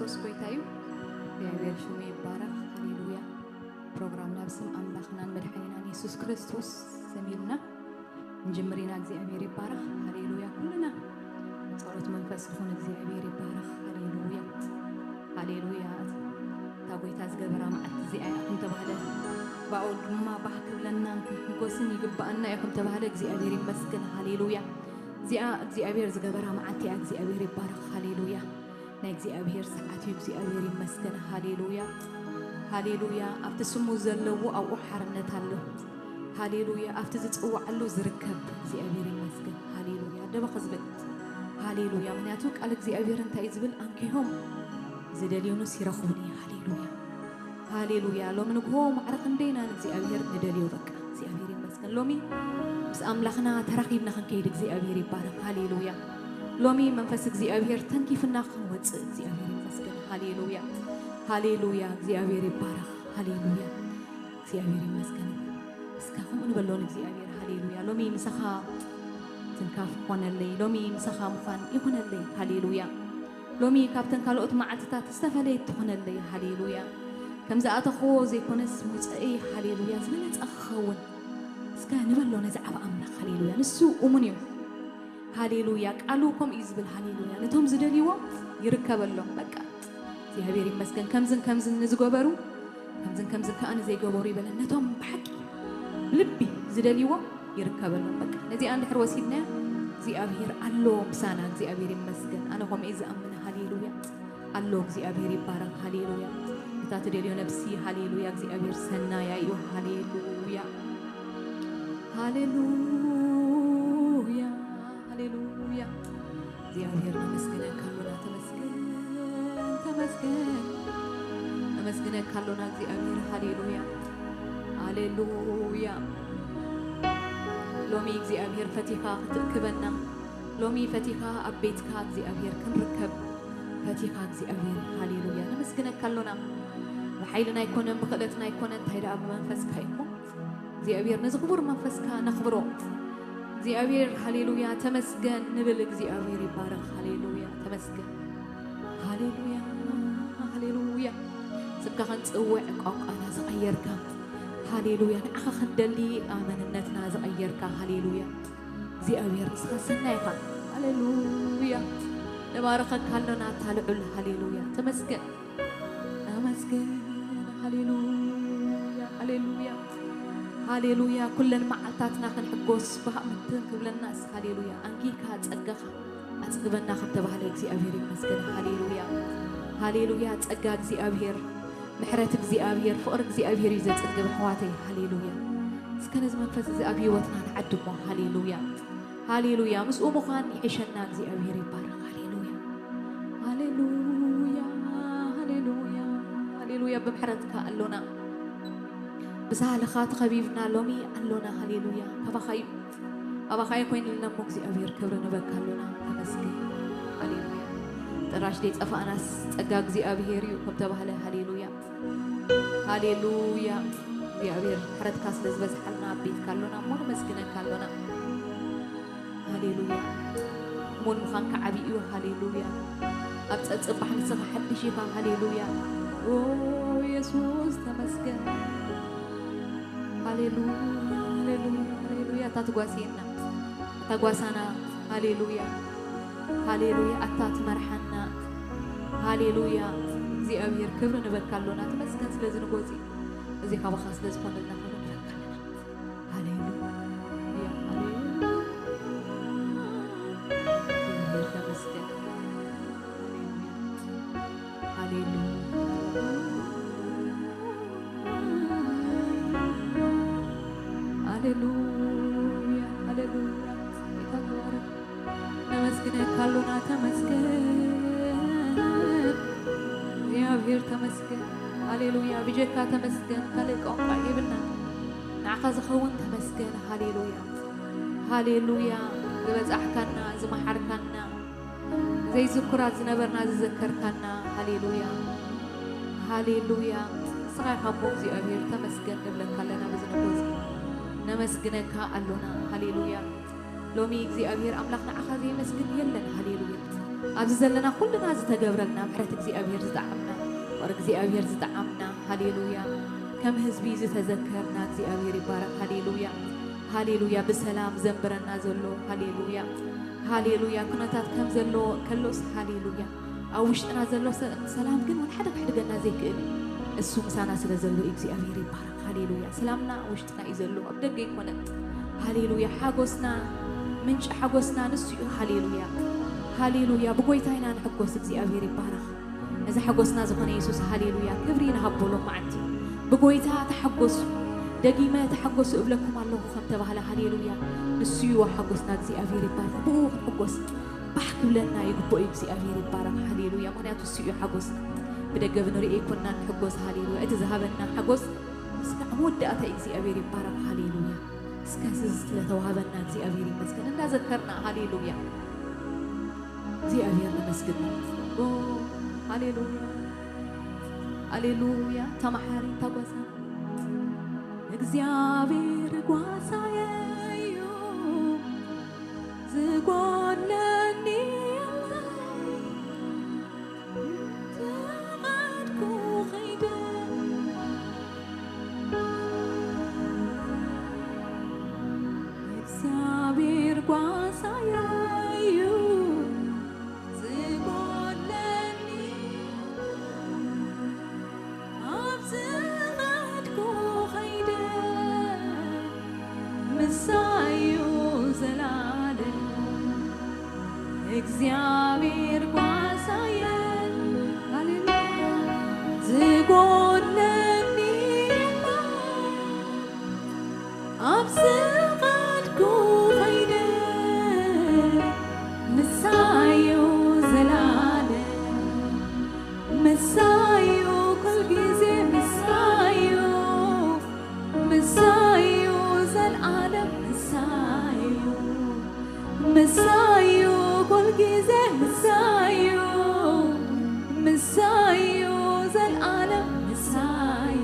ክርስቶስ ጎይታ እዩ። እግዚኣብሔር ሽሙ ይባረኽ። ሃሌሉያ። ፕሮግራምና ብስም ኣምላኽናን መድሓኒናን የሱስ ክርስቶስ ስም ኢልና እንጅምር ኢና። እግዚኣብሔር ይባረኽ። ሃሌሉያ። ኩልና ጸሎት መንፈስ ዝኾነ እግዚኣብሔር ይባረኽ። ሃሌሉያ፣ ሃሌሉያ። እታ ጎይታ ዝገበራ መዓልቲ እዚኣ እያ ከም ተባህለ፣ ብኣኡ ድማ ባህ ክብለናን ክንጎስን ይግባኣና እዩ ከም ተባህለ፣ እግዚኣብሔር ይመስገን። ሃሌሉያ። እዚኣ እግዚኣብሔር ዝገበራ መዓልቲ እያ። እግዚኣብሔር ይባረኽ። ሃሌሉያ። ናይ እግዚኣብሔር ሰዓት እዩ። እግዚኣብሔር ይመስገን። ሃሌሉያ፣ ሃሌሉያ። ኣብቲ ስሙ ዘለዎ ኣብኡ ሓርነት ኣሎ። ሃሌሉያ። ኣብቲ ዝጽውዓሉ ዝርከብ እግዚኣብሔር ይመስገን። ሃሌሉያ። ደበኸ ዝብል፣ ሃሌሉያ። ምክንያቱ ቃል እግዚኣብሔር እንታይ እዩ ዝብል? ኣንኪሆም ዝደልዩንስ ይረኽቡኒ። ሃሌሉያ፣ ሃሌሉያ። ሎሚ ንግሆ ማዕረ ክንደይና ንእግዚኣብሔር ንደልዮ። በቃ እግዚኣብሔር ይመስገን። ሎሚ ምስ ኣምላኽና ተራኺብና ክንከይድ እግዚኣብሔር ይባረኽ። ሃሌሉያ። ሎሚ መንፈስ እግዚኣብሔር ተንኪፍና ክንወፅእ እግዚኣብሔር ይመስገን። ሃሌሉያ፣ ሃሌሉያ። እግዚኣብሔር ይባረኽ። ሃሌሉያ፣ እግዚኣብሔር ይመስገን። እስካ ከምኡ ንበሎ ንእግዚኣብሔር። ሃሌሉያ። ሎሚ ምሳኻ ትንካፍ ይኾነለይ። ሎሚ ምሳኻ ምዃን ይኾነለይ። ሃሌሉያ። ሎሚ ካብተን ካልኦት መዓልትታት ዝተፈለየት ትኾነለይ። ሃሌሉያ። ከም ዝኣተኽዎ ዘይኮነስ ምውፀኤ፣ ሃሌሉያ፣ ዝበለፀ ክኸውን። እስከ ንበሎ ነዚ ዓብ ኣምላኽ። ሃሌሉያ። ንሱ እሙን እዩ። ሃሌሉያ። ቃሉ ከምኡ እዩ ዝብል። ሃሌሉያ። ነቶም ዝደልይዎ ይርከበሎም። በቃ እግዚኣብሔር ይመስገን። ከምዝን ከምዝን ንዝገበሩ፣ ከምዝን ከምዝን ከኣ ንዘይገበሩ ይበለን። ነቶም ብሓቂ ብልቢ ዝደልይዎ ይርከበሎም። በቃ ነዚኣ እንድሕር ወሲድናያ፣ እግዚኣብሔር ኣሎ ምሳና። እግዚኣብሔር ይመስገን። ኣነ ከምኡ እየ ዝኣምን። ሃሌሉያ። ኣሎ እግዚኣብሔር ይባረኽ። ሃሌሉያ። እታ ትደልዮ ነብሲ፣ ሃሌሉያ፣ እግዚኣብሔር ሰናያ እዩ። ሃሌሉያ፣ ሃሌሉያ፣ ሃሌሉያ። እግዚኣብሔር ነመስግነካ ኣሎና። ተመስገን፣ ተመስገን። ነመስግነካ ኣሎና እግዚኣብሔር። ሃሌሉያ፣ ሃሌሉያ። ሎሚ እግዚኣብሔር ፈቲኻ ክትእክበና፣ ሎሚ ፈቲኻ ኣብ ቤትካ እግዚኣብሔር ክንርከብ ፈቲኻ እግዚኣብሔር። ሃሌሉያ። ነመስግነካ ኣሎና። ብሓይልና ኣይኮነን፣ ብክእለትና ኣይኮነን፣ እንታይ ደኣ ብመንፈስካ ኢኹም። እግዚኣብሔር ነዚ ክቡር መንፈስካ ነኽብሮ። እግዚኣብሔር ሃሌሉያ ተመስገን ንብል። እግዚኣብሔር ይባረኽ። ሃሌሉያ ተመስገን። ሃሌሉያ፣ ሃሌሉያ። ስምካ ክንጽውዕ ቋንቋና ዝቐየርካ፣ ሃሌሉያ፣ ንዓኻ ክንደሊ መንነትና ዝቐየርካ፣ ሃሌሉያ። እግዚኣብሔር ንስኻ ሰናይ ኢኻ። ሃሌሉያ። ንባርኸካ ኣሎና እታ ልዑል። ሃሌሉያ ተመስገን። ኣመስግን። ሃሌሉያ፣ ሃሌሉያ፣ ሃሌሉያ። ኩለን መዓልታትና ክንሕጎስ ብሃምትን ክብለናስ፣ ሃሌሉያ። ኣንጊካ ጸጋኻ ኣጽግበና ከም ተባህለ እግዚኣብሔር ይመስገን። ሃሌሉያ፣ ሃሌሉያ። ጸጋ እግዚኣብሔር፣ ምሕረት እግዚኣብሔር፣ ፍቕሪ እግዚኣብሔር እዩ ዘጽግብ ኣሕዋተይ። ሃሌሉያ። እስከ ነዚ መንፈስ እዚ ኣብ ህይወትና ንዓድሞ። ሃሌሉያ፣ ሃሌሉያ። ምስኡ ምዃን ይሕሸና። እግዚኣብሔር ይባረኽ። ሃሌሉያ፣ ሃሌሉያ፣ ሃሌሉያ፣ ሃሌሉያ። ብምሕረትካ ኣሎና፣ ብሳህልኻ ተኸቢብና ሎሚ ኣሎና። ሃሌሉያ። ካባኻ እዩ፣ ኣባኻ እዩ ኮይንልና እሞ እግዚኣብሔር ክብሪ ንበካ ኣሎና። ተመስገን። ሃሌሉያ። ጥራሽ ደይ ጠፋእናስ ጸጋ እግዚኣብሔር እዩ ከም ተባህለ። ሃሌሉያ፣ ሃሌሉያ። እግዚኣብሔር ምሕረትካ ስለ ዝበዝሓልና ኣብ ቤትካ ኣሎና እሞ ነመስግነካ ኣሎና። ሃሌሉያ። እሙን ምዃንካ ዓብዪ እዩ። ሃሌሉያ። ኣብ ጸጽባሕ ንስኻ ሓድሽ ኢኻ። ሃሌሉያ። ኦ የሱስ ተመስገን። ሃሌሉያ፣ ሃሌሉያ፣ ሃሌሉያ። ኣታ ትጓስየና፣ ኣታ ጓሳና። ሃሌሉያ፣ ሃሌሉያ። ኣታ ትመርሓና። ሃሌሉያ። እግዚኣብሔር ክብሪ ንበካ ኣሎና። ተመስገን ስለዚ ንጎዚ እዚ ካባኻ ስለ ዝኾነልና ክብሪ ንበካ ኣለና። ሃሌሉያ፣ ሃሌሉያ። እግዚኣብሔር ተመስገን። ሃሌሉያ፣ ሃሌሉያ፣ ሃሌሉያ። ጌታ ተባረክ። ነመስግነካ ኣሎና፣ ተመስገን። እግዚኣብሔር ተመስገን። ሃሌሉያ። ብጀካ ተመስገን ካልእ ቋንቋ የብልና። ንዓኻ ዝኸውን ተመስገን። ሃሌሉያ፣ ሃሌሉያ። ዝበጻሕካና፣ ዝመሓርካና፣ ዘይዝኩራት ዝነበርና ዝዘከርካና። ሃሌሉያ፣ ሃሌሉያ። ንስኻ ኢኻ እሞ እግዚኣብሔር ተመስገን ንብለካ ኣለና። ብዝነጎዚ ነመስግነካ ኣሎና። ሃሌሉያ። ሎሚ እግዚኣብሔር ኣምላኽ ንዓኻ ዘየመስግን የለን። ሃሌሉያ። ኣብዚ ዘለና ኩልና ዝተገብረልና ምሕረት እግዚኣብሔር ዝጠዓምና፣ ፍቕሪ እግዚኣብሔር ዝጠዓምና፣ ሃሌሉያ፣ ከም ህዝቢ ዝተዘከርና እግዚኣብሔር ይባረክ። ሃሌሉያ፣ ሃሌሉያ፣ ብሰላም ዘንብረና ዘሎ፣ ሃሌሉያ፣ ሃሌሉያ፣ ኩነታት ከም ዘሎ ከሎስ፣ ሃሌሉያ፣ ኣብ ውሽጥና ዘሎ ሰ-፣ ሰላም ግን ወላ ሓደ ክሕድገና ዘይክእል እዩ። እሱ ምሳና ስለ ዘሎ እግዚኣብሔር ይባረክ። ሃሌሉያ፣ ሰላምና ኣብ ውሽጥና እዩ ዘሎ፣ ኣብ ደገ ኣይኮነን። ሃሌሉያ፣ ሓጎስና፣ ምንጪ ሓጎስና ንሱ እዩ። ሃሌሉያ፣ ሃሌሉያ፣ ብጎይታ ኢና ንሕጎስ። እግዚኣብሔር ይባረክ። እዚ ሓጎስና ዝኾነ የሱስ፣ ሃሌሉያ፣ ክብሪ ንሃቦ ሎም መዓልቲ። ብጎይታ ተሓጎሱ፣ ደጊመ ተሓጎሱ እብለኩም ኣለኹ ከም ተባህለ፣ ሃሌሉያ፣ ንሱ እዩ ሓጎስና። እግዚኣብሔር ይባረክ። ብኡ ክንሕጎስ ባሕ ክብለና ይግብኦ እዩ። እግዚኣብሔር ይባረክ። ሃሌሉያ፣ ምኽንያቱ እሱ እዩ ሓጎስና። ብደገ ብንሪኦ ኣይኮንና ንሕጎስ፣ ሃሌሉያ፣ እቲ ዝሃበና ሓጎስ እስካዕ መወዳእታ እዩ። እግዚኣብሔር ይባረክ። ሃሌሉያ፣ እስከ ስለተዋህበና እግዚኣብሔር ይመስገን። እንዳዘከርና፣ ሃሌሉያ፣ እግዚኣብሔር ነመስግን። ኦ፣ ሃሌሉያ፣ ሃሌሉያ፣ ተመሓሪ፣ ተጓዛ። እግዚኣብሔር ጓሳየ እዩ፣ ዝጎድለኒ የለን። ተቐድኩ ኸይደ እግዚኣብሔር ጓሳየ እዩ፣ ዝጎድለኒ ኣብ ዝኸድኩ ኸይደ ምሳዩ ዘላለም እግዚኣብሔር ጓሳየ። ሃሌሉያ። ዝጎድለኒ የለን። ኣብ ዝኸድኩ ኸይደ ምሳዩ ዘላለም፣ ምሳዩ ኩል ግዜ፣ ምሳዩ፣ ምሳዩ ዘልዓለም፣ ምሳዩ፣ ምሳዩ ኩል ግዜ፣ ምሳዩ፣ ምሳዩ ዘልዓለም፣ ምሳዩ።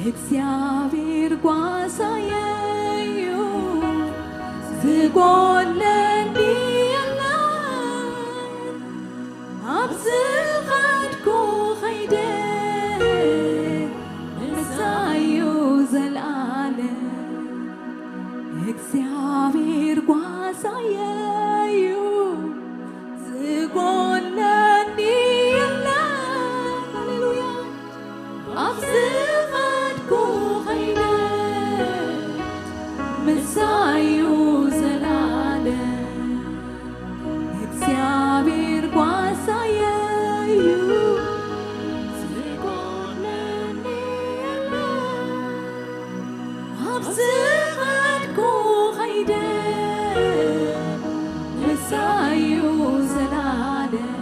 እግዚኣብሔር ጓሳየ እዩ፣ ዝጎድለኒ የለን። ኣብ ዝኸድኩ ኸይደ ምሳዩ ዘልዓለም። እግዚኣብሔር ጓሳየ እዩ፣ ዝጎድለኒ የለን። ሃሌሉያ። ኣብ ዝኸድኩ ኸይደ ምሳዩ ዘላለም። እግዚኣብሔር ጓሳየ እዩ፣ ዝጎድለኒ የለን። ኣብ ዝኸድኩ ኸይደ ምሳዩ ዘላለም።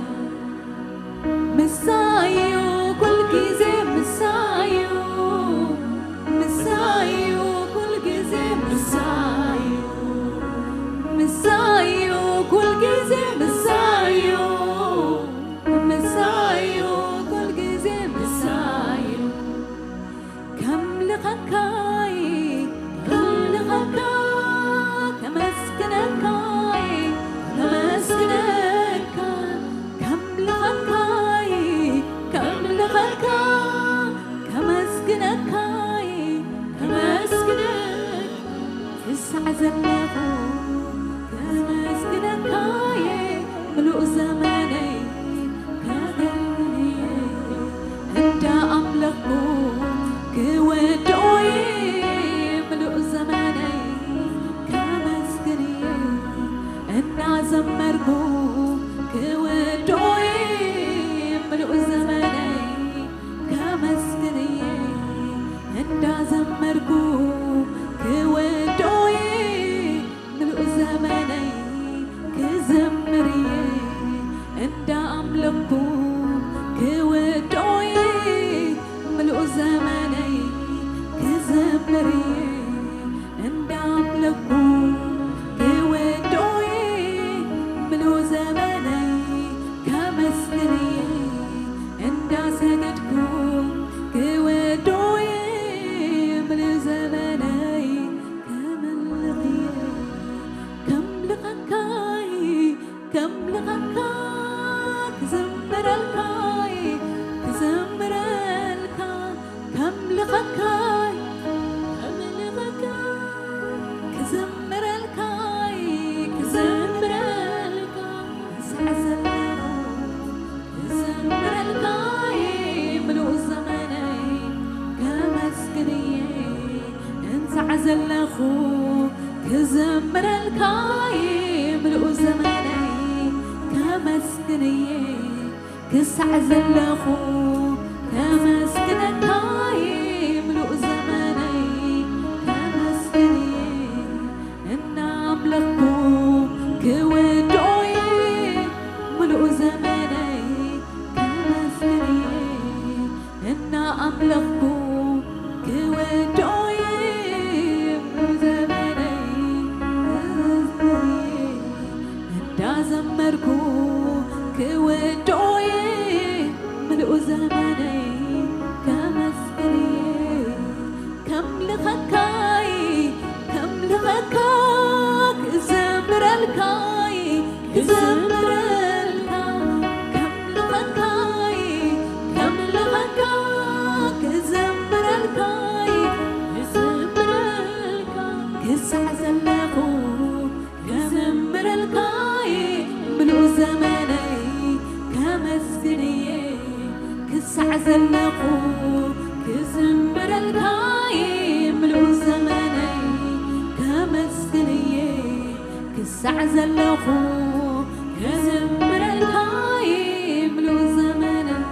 ምሳዩ ኩል ግዜ፣ ምሳዩ፣ ምሳዩ ኩል ግዜ፣ ምሳዩ፣ ምሳዩ ኩል ግዜ፣ ምሳዩ፣ ምሳዩ ኩል ግዜ፣ ምሳዩ። ከምልኸካይ፣ ከምልኸካ፣ ከመስግነካይ፣ ከመስግነካ፣ ከምልኸካይ፣ ከምልኸካ፣ ከመስግነካይ፣ ከመስግነካ፣ ክሳዕ ዘለኹ ከመስግነካየ፣ ምሉእ ዘመነይ ከመስግንየ፣ እንዳ ኣምለኽኩ ክወድኦየ፣ ምሉእ ዘመነይ ከመስግንየ፣ እንዳ ዘመርኩ ክወድኦየ፣ ምሉእ ዘመነይ ከመስግንየ፣ እንዳ ዘመርኩ ክወድኦየ፣ ክሳዕ ዘለኹ ክዘምረልካ እየ፣ ምሉእ ዘመነይ ከመስግን እየ። ክሳዕ ዘለኹ ከመስግነካ እየ፣ ምሉእ ዘመነይ ከመስግን እየ። እናምለኽኩ ክወድኦ እየ፣ ምሉእ ዘመነይ ከመስግን እየ። እናኣምለኽኩ ክወድኦ እየ፣ ምሉእ ዘመነይ ከመስግን እየ። እንዳዘመርኩ ክወድኦ እየ፣ ምሉእ ዘመነይ ከመስግን እየ። ከምልኸካይ፣ ከምልኸካ፣ ክዘምረልካይ፣ ክዘምረልካ፣ ከምልኸካይ፣ ከምልኸካ፣ ክዘምረልካይ፣ ክዘምረልካ፣ ክሳዕ ዘለኹ ክዘምረልካ እየ፣ ምሉእ ዘመነይ ከመስግን እየ። ክሳዕ ዘለኹ ክዘምረልካ እየ፣ ምሉእ ዘመነይ ከመስግን እየ። ክሳዕ ዘለኹ ክዘምረልካ እየ፣ ምሉእ ዘመነይ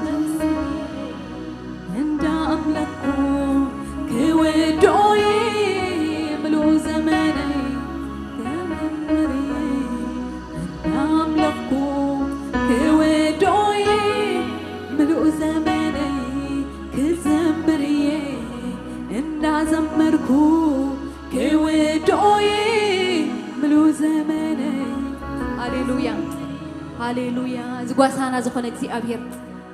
ከመስግን እየ። እንዳ ኣምለኽኩ ክወድኦ እየ፣ ምሉእ ዘመነይ ክዘምር እየ። እንዳ ኣምለኽኩ ክወድኦ እየ፣ ምሉእ ዘመነይ ክዘምር እየ። እንዳ ዘመርኩ ክወድኦ እየ፣ ምሉእ ዘመነይ። ሃሌሉያ፣ ሃሌሉያ። እዚ ጓሳና ዝኾነ እግዚኣብሔር፣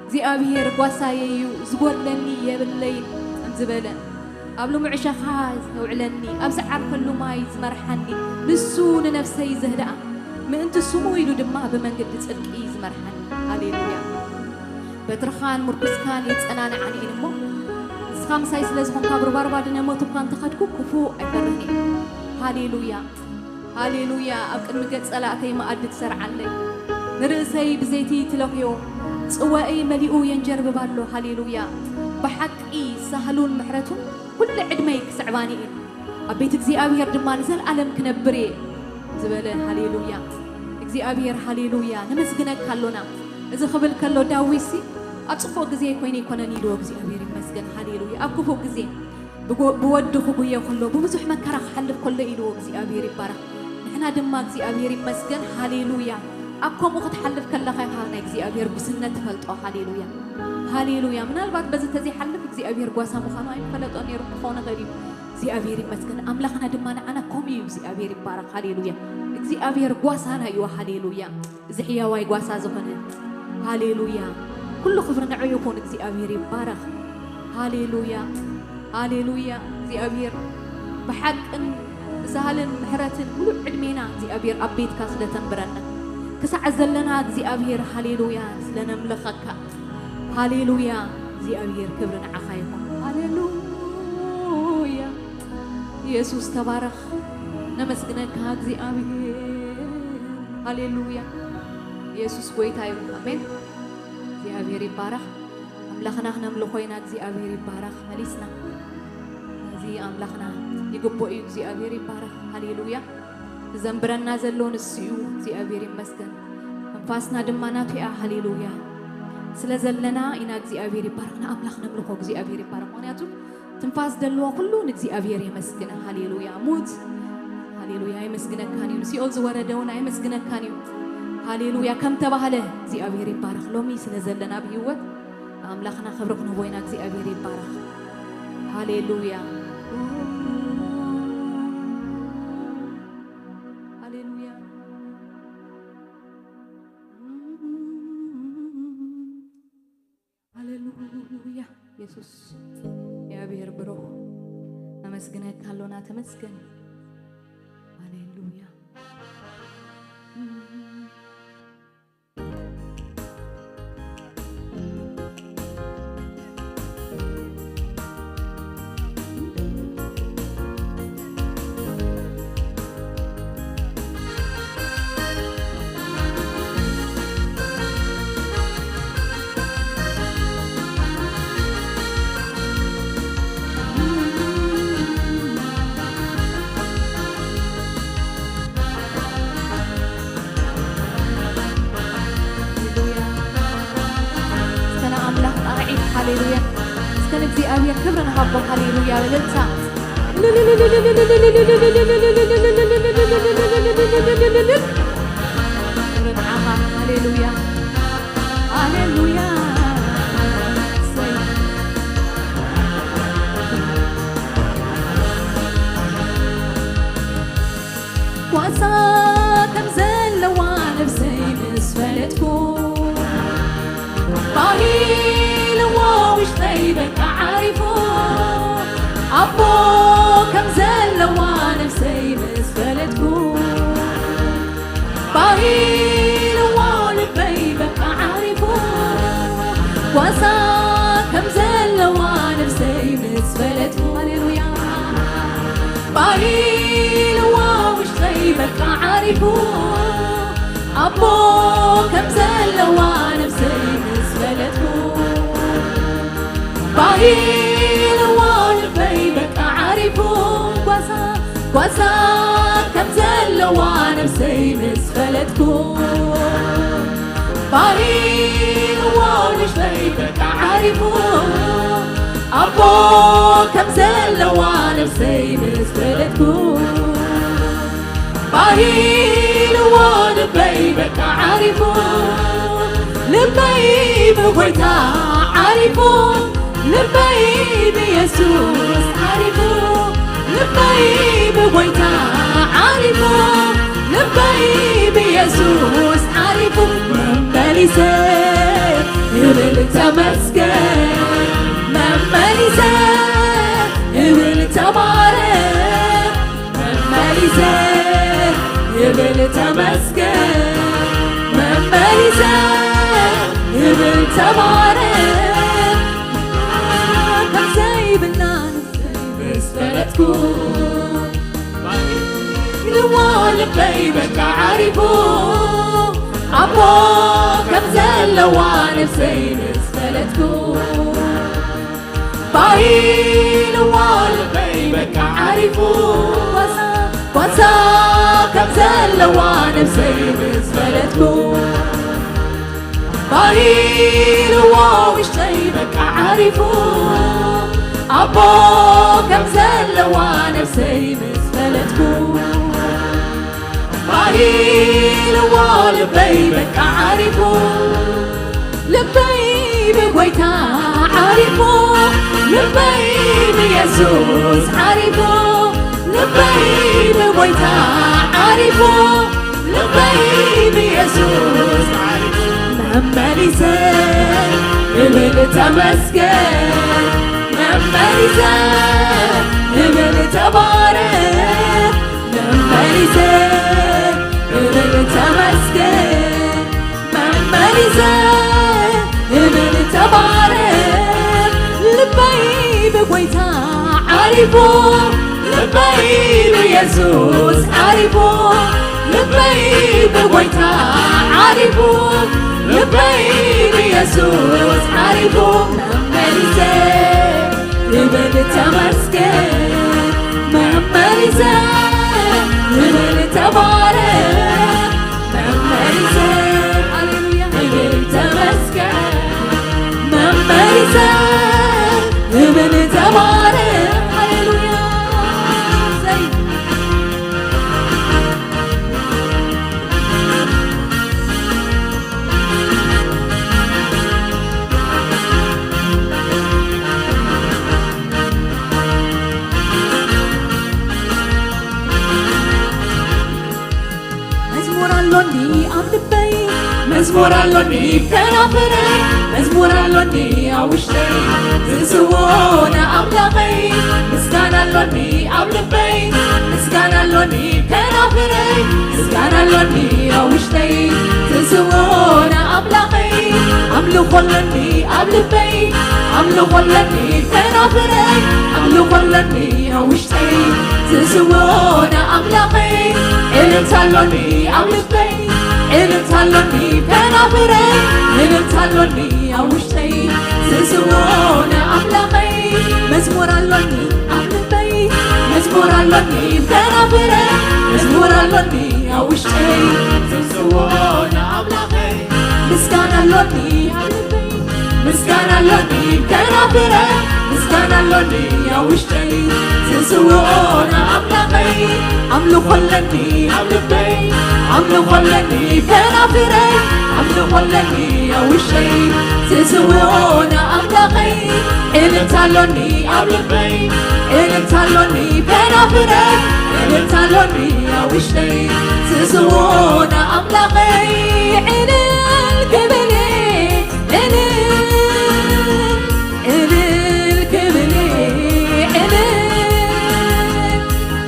እግዚኣብሔር ጓሳየ እዩ፣ ዝጎድለኒ የብለይን ከም ዝበለ፣ ኣብ ልሙዕ ሸኻ ዘውዕለኒ፣ ኣብ ዝዓርፈሉ ማይ ዝመርሓኒ፣ ንሱ ንነፍሰይ ዘህድኣ፣ ምእንቲ ስሙ ኢሉ ድማ ብመንገዲ ጽድቂ ዝመርሓኒ። ሃሌሉያ። በትርኻን ምርኩስካን የጸናንዓኒ እየን እሞ፣ ንስኻ ምሳይ ስለ ዝኾንካ፣ ብርባርባ ድነ ሞት እኳ እንተኸድኩ፣ ክፉእ ኣይፈርህን እየ። ሃሌሉያ። ሃሌሉያ። ኣብ ቅድሚ ገጽ ጸላእተይ መኣዲ ትሰርዓለይ፣ ንርእሰይ ብዘይቲ ትለኽዮ፣ ጽዋእይ መሊኡ የንጀርብብ ኣሎ። ሃሌሉያ። ብሓቂ ሳህሉን ምሕረቱን ኩሉ ዕድመይ ክስዕባኒ እዩ፣ ኣብ ቤት እግዚኣብሔር ድማ ንዘለኣለም ክነብር እየ ዝበለ። ሃሌሉያ። እግዚኣብሔር፣ ሃሌሉያ፣ ነመስግነካ ኣሎና። እዚ ክብል ከሎ ዳዊትሲ፣ ኣብ ጽቡቕ ግዜ ኮይነ ኣይኮነን ኢልዎ፣ እግዚኣብሔር ይመስገን። ሃሌሉያ። ኣብ ክፉእ ግዜ ብጎ-፣ ብወዲ ክጉየ ከሎ፣ ብብዙሕ መከራ ክሓልፍ ከሎ ኢልዎ፣ እግዚኣብሔር ይባረኽ። ንሕና ድማ እግዚኣብሔር ይመስገን። ሃሌሉያ። ኣብ ከምኡ ክትሓልፍ ከለኻ ኢኻ ናይ እግዚኣብሔር ጉስነት ትፈልጦ። ሃሌሉያ። ሃሌሉያ። ምናልባት በዚ ተዘይሓልፍ እግዚኣብሔር ጓሳ ምዃኑ ኣይምፈለጦ ነይሩ ክኸውን ይኽእል እዩ። እግዚኣብሔር ይመስገን። ኣምላኽና ድማ ንዓና ከምኡ እዩ። እግዚኣብሔር ይባረኽ። ሃሌሉያ። እግዚኣብሔር ጓሳና እዩ። ሃሌሉያ። እዚ ሕያዋይ ጓሳ ዝኾነ። ሃሌሉያ። ኩሉ ክብሪ ንዑ ይኹን። እግዚኣብሔር ይባረኽ። ሃሌሉያ። ሃሌሉያ። እግዚኣብሔር ብሓቅን ብሳህልን ምሕረትን ሙሉእ ዕድሜና እግዚኣብሔር ኣብ ቤትካ ስለ ተንብረና፣ ክሳዕ ዘለና እግዚኣብሔር፣ ሃሌሉያ፣ ስለ ነምልኸካ፣ ሃሌሉያ። እግዚኣብሔር ክብሪ ንዓኻ ይኹን። ሃሌሉያ። ኢየሱስ ተባረኽ። ነመስግነካ እግዚኣብሔር። ሃሌሉያ። ኢየሱስ ጎይታ እዩ። ኣሜን። እግዚኣብሔር ይባረኽ። ኣምላኽና ክነምልኾ ኢና። እግዚኣብሔር ይባረኽ። መሊስና እዚ ኣምላኽና ይግብኦ እዩ። እግዚኣብሔር ይባረኽ። ሃሌሉያ። ዝዘንብረና ዘሎ ንሱ እዩ። እግዚኣብሔር ይመስገን። ትንፋስና ድማ ናቱ እያ። ሃሌሉያ። ስለ ዘለና ኢና። እግዚኣብሔር ይባረኽ። ንኣምላኽ ነምልኾ። እግዚኣብሔር ይባረኽ። ምኽንያቱ ትንፋስ ዘለዎ ኩሉ ንእግዚኣብሔር የመስግን። ሃሌሉያ። ሙት፣ ሃሌሉያ፣ ኣይመስግነካን እዩ። ንሲኦል ዝወረደ እውን ኣይመስግነካን እዩ። ሃሌሉያ። ከም ተባህለ እግዚኣብሔር ይባረኽ። ሎሚ ስለ ዘለና ብህይወት ንኣምላኽና ክብሪ ክንህቦ ኢና። እግዚኣብሔር ይባረኽ። ሃሌሉያ። ሃሌሉያ። ሃሌሉያ። የሱስ እግዚኣብሔር ብሩኽ፣ ነመስግነካ ኣሎና፣ ተመስገን። ሃሌሉያ። ሃሌሉያ። ሃሌሉያ። ጓሳ ከም ዘለዋ ነብሰይ ምስ ፈለጥኩ፣ ባሂልዎ ውሽጠይ በቃ ዓሪፉ። ኣቦ ከም ዘለዋ ነብሰይ ምስ ፈለጥኩ፣ ባሂልዎ ልበይ በቃ ዓሪፉ። ጓሳ ከም ዘለዋ ነብሰይ ምስ ፈለጥኩ፣ ሃሌሉያ። ባሂልዎ ውሽጠይ በቃ ዓሪፉ። ኣቦ ከም ዘለዋ ነብሰይ ምስ ፈለጥኩ፣ ባሂልዎ ልበይ በቃ ዓሪፉ። ጓሳ ጓሳ ከም ዘለዋ ነብሰይ ምስ ፈለጥኩ፣ ባሂልዎ ውሽጠይ በቃ ዓሪፉ። ኣቦ ከም ዘለዋ ነብሰይ ምስ ፈለጥኩ፣ ባሂልዎ ልበይ በቃ ዓሪፉ። ልበይ ብጎይታ ዓሪፉ። ልበይ ብየሱስ ዓሪፉ። ልበይ ብጎይታ ዓሪፉ። ልበይ ብየሱስ ዓሪፉ። መመሊሰ እብል ተመስገን። መመሊሰ እብል ተባረክ። መመሊሰ እብል ተመስገን። መመሊሰ እብል ተባረክ። ከም ዘይብልና ምስ ፈለጥኩ፣ ኢልዎ ልበይ በቃ ዓሪፉ። ኣቦ ከም ዘለዋ ነብሰይ ምስ ፈለጥኩ፣ ባሂልዎ ልበይ በቃ ዓሪፉ። ጓሳ፣ ጓሳ ከም ዘለዋ ነብሰይ ምስ ፈለጥኩ፣ ባሂልዎ ውሽጠይ በቃ ዓሪፉ። ኣቦ ከም ዘለዋ ነብሰይ ምስ ፈለጥኩ፣ ባሂልዎ ልበይ በቃ ዓሪፉ። ልበይ ብጎይታ ዓሪፉ። ልበይ ብየሱስ ዓሪፉ። ልበይ ብጎይታ ዓሪፉ። ልበይ ብየሱስ ዓሪፉ። መመሊሰ እብል ተመስገን። መመሊሰ እብል ተባረክ። መመሊሰ እብል ተመስገን። መመሊሰ እብል ተባረክ። ልበይ ብጎይታ ዓሪፉ። ልበይ ብየሱስ ዓሪፉ። ልበይ ብጎይታ ዓሪፉ። ልበይ ብየሱስ ዓሪፉ። መመሊሰ እብል ተመስገን። መመሊሰ እብል ተባረክ። መመሊሰ፣ ሃሌሉያ፣ እብል ተመስገን። መመሊሰ እብል ተባረክ። ሃሌሉያ። መዝሙር ኣሎኒ ኣብ ልበይ፣ መዝሙር ኣሎኒ ከናፍረይ፣ መዝሙር ኣሎኒ ኣብ ውሽጠይ፣ ዝስዎ ንኣምላኸይ። ምስጋና ኣሎኒ ኣብ ልበይ፣ ምስጋና ኣሎኒ ከናፍረይ፣ ምስጋና ኣሎኒ ኣብ ውሽጠይ፣ ዝስዎ ንኣምላኸይ። ኣምልኾ ኣሎኒ ኣብ ልበይ፣ ኣምልኾ ኣሎኒ ከናፍረይ፣ ኣምልኾ ኣሎኒ ኣብ ውሽጠይ፣ ዝስዎ ንኣምላኸይ። እልልታ ኣሎኒ ኣብ ልበይ፣ እልልታ ኣሎኒ ከናፍረይ፣ እልልታ ኣሎኒ ኣብ ውሽጠይ፣ ዝስዎ ንኣምላኸይ። መዝሙር ኣሎኒ ኣብ ልበይ፣ መዝሙር ኣሎኒ ከናፍረይ፣ መዝሙር ኣሎኒ ኣብ ውሽጠይ፣ ዝስዎ ንኣምላኸይ። ምስጋና ኣሎኒ ኣብ ልበይ፣ ምስጋና ኣሎኒ ከናፍረይ፣ ምስጋና ምስጋና ኣሎኒ ኣብ ውሽጠይ፣ ዝስውኦ ንኣምላኸይ። ኣምልኾ ኣለኒ ኣብ ልበይ፣ ኣምልኾ ኣለኒ ከናፍረይ። ኣምልኾ ኣለኒ ኣብ ውሽጠይ፣ ዝስውኦ ንኣምላኸይ። እልልታ ኣሎኒ ኣብ ልበይ፣ እልልታ ኣሎኒ ከናፍረይ። እልልታ ኣሎኒ ኣብ ውሽጠይ፣ ዝስውኦ ንኣምላኸይ። እልል ክብል እልል፣ እልል ክብል እልል፣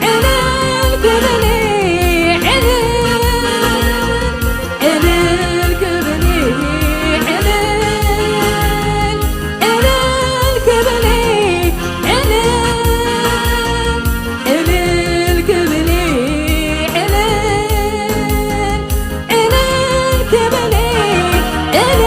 እልል ክብል እልል፣ እልል ክብል እልል፣ እልል ክብል እልል፣ እልል ክብል እልል። እልል ክብል እልል፣ እልል ክብል እልል።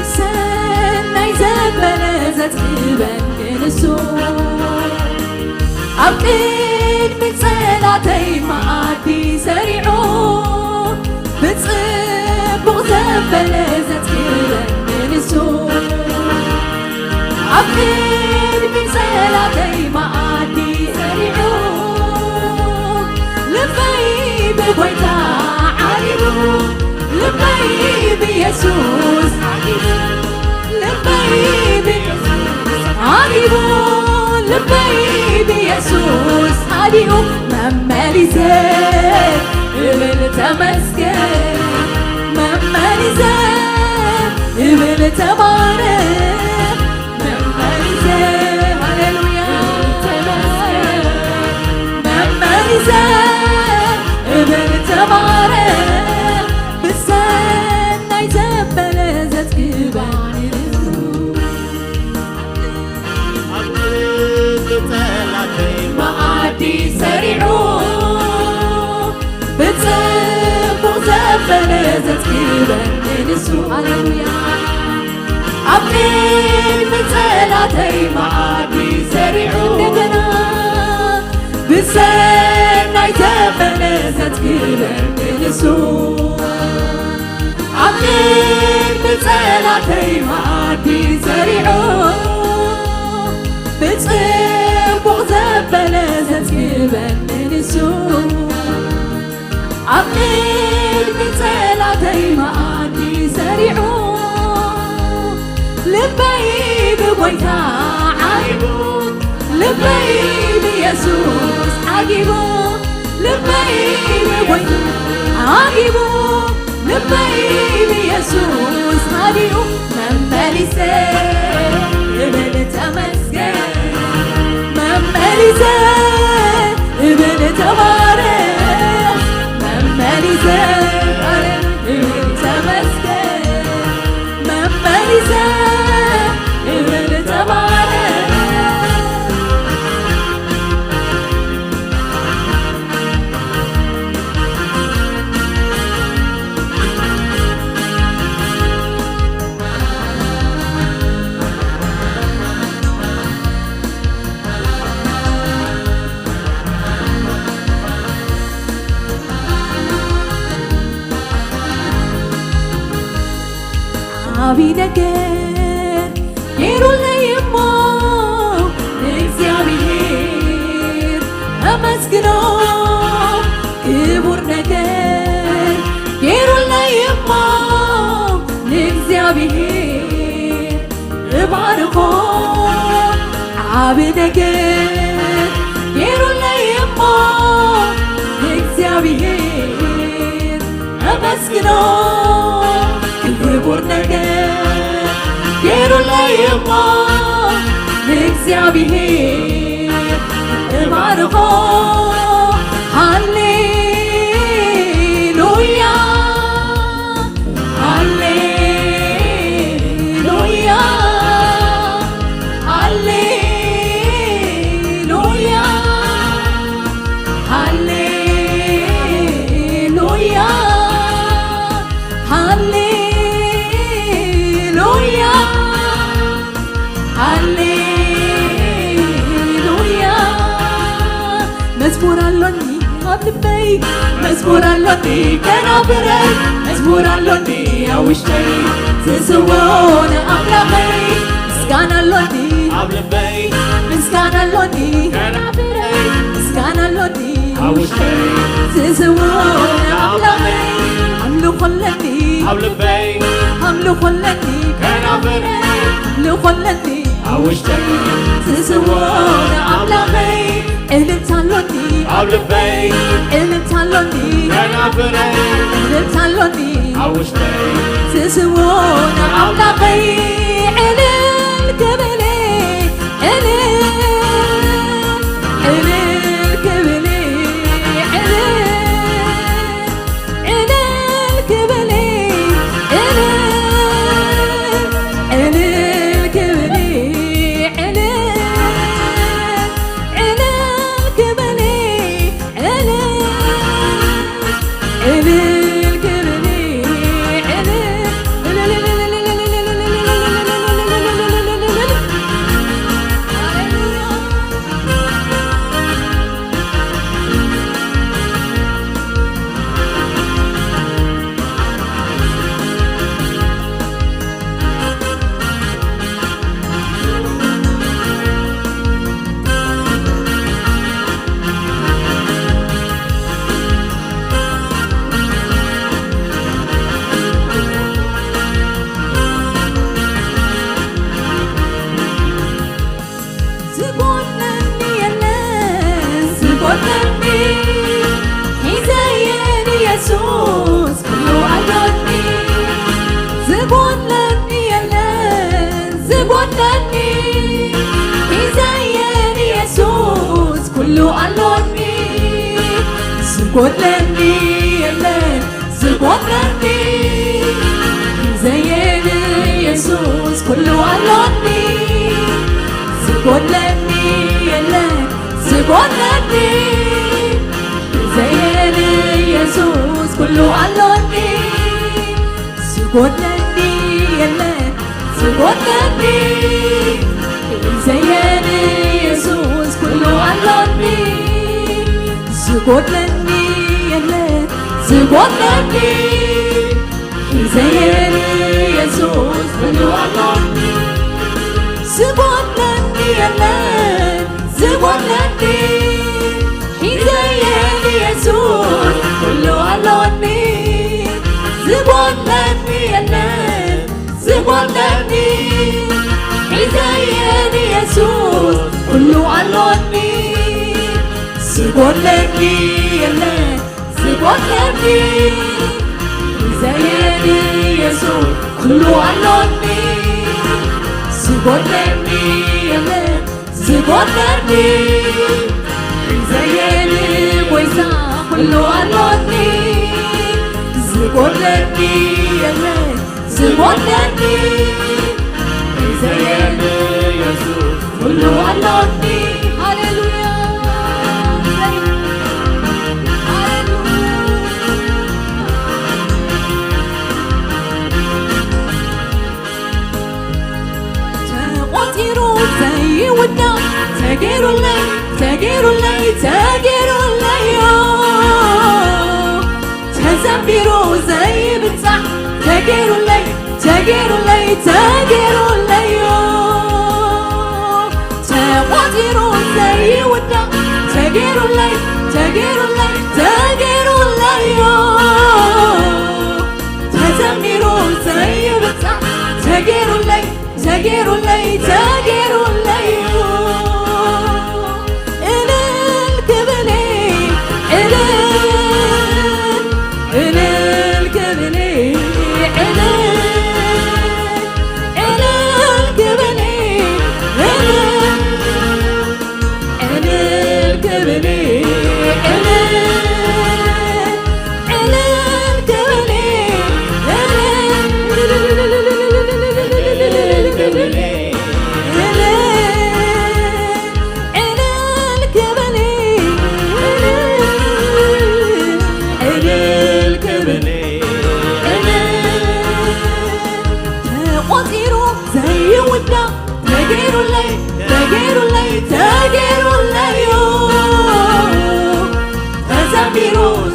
ሰናይ ዘበለ ዘጽግበኒ ንሱ፣ ኣብ ቅድሚ ጸላተይ መኣዲ ሰሪዑ፣ ብጽቡቕ ዘበለ ዘጽግበኒ ንሱ። ኣብ ቅድሚ ጸላተይ መኣዲ ሰሪዑ፣ ልበይ ብጎይታ ዓሪቡ፣ ልበይ ብየሱስ ዓሪቡ፣ ልበይ ብየሱስ ዓሪቡ፣ ልበይ ብየሱስ ኣዲኡ። መመሊሰ እብል ተመስገን፣ መመሊሰ እብል ተባረኽ፣ መመሊሰ፣ ሃሌሉያ፣ መመሊሰ እብል ተባረኽ፣ ብሰናይ ዘበለ ዘጽግበኒ ንሱ። ኣብ ቅድሚ ጸላተይ መኣዲ ሰሪዑ፣ ብጽቡቕ ዘበለ ዘጽግበኒ ንሱ። ሃሌሉያ። ኣብ ቅድሚ ጸላተይ መኣዲ ሰሪዑ፣ እንደገና ብሰናይ ዘበለ ዘጽግበኒ ንሱ። ኣብ ቅድሚ ጸላተይ መኣዲ ሰሪዑ፣ ብጽቡቕ ዘበለ ዘጽግበኒ ንሱ። ኣብ ቅድሚ ጸላተይ መኣዲ ሰሪዑ፣ ልበይ ብጎይታ ዓጊቡ፣ ልበይ ብየሱስ ዓጊቡ፣ ልበይ ብጎይታ ዓጊቡ፣ ልበይ ብየሱስ ሃዲኡ። መመሊሰ እብል ተመስገን፣ መመሊሰ እብል ተባረኽ፣ መመሊሰ እብል ተመስገን፣ መመሊሰ እብል ተባረኽ። ዓቢ ነገር ገይሩለይ እሞ ንእግዚኣብሔር ኣመስግኖ። ክቡር ነገር ገይሩለይ እሞ ንእግዚኣብሔር እባርኾ። ዓቢ ነገር ገይሩለይ እሞ ንእግዚኣብሔር ኣመስግኖ። ክቡር ነገር ገይሩለይ እሞ ንእግዚኣብሔር እባርኾ። ሃሌሉያ፣ ሃሌሉያ፣ ሃሌሉያ፣ ሃሌ ልበይ መዝሙር ኣሎኒ ከናፍረይ፣ መዝሙር ኣሎኒ ኣብ ውሽጠይ ዝስዎ ንኣምላኸይ። ምስጋና ኣሎኒ ኣብ ልበይ፣ ምስጋና ኣሎኒ ከናፍረይ፣ ምስጋና ኣሎኒ ኣብ ውሽጠይ ዝስዎ ንኣምላኸይ። ኣምልኾ ኣለኒ ኣብ ልበይ፣ ኣምልኾ ኣለኒ ከናፍረይ፣ ኣምልኾ ኣለኒ ኣብ ውሽጠይ ዝስዎ ንኣምላኸይ። እልልታ ኣሎኒ ኣብ ልበይ፣ እልልታ ኣሎኒ ከናፍረይ፣ እልልታ ኣሎኒ ኣብ ውሽጠይ ዝስዎ ንኣምላኸይ። እልል ክብል እልል፣ እልል ክብል እልል፣ እልል ክብል እልል፣ እልል ክብል እልል፣ እልል ክብል እልል፣ እልል ክብል እልል፣ እልል፣ እልል፣ እልል። ዝጎድለኒ የለን፣ ዝጎድለኒ ሒዘየ ንየሱስ ኩሉ ኣሎኒ። ዝጎድለኒ የለን፣ ዝጎድለኒ ሒዘየ ንየሱስ ኩሉ ኣሎኒ። ዝጎድለኒ የለን፣ ዝጎድለኒ ሒዘየ ንየሱስ ኩሉ ኣሎኒ። ዝጎድለኒ የለን፣ ዝጎድለኒ ሒዘየ ንየሱስ ኩሉ ኣሎኒ። ዝጎድለኒ የለን፣ ዝጎድለኒ ሒዘየ ንየሱስ ኩሉ ኣሎኒ። ዝጎድለኒ የለን፣ ዝጎድለኒ ሒዘየ ንየሱስ ኩሉ ኣሎኒ። ዝጎድለኒ የለን፣ ዝጎድለኒ ሒዘየ ንየሱስ ኩሉ ኣሎኒ። ዝጎድለኒ የለን፣ ዝጎድለኒ ሒዘየ ንየሱስ ኩሉ ኣሎኒ። ዝጎድለኒ የለን፣ ዝጎድለኒ ሒዘየ ንየሱስ ኩሉ ኣሎኒ። ዝጎድለኒ የለን፣ ዝጎድለኒ ሒዘየ ንጎይታ ኩሉ ኣሎኒ። ዝጎድለኒ የለን፣ ዝጎድለኒ ሒዘየ ንየሱስ ኩሉ ኣሎኒ። ሃሌሉያ፣ ሃሌሉያ። ተቖጺሩ ዘይውዳእ ተገይሩለይ፣ ተገይሩለይ፣ ተገይሩለይዮ። ተዘንቢሩ ዘይብጻሕ ተገይሩለይ፣ ተገይሩለይ፣ ተገይሩለይዮ። ተቖጺሩ ዘይውዳእ ተገይሩለይ፣ ተገይሩለይ፣ ተገይሩለይዮ። ተዘንቢሩ ዘይብጻሕ ተገይሩለይ፣ ተገይሩለይ፣ ተገይሩለይዮ። እልል ክብል እልል፣ እልል ክብል እልል፣ እልል ክብል እልል፣ እልል ክብል እልል፣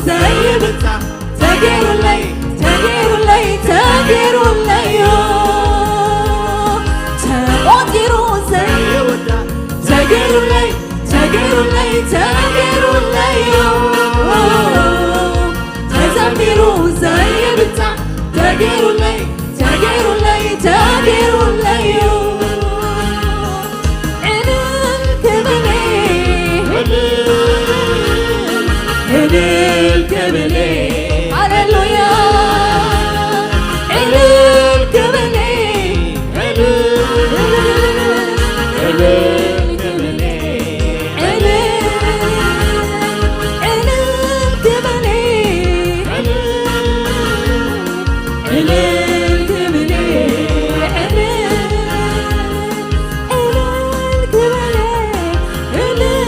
ዘይብጻ ተገይሩለይ፣ ተገይሩለይ፣ ተገይሩለይ እዩ። ተቆጺሩ ዘይውዳእ ተገይሩለይ፣ ተገይሩለይ፣ ተገይሩለይ እዩ። ተዘሚሩ ዘይብጻ ተገይሩለይ፣ ተገይሩለይ፣ ተገይሩለይ እዩ። እልል ክብል፣ እልል ክብል፣ ሃሌሉያ። እልል ክብል፣ እልል፣ እልል ክብል፣ እልል፣ እልል ክብል፣ እልል ክብል፣ እልል፣ እልል ክብል፣ እልል፣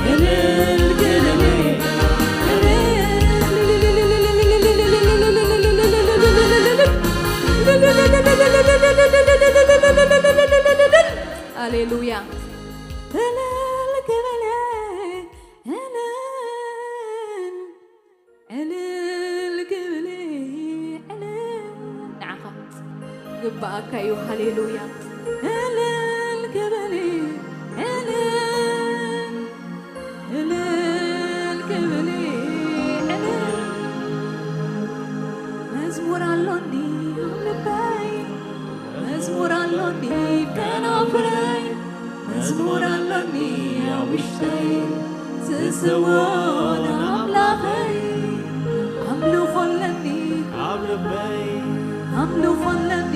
እልል ክብል፣ እልል። ሃሌሉያ። እልል ክብል፣ እልል፣ እልል ክብል፣ እልል። ንዓኻ ግባኣካ እዩ። ሃሌሉያ። እልል ክብል፣ እልል፣ እልል ክብል፣ እልል። መዝሙር ኣሎኒ ኣብ ልበይ፣ መዝሙር ኣሎኒ ከናፍረይ፣ መዝሙር ኣሎኒ ኣብ ውሽጠይ፣ ዝስውኦ ንኣምላኸይ። ኣምልኾ ኣለኒ ኣብ ልበይ፣ ኣምልኾ ኣለኒ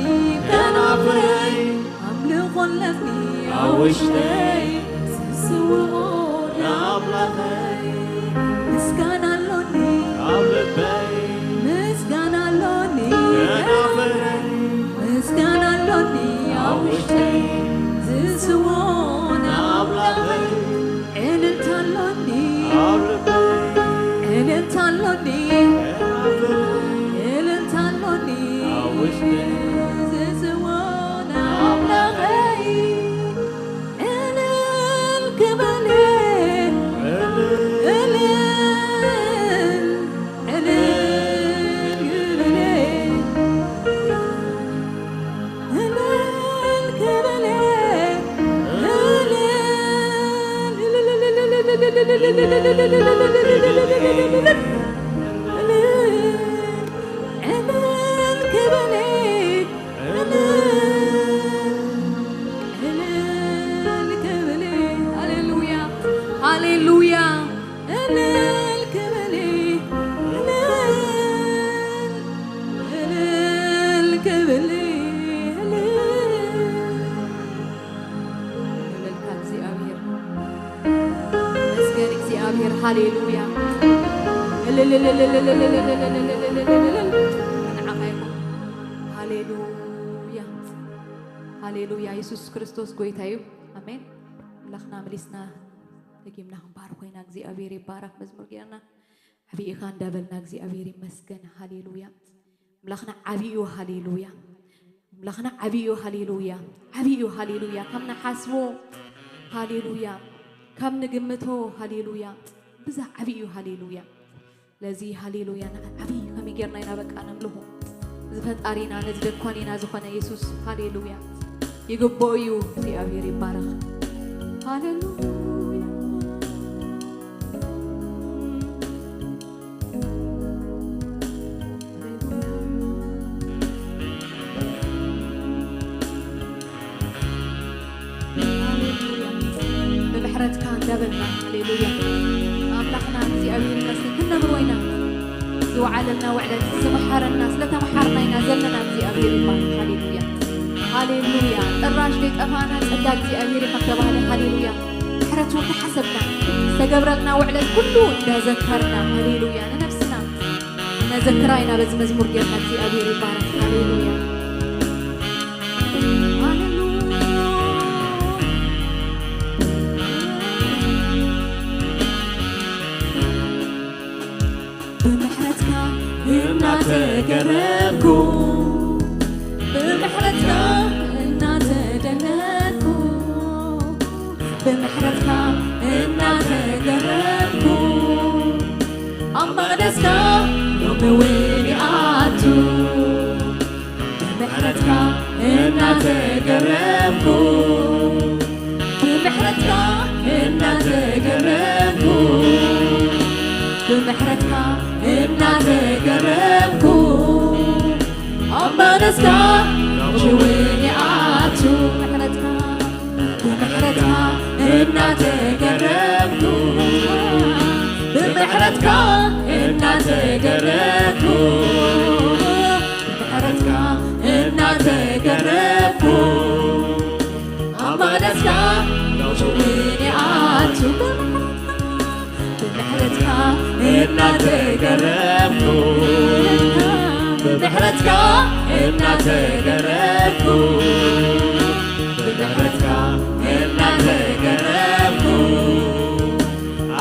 ከናፍረይ፣ ኣምልኾ ኣለኒ ኣብ ውሽጠይ፣ ዝስውኦ ንኣምላኸይ። ምስጋና ኣሎኒ ኣብ ልበይ፣ ምስጋና ኣሎኒ ከናፍረይ፣ ምስጋና ኣሎኒ ኣብ ውሽጠይ፣ ዝስውኦ ንኣምላኸይ። እልልታ ኣሎኒ ኣብ ልበይ፣ እልልታ ኣሎኒ ከናፍረይ፣ እልልታ ኣሎኒ ኣብ ውሽጠይ፣ ዝስውኦ ንኣምላኸይ። እልል ክብል፣ እልል፣ እልል፣ እልል ክብል፣ እልል ክብል፣ እልል፣ እልል፣ እልል፣ እልል፣ እልል፣ እልል፣ እልል፣ እልል፣ እልል፣ እልል፣ እልል፣ እልል፣ እልል፣ እልል ክብል፣ እልል፣ እልል ክብል። ሃሌሉያ፣ ሃሌሉያ። እልል ክብል፣ እልል፣ እልል ክብል፣ እልል። እልልታ እግዚኣብሔር። መስገን እግዚኣብሔር። ሃሌሉያ። እልል፣ እልል፣ እልል። ንዓኻ ይኹን። ሃሌሉያ። ሃሌሉያ። የሱስ ክርስቶስ ጎይታ እዩ። ኣሜን። ኣምላኽና ኣምሊስና ደጊምና ክንባርኾ ኢና። እግዚኣብሔር ይባረኽ። መዝሙር ጌርና ዓብዪ ኢኻ እንዳበልና እግዚኣብሔር ይመስገን። ሃሌሉያ። ኣምላኽና ዓብዪ እዩ። ሃሌሉያ። ኣምላኽና ዓብዪ እዩ። ሃሌሉያ። ዓብዪ እዩ። ሃሌሉያ። ካብ ንሓስቦ፣ ሃሌሉያ፣ ካብ ንግምቶ፣ ሃሌሉያ፣ ብዛ ዓብዪ እዩ። ሃሌሉያ። ለዚ ሃሌሉያ ንዓ ዓብዪ እዩ። ከመይ ጌርና ኢና በቃ ነምልኾ? እዚ ፈጣሪና፣ ነዚ ደኳኒና ዝኾነ የሱስ፣ ሃሌሉያ፣ ይግብኦ እዩ። እግዚኣብሔር ይባረኽ። ሃሌሉያ። ሃሌሉያ። ብምሕረትካ እንዳበልና፣ ሃሌሉያ፣ ኣምላኽና እግዚኣብሔር ይመስገን ክንነብሮ ኢና። ዝወዓለልና ውዕለት፣ ዝመሓረና፣ ስለተመሓርና ኢና ዘለና። እግዚኣብሔር ይባረክ። ሃሌሉያ፣ ሃሌሉያ። ጥራሽ ዘይጠፋና ጸጋ እግዚኣብሔር ከም ተባህለ፣ ሃሌሉያ፣ ምሕረቱ እንዳሓሰብና፣ ዝተገብረልና ውዕለት ኩሉ እንዳዘከርና፣ ሃሌሉያ፣ ንነብስና ነዘክራ ኢና በዚ መዝሙር ጌርና። እግዚኣብሔር ይባረክ። ሃሌሉያ፣ ሃሌሉያ። ብምሕረትካ እናተገረምኩ፣ ብምሕረትካ እናተደነቅኩ፣ ብምሕረትካ እናተገረምኩ፣ እስካ ሎሚ እውን ይኣቱ። ብምሕረትካ እናተገረምኩ፣ ብምሕረትካ እናተገረምኩ፣ ብምሕረትካ እናተገረምኩ፣ ኣብ መቕደስካ ሎሚ እውን ይኣቱ። ብምሕረትካ ብምሕረትካ እናተገረምኩ፣ ብምሕረትካ እናተገረምኩ፣ ብምሕረትካ እናተገረምኩ፣ ኣብ መቕደስካ ሎሚ እውን ይኣቱ። ብምሕረትካ እናተገረምኩ፣ ብምሕረትካ እናተገረምኩ፣ ብምሕረትካ እናተገረምኩ፣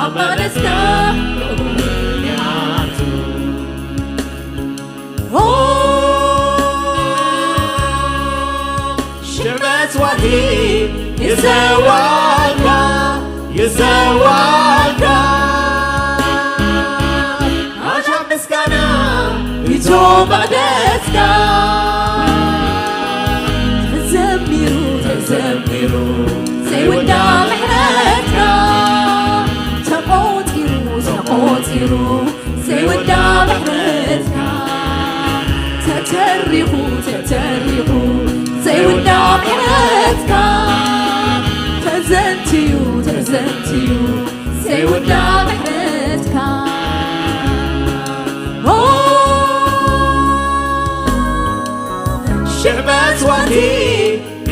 ኣብ መቕደስካ ሎሚ እውን ይኣቱ። ኦ፣ ሽሕ መስዋእቲ ይሰዋልካ፣ ይሰዋልካ። ኣሻብ ምስጋና ይቶ መቕደስካ። ተዘሚሩ፣ ተዘሚሩ ዘይውዳ ምሕረትካ። ተቖጺሩ፣ ተቖጺሩ ዘይውዳ ምሕረትካ። ተተሪኹ፣ ተተሪኹ ዘይውዳ ምሕረትካ። ተዘንትዩ፣ ተዘንትዩ ዘይውዳ ምሕረትካ። ኦ፣ ሽሕ መስዋእቲ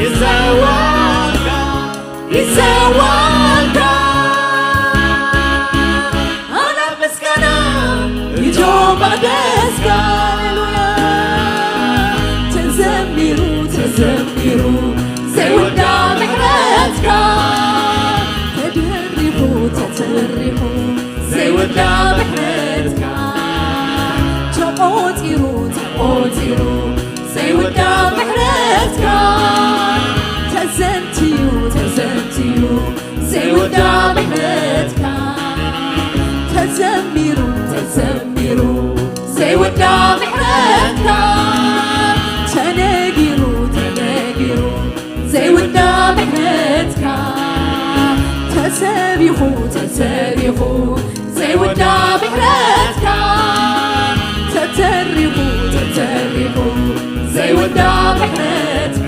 ይሰዋልካ፣ ይሰዋልካ። ኣና ምስጋና ይቶ መቕደስካ። ሃሌሉያ። ተዘሚሩ፣ ተዘሚሩ ዘይውዳ ምሕረትካ። ተደሪኹ፣ ተተሪኹ ዘይውዳ ምሕረትካ። ተቖጺሩ፣ ተቖጺሩ ዘይውዳ ምሕረትካ። ተዘንትዩ፣ ተዘንትዩ ዘይውዳ ምሕረትካ። ተዘሚሩ፣ ተዘሚሩ ዘይውዳ ምሕረትካ። ተነጊሩ፣ ተነጊሩ ዘይውዳ ምሕረትካ። ተሰቢኹ፣ ተሰቢኹ ዘይውዳ ምሕረትካ። ተተሪኹ፣ ተተሪኹ ዘይውዳ ምሕረትካ።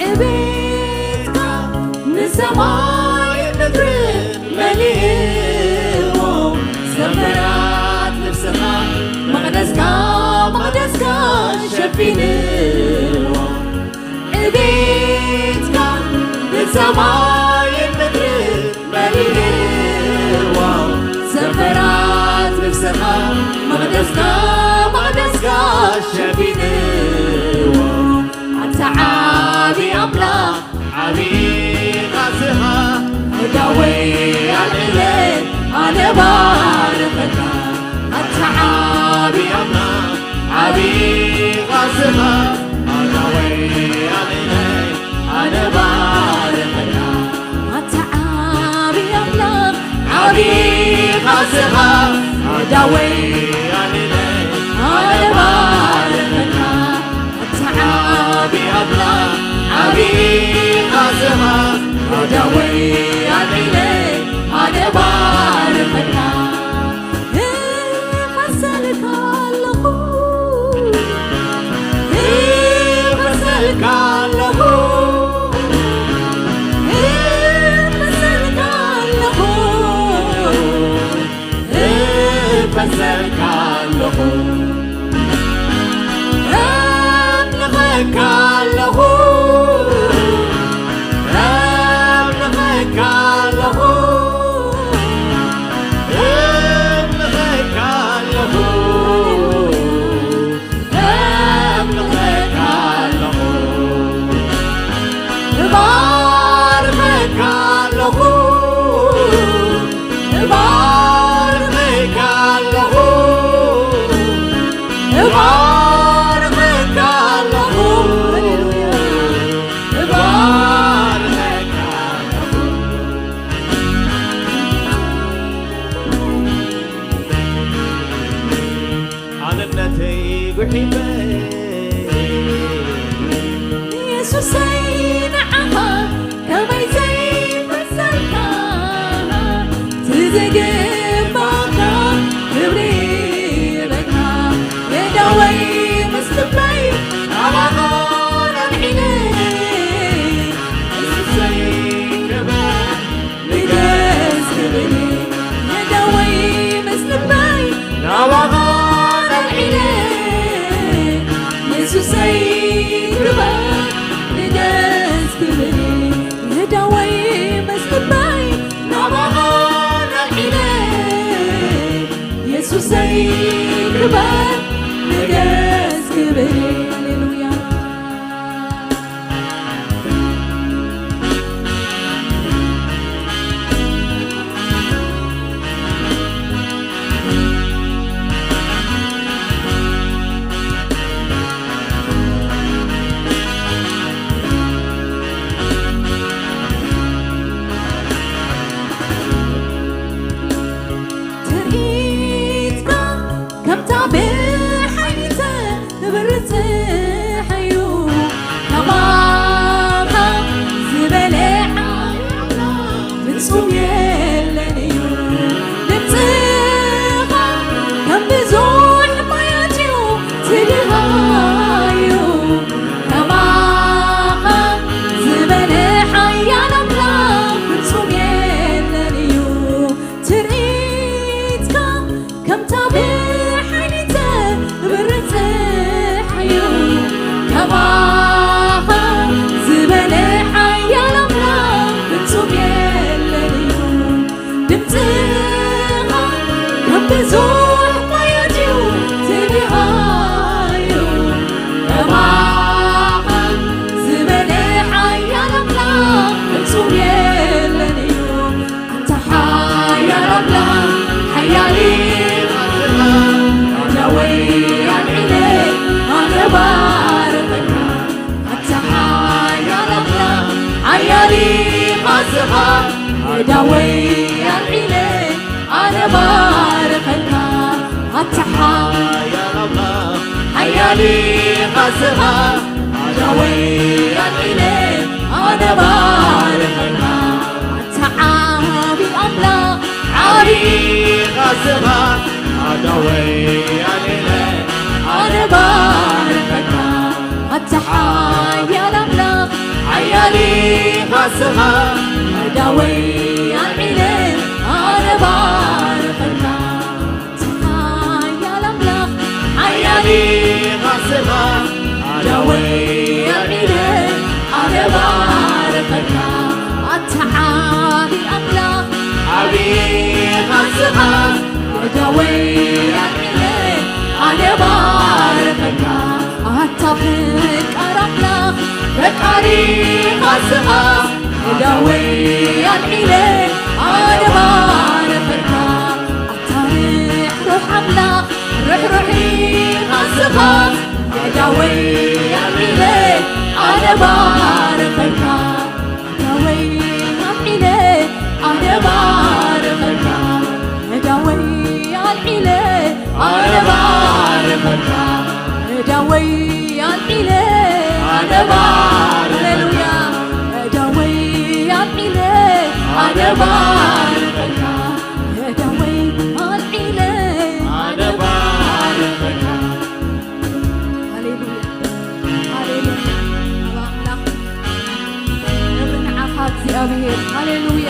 ዕቤትካ ንሰማይ ምድሪ መሊእዎ፣ ዘመራት ነፍስኻ መቕደስካ፣ መቕደስካ ሸፊንዎ። ዕቤትካ ንሰማይ ምድሪ መሊእዎ፣ ዘመራት ነፍስኻ መቕደስካ፣ መቕደስካ ሸፊንዎ። ኣንታ ዓቢ ኣምላኽ፣ ዓቢ ቃልስኻ፣ ኣዳወይ ኣልዕለይ፣ ኣነ ባርኸካ። ኣንታ ዓቢ ኣምላኽ፣ ዓቢ ቃልስኻ፣ ኣዳወይ ኣልዕለይ፣ ኣነ ባርኸካ። ኣንታ ዓቢ ኣምላኽ፣ ዓቢ ቃልስኻ፣ ኣዳወይ ኣልዕለይ፣ ኣነ ባርኸካ። ኣንታ ዓቢ ኣምላኽ፣ ዓቢ ቃልስኻ፣ ኣዳወይ ኣልዕለይ፣ ኣነ ባርኸካ። እፈሰልካ ኣለኹ፣ እፈሰልካ ኣለኹ፣ እፈሰልካ ኣለኹ፣ እፈሰልካ ኣለኹ፣ ኣምልኸካ ኣለኹ፣ ስኻ ኣዳወይ ኣልዒለ ኣነ ባርኸካ። ኣታ ሓያል ኣምላኽ ሓያል ኢኻ ስኻ ኣዳወይ ኣልዒለ ኣነ ባርኸካ። ኣታ ዓቢ ኣምላኽ ዓቢ ኢኻ ስኻ ኣዳወይ ኣልዒለ ኣነ ባርኸካ። ኣታ ሓያል ኣምላኽ ሓያል ኢኻ ስኻ ኣዳወይ ኣልዒለ ኣነ ባርኸካ። ኣታ ሓያል ኣምላኽ ሓያል ኢኻ ስኻ ኣዳወይ ኣልዒለ ኣነ ባርኸካ። ኣታ ዓቢ ኣምላኽ ዓቢ ኢኻ ስኻ ኣዳወይ ኣልዒለ ኣነ ባርኸካ። ኣታ ፈቃር ኣምላኽ ፈቃር ኢኻ ስኻ ኣዳወይ ኣልዒለ ኣነ ባርኸካ። ኣታ ርሕሩሕ ኣምላኽ ርሕሩሕ ኢኻ ስኻ ኣዳወይ ኣልዒለ ኣነ ባርኸካ። ኣዳወይ ኣልዒለ ኣነ ባርኸካ። ኣዳወይ ኣልዒለ ኣነ ባርኸካ። ኣዳወይ ኣልዒለ ኣነ ባር-፣ ሃሌሉያ። ኣዳወይ ኣልዒለ ኣነ ባርኸካ። ኣዳወይ ኣልዒለ ኣነ ባርኸካ። ሃሌሉያ፣ ሃሌሉያ። ኣብ ኣምላኽ ክብሪ ንዓኻ እግዚኣብሔር። ሃሌሉያ።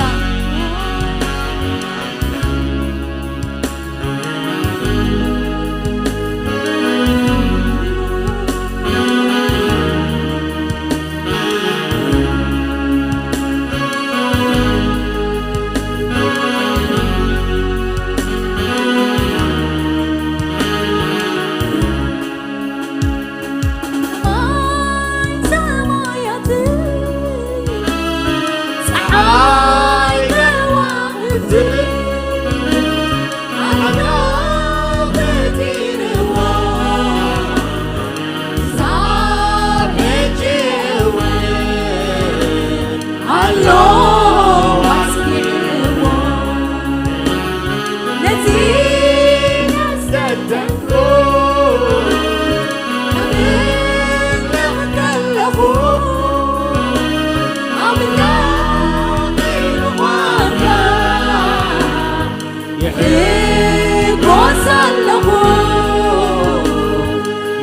ይሕጎስ ኣለኹ፣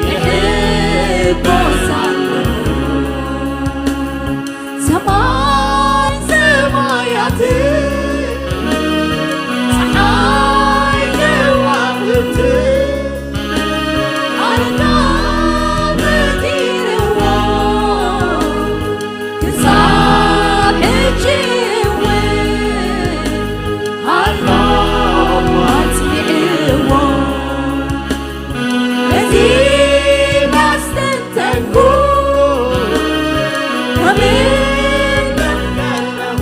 ይሕጎስ ኣለኹ። ሰማይ ሰማያት፣ ጸሓይ ከዋኽብቲ፣ ኣርካ ፈጢርዎ፣ ክሳብ ሕጂ እውን ኣሎ ኣጽኒዕዎ። እዚ መስተንተንኩ፣ ከመይ ከለኹ፣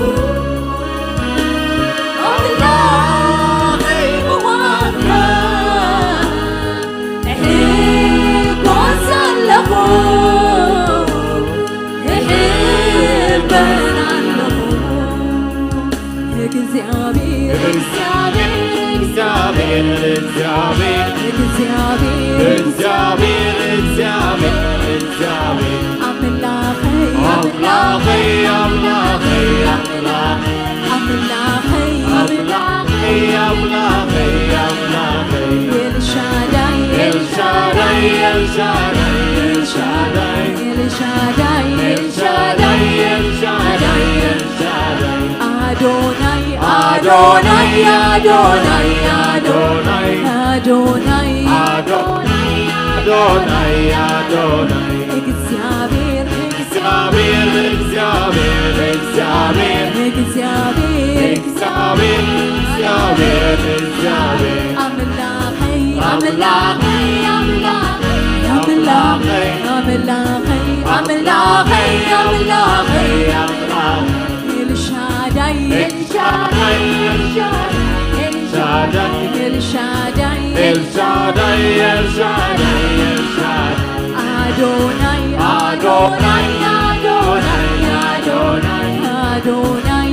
ኣምላኸይ ምዃንካ እሕጎስ ኣለኹ፣ እሕበን ኣለኹ። እግዚኣብሔር፣ እግዚኣብሔር፣ እግዚኣብሔር፣ እግዚኣብሔር፣ እግዚኣብሔር፣ እግዚኣብሔር፣ ኣምላኸይ፣ ኣምላኸይ፣ ኣምላኸይ፣ ኣምላኸይ፣ ኣምላኸይ፣ ኣምላኸይ፣ ኣምላኸይ፣ ኣምላኸይ፣ ኤልሻዳይ፣ ኤልሻዳይ፣ ኤልሻዳይ፣ ኤልሻዳይ፣ ኤልሻዳይ፣ ኤልሻዳይ፣ ኤልሻዳይ፣ ኤልሻዳይ። ኣዶናይ፣ ኣዶናይ፣ ኣዶናይ፣ ኣዶናይ፣ ኣዶናይ፣ ኣዶናይ፣ ኣዶናይ፣ ኣዶናይ። እግዚኣብሔር፣ እግዚኣብሔር፣ እግዚኣብሔር፣ እግዚኣብሔር፣ እግዚኣብሔር፣ እግዚኣብሔር፣ እግዚኣብሔር፣ ኣምላኸይ፣ ኣምላኸይ፣ ኣምላኸይ፣ ኣምላኸይ፣ ኣምላኸይ፣ ኣምላኸይ፣ ኣምላኸይ፣ ኣምላኸይ፣ ኤልሻዳይ፣ ኤልሻዳይ፣ ኤልሻዳይ፣ ኤልሻዳይ፣ ኤልሻዳይ፣ ኤልሻዳይ፣ ኣዶናይ፣ ኣዶናይ፣ ኣዶናይ፣ ኣዶናይ፣ ኣዶናይ፣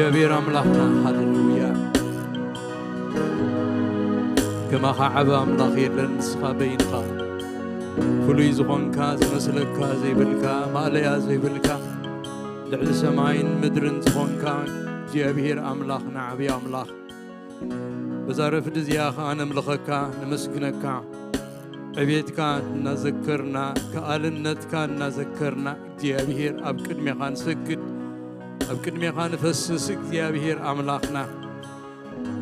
እግዚኣብሔር ኣምላኽና፣ ሃሌሉያ። ከማኻ ዓቢ ኣምላኽ የለን፣ ንስኻ በይንኻ ፍሉይ ዝኾንካ፣ ዝመስለካ ዘይብልካ፣ ማእለያ ዘይብልካ፣ ልዕሊ ሰማይን ምድርን ዝኾንካ እግዚኣብሔር ኣምላኽና፣ ዓቢ ኣምላኽ፣ በዛ ረፍዲ እዚኣ ኸኣ ነምልኸካ፣ ነመስግነካ። ዕቤትካ እናዘከርና፣ ከኣልነትካ እናዘከርና፣ እግዚኣብሔር ኣብ ቅድሜኻ ንሰግድ፣ ኣብ ቅድሜኻ ንፈስስ። እግዚኣብሔር ኣምላኽና፣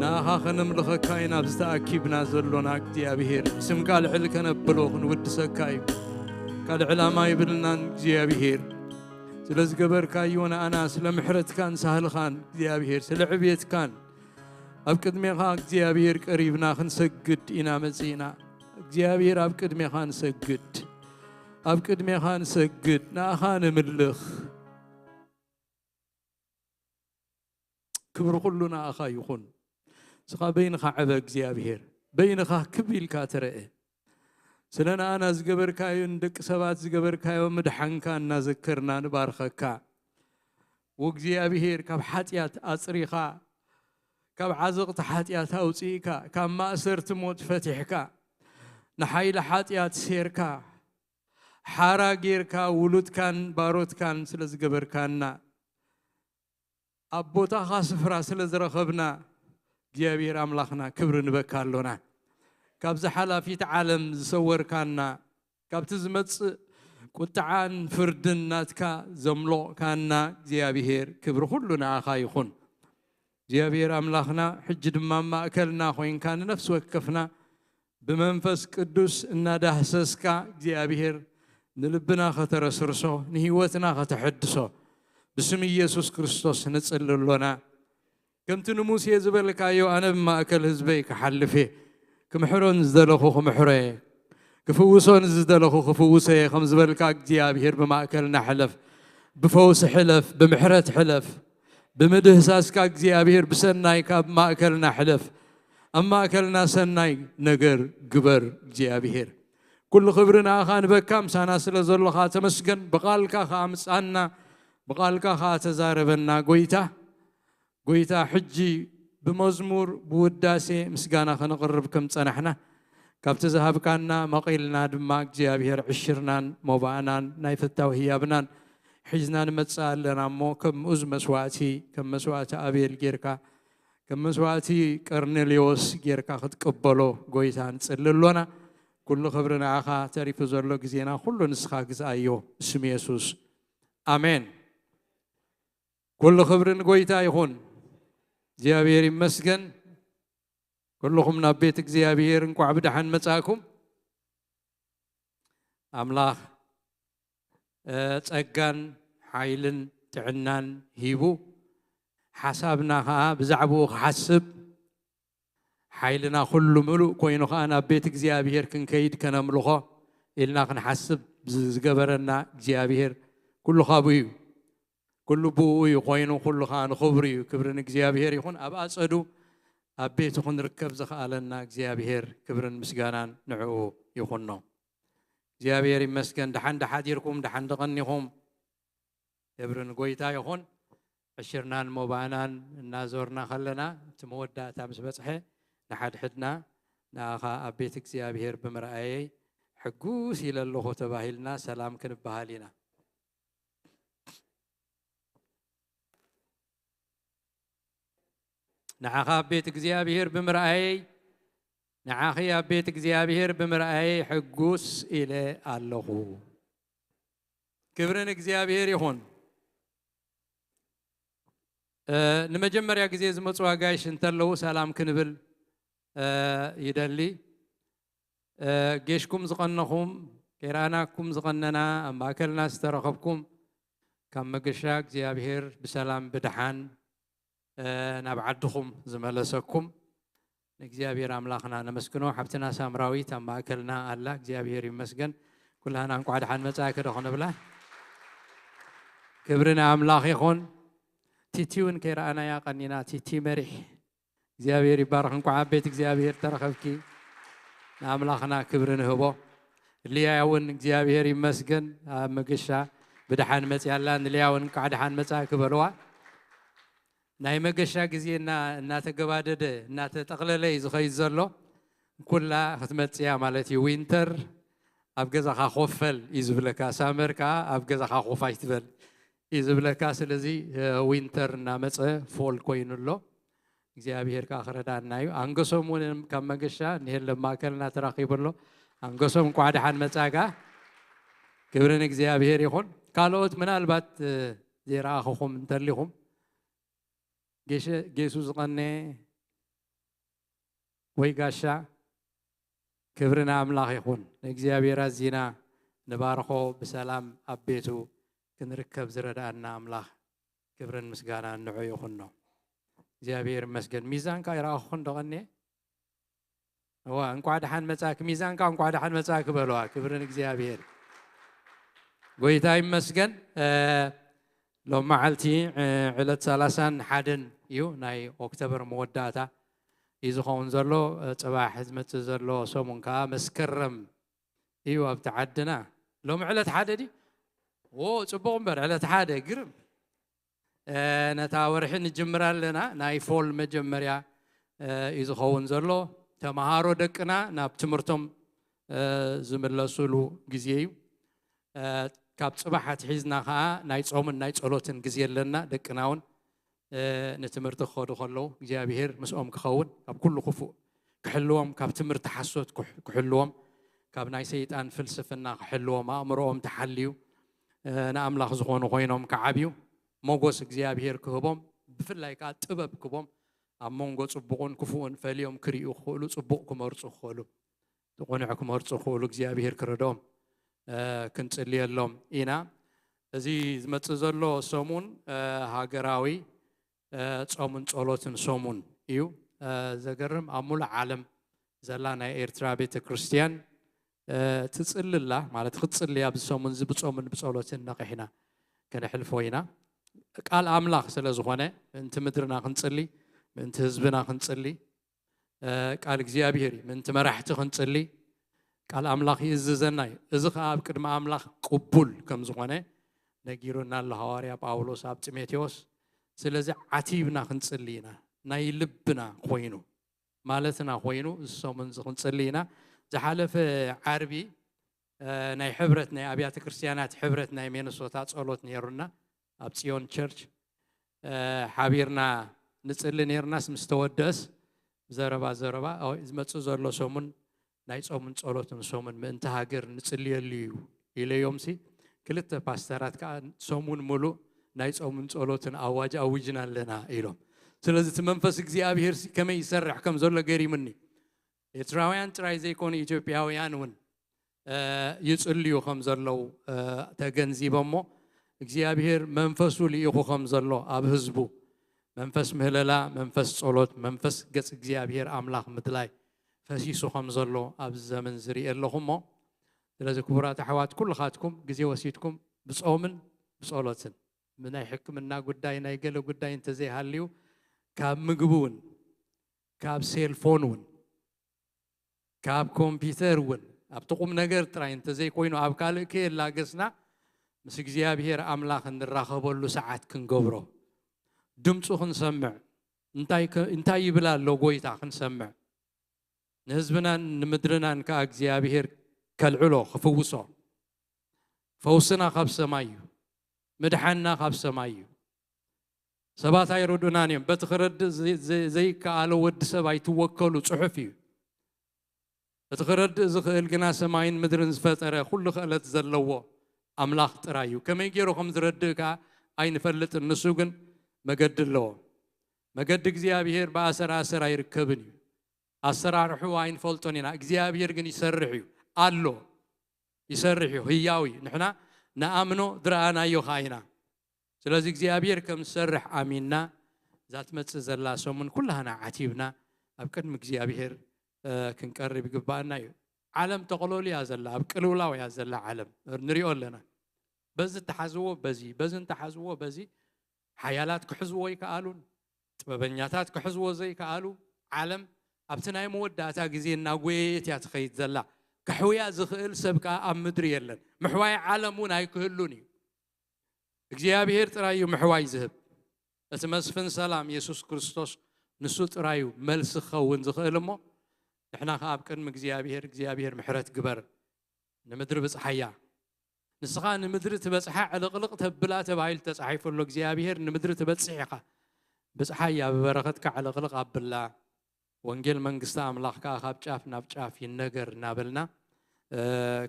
ንኣኻ ኸነምልኸካ ኢና ኣብዚ ተኣኪብና ዘሎና። እግዚኣብሔር ስምካ ልዕል ከነብሎ ክንውድሰካ እዩ። ካልእ ዕላማ ይብልናን እግዚኣብሔር፣ ስለ ዝገበርካዮ ንኣና፣ ስለ ምሕረትካን ሳህልኻን እግዚኣብሔር፣ ስለ ዕቤትካን ኣብ ቅድሜኻ እግዚኣብሔር ቀሪብና ክንሰግድ ኢና መጺእና። እግዚኣብሔር ኣብ ቅድሜኻ ንሰግድ፣ ኣብ ቅድሜኻ ንሰግድ፣ ንኣኻ ንምልኽ። ክብሪ ኩሉ ንኣኻ ይኹን። ንስኻ በይንኻ ዕበ እግዚኣብሔር፣ በይንኻ ክብ ኢልካ ተረአ። ስለ ንኣና ዝገበርካዮ፣ ንደቂ ሰባት ዝገበርካዮ ምድሓንካ እናዘከርና ንባርኸካ። ወእግዚኣብሔር ካብ ሓጢኣት ኣጽሪኻ፣ ካብ ዓዘቕቲ ሓጢኣት ኣውጺእካ፣ ካብ ማእሰርቲ ሞት ፈቲሕካ፣ ንሓይሊ ሓጢኣት ሴርካ፣ ሓራ ጌርካ ውሉድካን ባሮትካን ስለ ዝገበርካና፣ ኣብ ቦታኻ ስፍራ ስለ ዝረኸብና፣ እግዚኣብሔር ኣምላኽና ክብሪ ንበካ ኣሎና። ካብዚ ሓላፊት ዓለም ዝሰወርካና፣ ካብቲ ዝመጽእ ቁጥዓን ፍርድን ናትካ ዘምሎቕካና እግዚኣብሔር፣ ክብሪ ኩሉ ንኣኻ ይኹን። እግዚኣብሔር ኣምላኽና፣ ሕጂ ድማ ኣብ ማእከልና ኮይንካ ንነፍሲ ወከፍና ብመንፈስ ቅዱስ እናዳህሰስካ እግዚኣብሔር ንልብና ከተረስርሶ፣ ንህይወትና ከተሐድሶ ብስም ኢየሱስ ክርስቶስ ንጽሊ ኣሎና። ከምቲ ንሙሴ ዝበልካዮ፣ ኣነ ብማእከል ህዝበይ ክሓልፍ እየ፣ ክምሕሮ ንዝደለኹ ክምሕሮ እየ፣ ክፍውሶ ንዝደለኹ ክፍውሶ እየ ከም ዝበልካ፣ እግዚኣብሔር ብማእከልና ሕለፍ፣ ብፈውሲ ሕለፍ፣ ብምሕረት ሕለፍ፣ ብምድህሳስካ እግዚኣብሔር ብሰናይካ ኣብ ማእከልና ሕለፍ። ኣብ ማእከልና ሰናይ ነገር ግበር እግዚኣብሔር። ኩሉ ክብሪ ንኣኻ ንበካ፣ ምሳና ስለ ዘሎኻ ተመስገን። ብቓልካ ኸኣ ምጻና፣ ብቓልካ ኸኣ ተዛረበና ጎይታ። ጎይታ፣ ሕጂ ብመዝሙር ብውዳሴ ምስጋና ከነቕርብ ከም ጸናሕና፣ ካብቲ ዝሃብካና መቒልና ድማ እግዚኣብሔር ዕሽርናን ሞባእናን ናይ ፍታው ህያብናን ሒዝና ንመጽእ ኣለና እሞ፣ ከም ምኡዝ መስዋእቲ፣ ከም መስዋእቲ ኣቤል ጌርካ፣ ከም መስዋእቲ ቀርኔሌዎስ ጌርካ ክትቅበሎ ጎይታ ንጽሊ ኣሎና። ኩሉ ክብሪ ንኣኻ፣ ተሪፉ ዘሎ ግዜና ኩሉ ንስኻ ግዝኣዮ። ብስም የሱስ፣ ኣሜን። ኩሉ ክብሪ ንጎይታ ይኹን። እግዚኣብሔር ይመስገን። ኩልኹም ናብ ቤት እግዚኣብሔር እንቋዕ ብደሓን መጻእኩም። ኣምላኽ፣ እ፣ ጸጋን ሓይልን ጥዕናን ሂቡ፣ ሓሳብና ኸኣ ብዛዕባኡ ክሓስብ፣ ሓይልና ኩሉ ምሉእ ኮይኑ ኸኣ ናብ ቤት እግዚኣብሔር ክንከይድ ከነምልኾ ኢልና ክንሓስብ ዝገበረና እግዚኣብሔር ኩሉ ካብኡ እዩ። ኩሉ ብኡ እዩ ኮይኑ፣ ኩሉ ኸኣ ንኽብሩ እዩ። ክብሪ ንእግዚኣብሔር ይኹን። ኣብ ኣጸዱ ኣብ ቤቱ ክንርከብ ዘኽኣለና እግዚኣብሔር ክብርን ምስጋናን ንዕኡ ይኹኖ። እግዚኣብሔር ይመስገን። ደሓን ደሓዲርኩም፣ ደሓን ደቐኒኹም። ክብሪ ንጎይታ ይኹን። ዕሽርናን ሞባእናን እናዞርና ከለና፣ እቲ መወዳእታ ምስ በጽሐ፣ ንሓድሕድና ንኣኻ ኣብ ቤት እግዚኣብሔር ብምርኣየይ ሕጉስ ኢለ ኣለኹ ተባሂልና ሰላም ክንበሃል ኢና። ንዓኻ ኣብ ቤት እግዚኣብሔር ብምርኣየይ፣ ንዓኺ ኣብ ቤት እግዚኣብሔር ብምርኣየይ ሕጉስ ኢለ ኣለኹ። ክብሪ ንእግዚኣብሔር ይኹን። እ፣ ንመጀመርያ ግዜ ዝመጹ ኣጋይሽ እንተለዉ ሰላም ክንብል፣ እ፣ ይደሊ። እ፣ ጌሽኩም ዝቐነኹም፣ ከይረኣናኩም ዝቐነና፣ ኣብ ማእከልና ዝተረኸብኩም፣ ካብ መገሻ እግዚኣብሔር ብሰላም ብደሓን፣ እ፣ ናብ ዓድኹም ዝመለሰኩም ንእግዚኣብሔር ኣምላኽና ነመስግኖ። ሓብትና ሳምራዊት ኣብ ማእከልና ኣላ፣ እግዚኣብሔር ይመስገን። ኩላህና እንቋዕ ደሓን መጻእኪ ዶ ክንብላ? ክብሪ ንኣምላኽ ይኹን። ቲቲ እውን ከይረኣናያ ቀኒና፣ ቲቲ መሪሕ። እግዚኣብሔር ይባረኽ። እንቋዕ ኣብ ቤት እግዚኣብሔር ተረኸብኪ። ንኣምላኽና ክብሪ ንህቦ። ሊያ እውን እግዚኣብሔር ይመስገን፣ ኣብ መገሻ ብደሓን መጽያ ኣላ። ንሊያ እውን እንቋዕ ደሓን መጻእኪ በልዋ። ናይ መገሻ ግዜ እና እናተገባደደ እናተጠቕለለ እዩ ዝኸይድ ዘሎ። ኩላ ክትመጽእ እያ ማለት እዩ። ዊንተር ኣብ ገዛኻ ኮፈል እዩ ዝብለካ፣ ሳመር ከዓ ኣብ ገዛኻ ኮፍ ኣይትበል እዩ ዝብለካ። ስለዚ ዊንተር እናመጸ ፎል ኮይኑ ኣሎ። እግዚኣብሔር ከዓ ክረዳና እዩ። ኣንገሶም እውን ካብ መገሻ እንሄለ ማእከልና ተራኺቡ ኣሎ። ኣንገሶም እንኳዕ ደሓን መጻጋ። ክብሪ ንእግዚኣብሔር ይኹን። ካልኦት ምናልባት ዘይረኣኹኹም እንተሊኹም ጌሱ ዝቐነ ወይ ጋሻ ክብሪ ንኣምላኽ ይኹን። ንእግዚኣብሔር ኣዚና ንባርኾ፣ ብሰላም ኣብ ቤቱ ክንርከብ ዝረድኣና ኣምላኽ ክብርን ምስጋናን ንዑ ይኹኖ። እግዚኣብሔር ይመስገን። ሚዛንካ ይረኣኹኹን ዶ ቀንየ? እዋ፣ እንኳዕ ደሓን መጻእኪ። ሚዛንካ እንኳዕ ደሓን መጻእኪ በልዋ። ክብሪ ንእግዚኣብሔር። ጎይታ ይመስገን። እ፣ ሎም መዓልቲ፣ እ፣ ዕለት ሰላሳን ሓደን እዩ፣ ናይ ኦክቶበር መወዳእታ እዩ ዝኸውን ዘሎ። እ፣ ጽባሕ ዝመጽእ ዘሎ ሰሙን ከኣ መስከረም እዩ ኣብቲ ዓድና። ሎም ዕለት ሓደ ድዩ? ዎ፣ ጽቡቕ እምበር፣ ዕለት ሓደ፣ ግርም። እ፣ ነታ ወርሒ ንጅምር ኣለና። ናይ ፎል መጀመርያ፣ እ፣ እዩ ዝኸውን ዘሎ። ተምሃሮ ደቅና ናብ ትምህርቶም፣ እ፣ ዝምለሱሉ ግዜ እዩ። እ፣ ካብ ጽባሕ ኣትሒዝና ኸኣ ናይ ጾምን ናይ ጸሎትን ግዜ ኣለና። ደቅና እውን፣ እ፣ ንትምህርቲ ክኸዱ ከለዉ እግዚኣብሔር ምስኦም ክኸውን፣ ካብ ኩሉ ክፉእ ክሕልዎም፣ ካብ ትምህርቲ ሓሶት ክሕ-፣ ክሕልዎም፣ ካብ ናይ ሰይጣን ፍልስፍና ክሕልዎም፣ ኣእምሮኦም ተሓልዩ፣ እ፣ ንኣምላኽ ዝኾኑ ኮይኖም ክዓብዩ፣ ሞጎስ እግዚኣብሔር ክህቦም፣ ብፍላይ ከኣ ጥበብ ክህቦም፣ ኣብ መንጎ ጽቡቕን ክፉእን ፈልዮም ክርእዩ ክኽእሉ፣ ጽቡቕ ክመርጹ ክኽእሉ፣ እቲ ቅኑዕ ክመርጹ ክኽእሉ እግዚኣብሔር ክረድኦም፣ እ፣ ክንጽልየሎም ኢና። እዚ ዝመጽእ ዘሎ ሰሙን፣ እ፣ ሃገራዊ፣ እ፣ ጾምን ጸሎትን ሰሙን እዩ። እ፣ ዘገርም፣ ኣብ ሙሉእ ዓለም ዘላ ናይ ኤርትራ ቤተ ክርስቲያን፣ እ፣ ትጽሊ ኣላ፣ ማለት ክትጽሊ ኣብዚ ሰሙን እዚ ብጾምን ብጸሎትን ነቒሕና ከነሕልፎ ኢና። ቃል ኣምላኽ ስለ ዝኾነ፣ ምእንቲ ምድርና ክንጽሊ፣ ምእንቲ ህዝብና ክንጽሊ፣ እ፣ ቃል እግዚኣብሔር እዩ። ምእንቲ መራሕቲ ክንጽሊ ቃል ኣምላኽ ይእዝዘና እዩ። እዚ ኸኣ ኣብ ቅድሚ ኣምላኽ ቅቡል ከም ዝኾነ ነጊሩና ኣሎ ሃዋርያ ጳውሎስ ኣብ ጢሞቴዎስ። ስለዚ ዓቲብና ክንጽሊ ኢና። ናይ ልብና ኮይኑ፣ ማለትና ኮይኑ፣ እዚ ሰሙን እዚ ክንጽሊ ኢና። ዝሓለፈ ዓርቢ፣ እ፣ ናይ ሕብረት፣ ናይ ኣብያተ ክርስቲያናት ሕብረት ናይ ሚነሶታ ጸሎት ነይሩና ኣብ ጽዮን ቸርች፣ እ፣ ሓቢርና ንጽሊ ነይርናስ፣ ምስ ተወደእስ ዘረባ ዘረባ፣ ኦ፣ ዝመጽእ ዘሎ ሰሙን ናይ ጾምን ጸሎትን ሰሙን ምእንቲ ሃገር ንጽልየሉ እዩ ኢለዮምሲ፣ ክልተ ፓስተራት ከኣ ሰሙን ሙሉእ ናይ ጾምን ጸሎትን ኣዋጅ ኣዊጅና ኣለና ኢሎም። ስለዚ እቲ መንፈስ እግዚኣብሄርሲ ከመይ ይሰርሕ ከም ዘሎ ገሪሙኒ። ኤርትራውያን ጥራይ ዘይኮኑ ኢትዮጵያውያን እውን፣ እ፣ ይጽልዩ ከም ዘለዉ፣ እ፣ ተገንዚበ እሞ፣ እግዚኣብሄር መንፈሱ ልኢኹ ከም ዘሎ ኣብ ህዝቡ፣ መንፈስ ምህለላ፣ መንፈስ ጸሎት፣ መንፈስ ገጽ እግዚኣብሄር ኣምላኽ ምድላይ ፈሲሱ ከም ዘሎ ኣብዚ ዘመን ዝርኢ ኣለኹ እሞ፣ ስለዚ ክቡራት ኣሕዋት ኩልኻትኩም ግዜ ወሲድኩም ብጾምን ብጸሎትን፣ ብናይ ሕክምና ጉዳይ፣ ናይ ገለ ጉዳይ እንተዘይሃልዩ፣ ካብ ምግቢ እውን፣ ካብ ሴልፎን እውን፣ ካብ ኮምፒተር እውን፣ ኣብቲ ቁም ነገር ጥራይ እንተዘይኮይኑ፣ ኣብ ካልእ ከየላገስና ምስ እግዚኣብሄር ኣምላኽ እንራኸበሉ ሰዓት ክንገብሮ፣ ድምፁ ክንሰምዕ፣ እንታይ ከ-፣ እንታይ ይብል ኣሎ ጎይታ ክንሰምዕ፣ ንህዝብናን ንምድርናን ከኣ እግዚኣብሄር ከልዕሎ፣ ክፍውሶ። ፈውስና ካብ ሰማይ እዩ። ምድሓንና ካብ ሰማይ እዩ። ሰባት ኣይረድኡናን እዮም። በቲ ክረድእ ዘ-፣ ዘ-፣ ዘይከኣሎ ወዲ ሰብ ኣይትወከሉ፣ ጽሑፍ እዩ። እቲ ክረድእ ዝኽእል ግና ሰማይን ምድርን ዝፈጠረ፣ ኩሉ ክእለት ዘለዎ ኣምላኽ ጥራይ እዩ። ከመይ ገይሩ ከም ዝረድእ ከኣ ኣይንፈልጥን። ንሱ ግን መገዲ ኣለዎ። መገዲ እግዚኣብሄር ብኣሰር ኣሰር ኣይርከብን እዩ። ኣሰራርሕኡ ኣይንፈልጦን ኢና። እግዚኣብሄር ግን ይሰርሕ እዩ። ኣሎ። ይሰርሕ እዩ። ህያው እዩ። ንሕና ንኣምኖ ዝረኣናዮ ከኣ ኢና። ስለዚ እግዚኣብሄር ከም ዝሰርሕ ኣሚንና፣ እዛ ትመጽእ ዘላ ሰሙን ኩላህና ዓቲብና ኣብ ቅድሚ እግዚኣብሄር፣ እ፣ ክንቀርብ ይግባኣና እዩ። ዓለም ተቕለሉ እያ ዘላ፣ ኣብ ቅልውላው እያ ዘላ ዓለም። ንሪኦ ኣለና። በዚ እተሓዝዎ በዚ፣ በዚ እንተሓዝዎ በዚ፣ ሓያላት ክሕዝዎ ኣይከኣሉን። ጥበበኛታት ክሕዝዎ ዘይከኣሉ፣ ዓለም ኣብቲ ናይ መወዳእታ ግዜ እናጎየየት እያ ትኸይድ ዘላ። ከሕውያ ዝኽእል ሰብ ከኣ ኣብ ምድሪ የለን። ምሕዋይ ዓለም እውን ኣይክህሉን እዩ። እግዚኣብሄር ጥራይ እዩ ምሕዋይ ዝህብ። እቲ መስፍን ሰላም የሱስ ክርስቶስ ንሱ ጥራይ እዩ መልሲ ክኸውን ዝኽእል እሞ፣ ንሕና ከኣ ኣብ ቅድሚ እግዚኣብሔር፣ እግዚኣብሔር ምሕረት ግበር፣ ንምድሪ ብጽሓያ። ንስኻ ንምድሪ ትበጽሓ ዕልቕልቕ ተብላ ተባሂሉ ተጻሒፉ ኣሎ። እግዚኣብሔር ንምድሪ ትበጽሕ ኢኻ። ብጽሓያ፣ ብበረኸትካ ዕልቕልቕ ኣብላ። ወንጌል መንግስቲ ኣምላኽ ከኣ ካብ ጫፍ ናብ ጫፍ ይነገር እናበልና፣ እ፣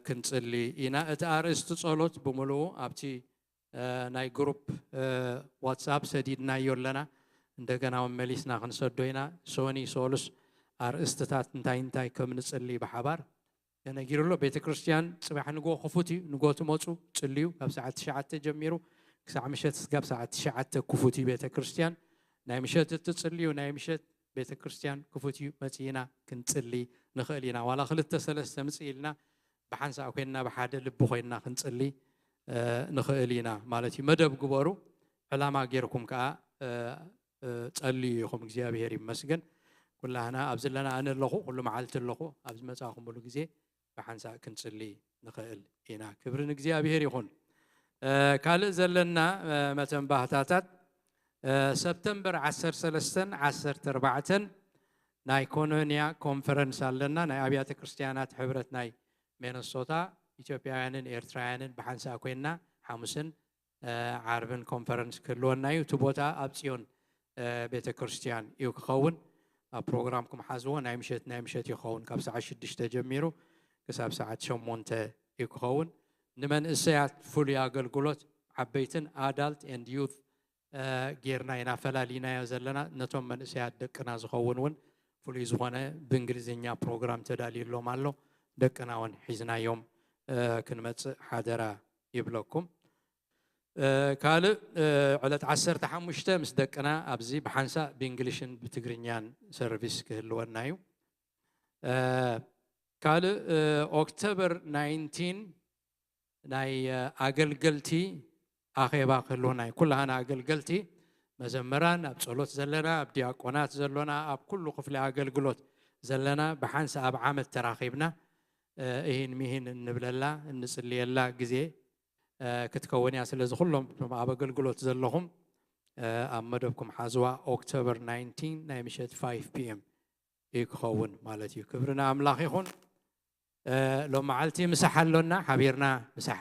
ክንጽሊ ኢና። እቲ ኣርእስቲ ጸሎት ብምሉኡ ኣብቲ፣ እ፣ ናይ ግሩፕ፣ እ፣ ዋትሳፕ ሰዲድናዮ ኣለና። እንደገና እውን መሊስና ክንሰዶ ኢና። ሶኒ ሶሉስ ኣርእስትታት እንታይ እንታይ ከም ንጽሊ ብሓባር ተነጊሩ ኣሎ። ቤተ ክርስቲያን ጽባሕ ንግሆ ክፉት እዩ። ንግሆ ትመጹ፣ ጽልዩ። ካብ ሰዓት ትሽዓተ ጀሚሩ ክሳዕ ምሸት ስጋብ ሰዓት ትሽዓተ ክፉት እዩ ቤተ ክርስቲያን። ናይ ምሸት እትጽልዩ፣ ናይ ምሸት ቤተ ክርስቲያን ክፉት እዩ። መጺእና ክንጽሊ ንኽእል ኢና። ዋላ ክልተ ሰለስተ ምጽእ ኢልና ብሓንሳእ ኮይንና፣ ብሓደ ልቢ ኮይንና ክንጽሊ፣ እ፣ ንኽእል ኢና ማለት እዩ። መደብ ግበሩ። ዕላማ ጌርኩም ከኣ፣ እ፣ እ፣ ጸልዩ ኢኹም። እግዚኣብሔር ይመስገን። ኩላህና ኣብ ዘለና ኣነ ኣለኹ፣ ኩሉ መዓልቲ ኣለኹ። ኣብ ዝመጻኹምሉ ግዜ ብሓንሳእ ክንጽሊ ንኽእል ኢና። ክብሪ ንእግዚኣብሔር ይኹን። እ፣ ካልእ ዘለና፣ እ፣ መተንባህታታት፣ እ፣ ሰፕተምበር ዓሰርተ ሰለስተን ዓሰርተ ኣርባዕተን ናይ ኮኖንያ ኮንፈረንስ ኣለና። ናይ ኣብያተ ክርስቲያናት ሕብረት ናይ ሚነሶታ፣ ኢትዮጵያውያንን ኤርትራውያንን ብሓንሳእ ኮይንና ሓሙስን፣ እ፣ ዓርብን ኮንፈረንስ ክህልወና እዩ። እቲ ቦታ ኣብ ጽዮን፣ እ፣ ቤተ ክርስቲያን እዩ ክኸውን። ኣብ ፕሮግራምኩም ሓዝዎ። ናይ ምሸት፣ ናይ ምሸት እዩ ክኸውን። ካብ ሰዓት ሽዱሽተ ጀሚሩ ክሳብ ሰዓት ሸሞንተ እዩ ክኸውን። ንመንእሰያት ፍሉይ ኣገልግሎት፣ ዓበይትን ኣዳልት ኤንድ ዩት፣ እ፣ ጌርና ኢና ፈላሊናዮ ዘለና። ነቶም መንእሰያት ደቅና ዝኸውን እውን ፍሉይ ዝኾነ ብእንግሊዝኛ ፕሮግራም ተዳልዩሎም ኣሎ። ደቅና እውን ሒዝናዮም፣ እ፣ ክንመጽእ ሓደራ ይብለኩም። እ፣ ካልእ፣ እ፣ ዕለት ዓሰርተ ሓሙሽተ ምስ ደቅና ኣብዚ ብሓንሳእ ብእንግሊሽን ብትግርኛን ሰርቪስ ክህልወና እዩ። እ፣ ካልእ፣ እ፣ ኦክቶበር ናይንቲን ናይ፣ እ፣ ኣገልገልቲ ኣኼባ ክህልወና እዩ። ኩላህና ኣገልገልቲ፣ መዘምራን፣ ኣብ ጸሎት ዘለና፣ ኣብ ዲያቆናት ዘሎና፣ ኣብ ኩሉ ክፍሊ ኣገልግሎት ዘለና ብሓንሳእ ኣብ ዓመት ተራኺብና፣ እ፣ እሂን ምሂን እንብለላ፣ እንጽልየላ ግዜ፣ እ፣ ክትከውን እያ። ስለዚ ኩሎም እቶም ኣብ ኣገልግሎት ዘለኹም፣ እ፣ ኣብ መደብኩም ሓዝዋ። ኦክቶበር ናይንቲን ናይ ምሸት ፋይቭ ፒ ኤም እዩ ክኸውን ማለት እዩ። ክብሪ ንኣምላኽ ይኹን። እ፣ ሎም መዓልቲ ምሳሕ ኣሎና፣ ሓቢርና ምሳሕ፣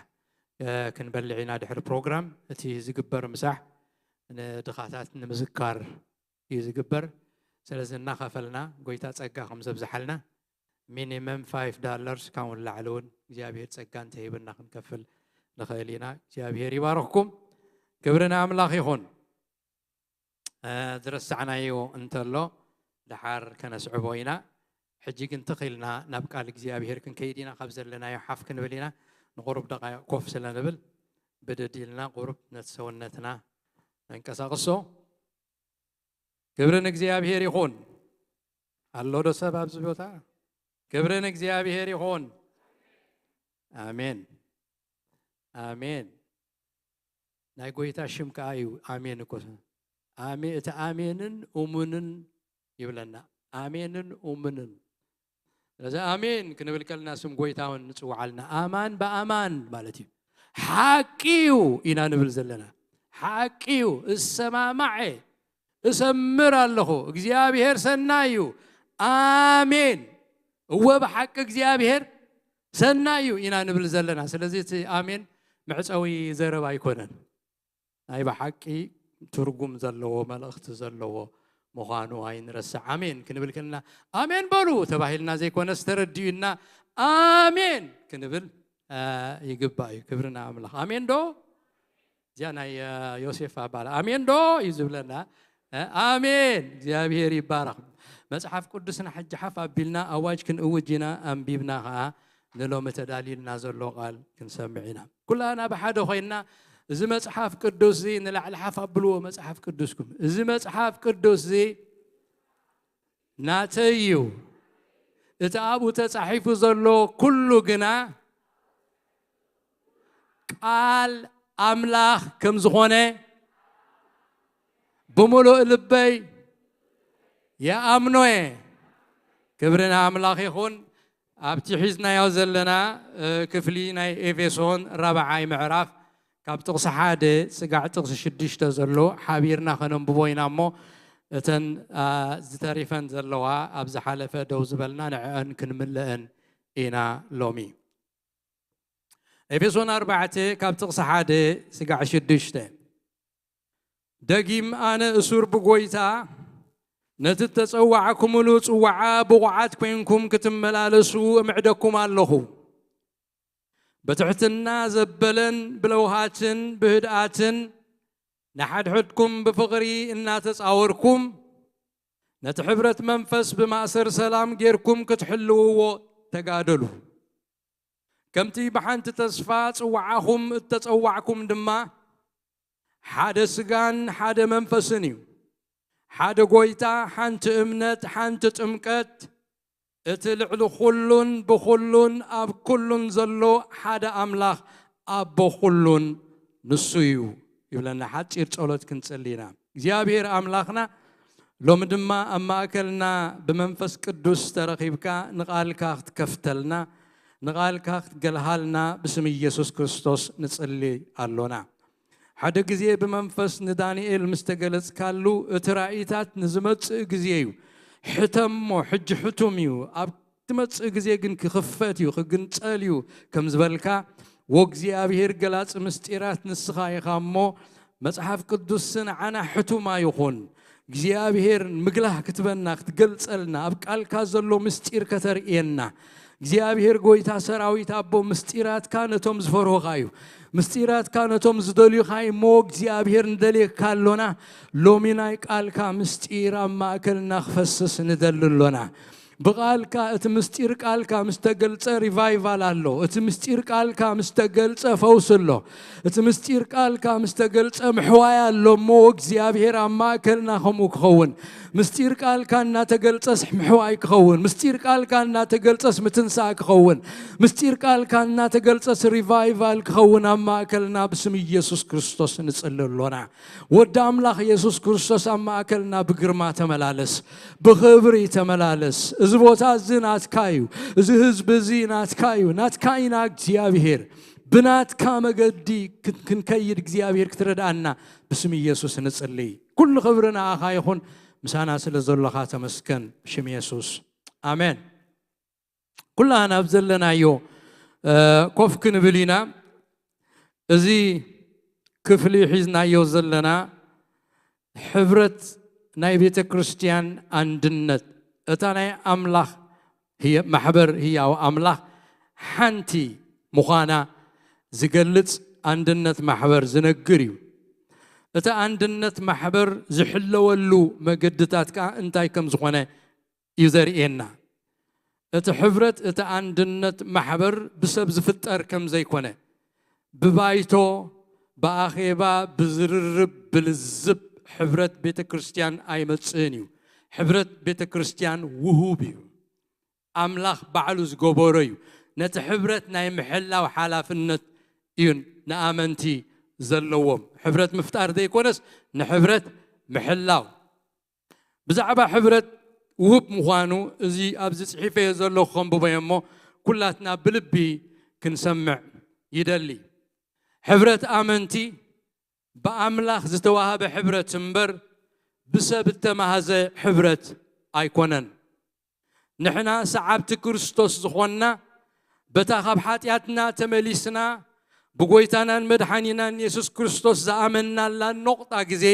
እ፣ ክንበልዕ ኢና ድሕሪ ፕሮግራም። እቲ ዝግበር ምሳሕ ንድኻታት ንምዝካር እዩ ዝግበር። ስለዚ እናኸፈልና ጎይታ ጸጋ ከም ዘብዝሓልና፣ ሚኒመም ፋይቭ ዳላርስ ካብ ንላዕሊ እውን እግዚኣብሔር ጸጋ እንተሂብና ክንከፍል ንኽእል ኢና። እግዚኣብሔር ይባርኽኩም። ክብሪ ንኣምላኽ ይኹን። እ፣ ዝረሳዕናዮ እንተሎ ደሓር ከነስዕቦ ኢና። ሕጂ ግን ትኽ ኢልና ናብ ቃል እግዚኣብሔር ክንከይድ ኢና። ካብ ዘለናዮ ሓፍ ክንብል ኢና። ንቑሩብ ደቓይቕ ኮፍ ስለ ንብል ብድድ ኢልና ቁሩብ ነቲ ሰውነትና ነንቀሳቕሶ። ክብሪ ንእግዚኣብሔር ይኹን። ኣሎ ዶ ሰብ ኣብዚ ቦታ? ክብሪ ንእግዚኣብሔር ይኹን። ኣሜን። ኣሜን። ናይ ጎይታ ሽም ከኣ እዩ ኣሜን እኮ። ኣሜ-፣ እቲ ኣሜንን እሙንን ይብለና። ኣሜንን እሙንን። ስለዚ ኣሜን ክንብል ከለና ስም ጎይታ እውን ንጽውዓልና። ኣማን ብኣማን ማለት እዩ። ሓቂ እዩ ኢና ንብል ዘለና። ሓቂ እዩ። እሰማማዕ እየ። እሰምር ኣለኹ። እግዚኣብሔር ሰናይ እዩ። ኣሜን። እወ ብሓቂ እግዚኣብሔር ሰናይ እዩ ኢና ንብል ዘለና። ስለዚ እቲ ኣሜን መዕጸዊ ዘረባ ኣይኮነን። ናይ ብሓቂ ትርጉም ዘለዎ መልእኽቲ ዘለዎ ምዃኑ ኣይንረስዕ። ኣሜን ክንብል ከለና ኣሜን በሉ ተባሂልና ዘይኮነስ ተረዲኡና ኣሜን ክንብል፣ እ፣ ይግባእ እዩ። ክብሪ ንኣምላኽ። ኣሜን ዶ? እዚኣ ናይ፣ እ፣ ዮሴፍ ኣባል ኣሜን ዶ እዩ ዝብለና። እ፣ ኣሜን። እግዚኣብሔር ይባረኽ። መጽሓፍ ቅዱስና ሕጂ ሓፍ ኣቢልና ኣዋጅ ክንእውጅ ኢና። ኣንቢብና ኸዓ ንሎሚ ተዳልዩልና ዘሎ ቃል ክንሰምዕ ኢና። ኩላና ብሓደ ኮይንና እዚ መጽሓፍ ቅዱስ እዚ ንላዕሊ ሓፍ ኣብልዎ። መጽሓፍ ቅዱስኩም፣ እዚ መጽሓፍ ቅዱስ እዚ ናተይ እዩ። እቲ ኣብኡ ተጻሒፉ ዘሎ ኩሉ ግና ቃል ኣምላኽ ከም ዝኾነ ብምሉእ ልበይ ይኣምኖ እየ። ክብሪ ንኣምላኽ ይኹን። ኣብቲ ሒዝናዮ ዘለና፣ እ፣ ክፍሊ ናይ ኤፌሶን ራብዓይ ምዕራፍ ካብ ጥቕሲ ሓደ ስጋዕ ጥቕሲ ሽዱሽተ ዘሎ ሓቢርና ከነንብቦ ኢና እሞ፣ እተን ዝተሪፈን ዘለዋ ኣብ ዝሓለፈ ደው ዝበልና ንዕአን ክንምልአን ኢና። ሎሚ ኤፌሶን ኣርባዕተ ካብ ጥቕሲ ሓደ ስጋዕ ሽዱሽተ፣ ደጊም ኣነ እሱር ብጎይታ ነቲ እተጸዋዕኩምሉ ጽዋዓ ብቑዓት ኮይንኩም ክትመላለሱ እምዕደኩም ኣለኹ። ብትሕትና ዘበለን ብለውሃትን ብህድኣትን ንሓድሕድኩም ብፍቕሪ እናተጻወርኩም፣ ነቲ ሕብረት መንፈስ ብማእሰር ሰላም ጌርኩም ክትሕልውዎ ተጋደሉ። ከምቲ ብሓንቲ ተስፋ ጽዋዓኹም እተጸዋዕኩም ድማ፣ ሓደ ስጋን ሓደ መንፈስን እዩ። ሓደ ጎይታ፣ ሓንቲ እምነት፣ ሓንቲ ጥምቀት፣ እቲ ልዕሊ ኩሉን ብኹሉን ኣብ ኩሉን ዘሎ ሓደ ኣምላኽ ኣቦ ኩሉን ንሱ እዩ ይብለና። ሓጺር ጸሎት ክንጽሊ ኢና። እግዚኣብሔር ኣምላኽና፣ ሎሚ ድማ ኣብ ማእከልና ብመንፈስ ቅዱስ ተረኺብካ ንቓልካ ክትከፍተልና፣ ንቓልካ ክትገልሃልና ብስም ኢየሱስ ክርስቶስ ንጽሊ ኣሎና። ሓደ ግዜ ብመንፈስ ንዳንኤል ምስ ተገለጽካሉ፣ እቲ ራእይታት ንዝመጽእ ግዜ እዩ። ሕተሞ፣ ሕጂ ሕቱም እዩ፣ ኣብ ትመጽእ ግዜ ግን ክኽፈት እዩ፣ ክግንጸል እዩ ከም ዝበልካ፣ ወእግዚኣብሔር ገላጺ ምስጢራት ንስኻ ኢኻ እሞ፣ መጽሓፍ ቅዱስ ንዓና ሕቱማ ይኹን። እግዚኣብሔር ምግላህ ክትበና፣ ክትገልጸልና፣ ኣብ ቃልካ ዘሎ ምስጢር ከተርእየና። እግዚኣብሔር ጎይታ ሰራዊት ኣቦ፣ ምስጢራትካ ነቶም ዝፈርሁኻ እዩ። ምስጢራትካ ነቶም ዝደልዩኻ እዩ እሞ፣ እግዚኣብሔር ንደልየካ ኣሎና። ሎሚ ናይ ቃልካ ምስጢር ኣብ ማእከልና ክፈስስ ንደሊ ኣሎና። ብቓልካ፣ እቲ ምስጢር ቃልካ ምስ ተገልጸ ሪቫይቫል ኣሎ። እቲ ምስጢር ቃልካ ምስ ተገልጸ ፈውስ ኣሎ። እቲ ምስጢር ቃልካ ምስ ተገልጸ ምሕዋይ ኣሎ እሞ፣ እግዚኣብሔር ኣብ ማእከልና ከምኡ ክኸውን። ምስጢር ቃልካ እናተገልጸስ ምሕዋይ ክኸውን። ምስጢር ቃልካ እናተገልጸስ ምትንሳእ ክኸውን። ምስጢር ቃልካ እናተገልጸስ ሪቫይቫል ክኸውን ኣብ ማእከልና ብስም ኢየሱስ ክርስቶስ ንጽሊ ኣሎና። ወዲ ኣምላኽ የሱስ ክርስቶስ ኣብ ማእከልና ብግርማ ተመላለስ፣ ብኽብሪ ተመላለስ። እዚ ቦታ እዚ ናትካ እዩ። እዚ ህዝቢ እዚ ናትካ እዩ። ናትካ ኢና እግዚኣብሔር። ብናትካ መገዲ ክን-፣ ክንከይድ እግዚኣብሔር ክትረድኣና ብስም ኢየሱስ ንጽሊ። ኩሉ ክብሪ ንኣኻ ይኹን። ምሳና ስለ ዘሎኻ ተመስገን። ብሽም የሱስ። ኣሜን። ኩላና ኣብ ዘለናዮ፣ እ፣ ኮፍ ክንብል ኢና። እዚ ክፍሊ ሒዝናዮ ዘለና ሕብረት ናይ ቤተ ክርስቲያን ኣንድነት፣ እታ ናይ ኣምላኽ ህየ-፣ ማሕበር ህያው ኣምላኽ ሓንቲ ምዃና ዝገልጽ ኣንድነት ማሕበር ዝነግር እዩ። እቲ ኣንድነት ማሕበር ዝሕለወሉ መገድታት ከኣ እንታይ ከም ዝኾነ እዩ ዘርእየና። እቲ ሕብረት፣ እቲ ኣንድነት ማሕበር ብሰብ ዝፍጠር ከም ዘይኮነ፣ ብባይቶ፣ ብኣኼባ፣ ብዝርርብ፣ ብልዝብ ሕብረት ቤተ ክርስቲያን ኣይመጽእን እዩ። ሕብረት ቤተ ክርስቲያን ውሁብ እዩ። ኣምላኽ ባዕሉ ዝገበሮ እዩ። ነቲ ሕብረት ናይ ምሕላው ሓላፍነት እዩ ንኣመንቲ ዘለዎም። ሕብረት ምፍጣር ዘይኮነስ ንሕብረት ምሕላው። ብዛዕባ ሕብረት ውሁብ ምዃኑ እዚ ኣብዚ ጽሒፈዮ ዘለኹ ከንብቦ እየ እሞ፣ ኩላትና ብልቢ ክንሰምዕ ይደሊ። ሕብረት ኣመንቲ ብኣምላኽ ዝተዋህበ ሕብረት እምበር፣ ብሰብ እተማህዘ ሕብረት ኣይኮነን። ንሕና ሰዓብቲ ክርስቶስ ዝኾንና፣ በታ ካብ ሓጢኣትና ተመሊስና፣ ብጎይታናን መድሓኒናን የሱስ ክርስቶስ ዝኣመንናላ ኖቕጣ ግዜ፣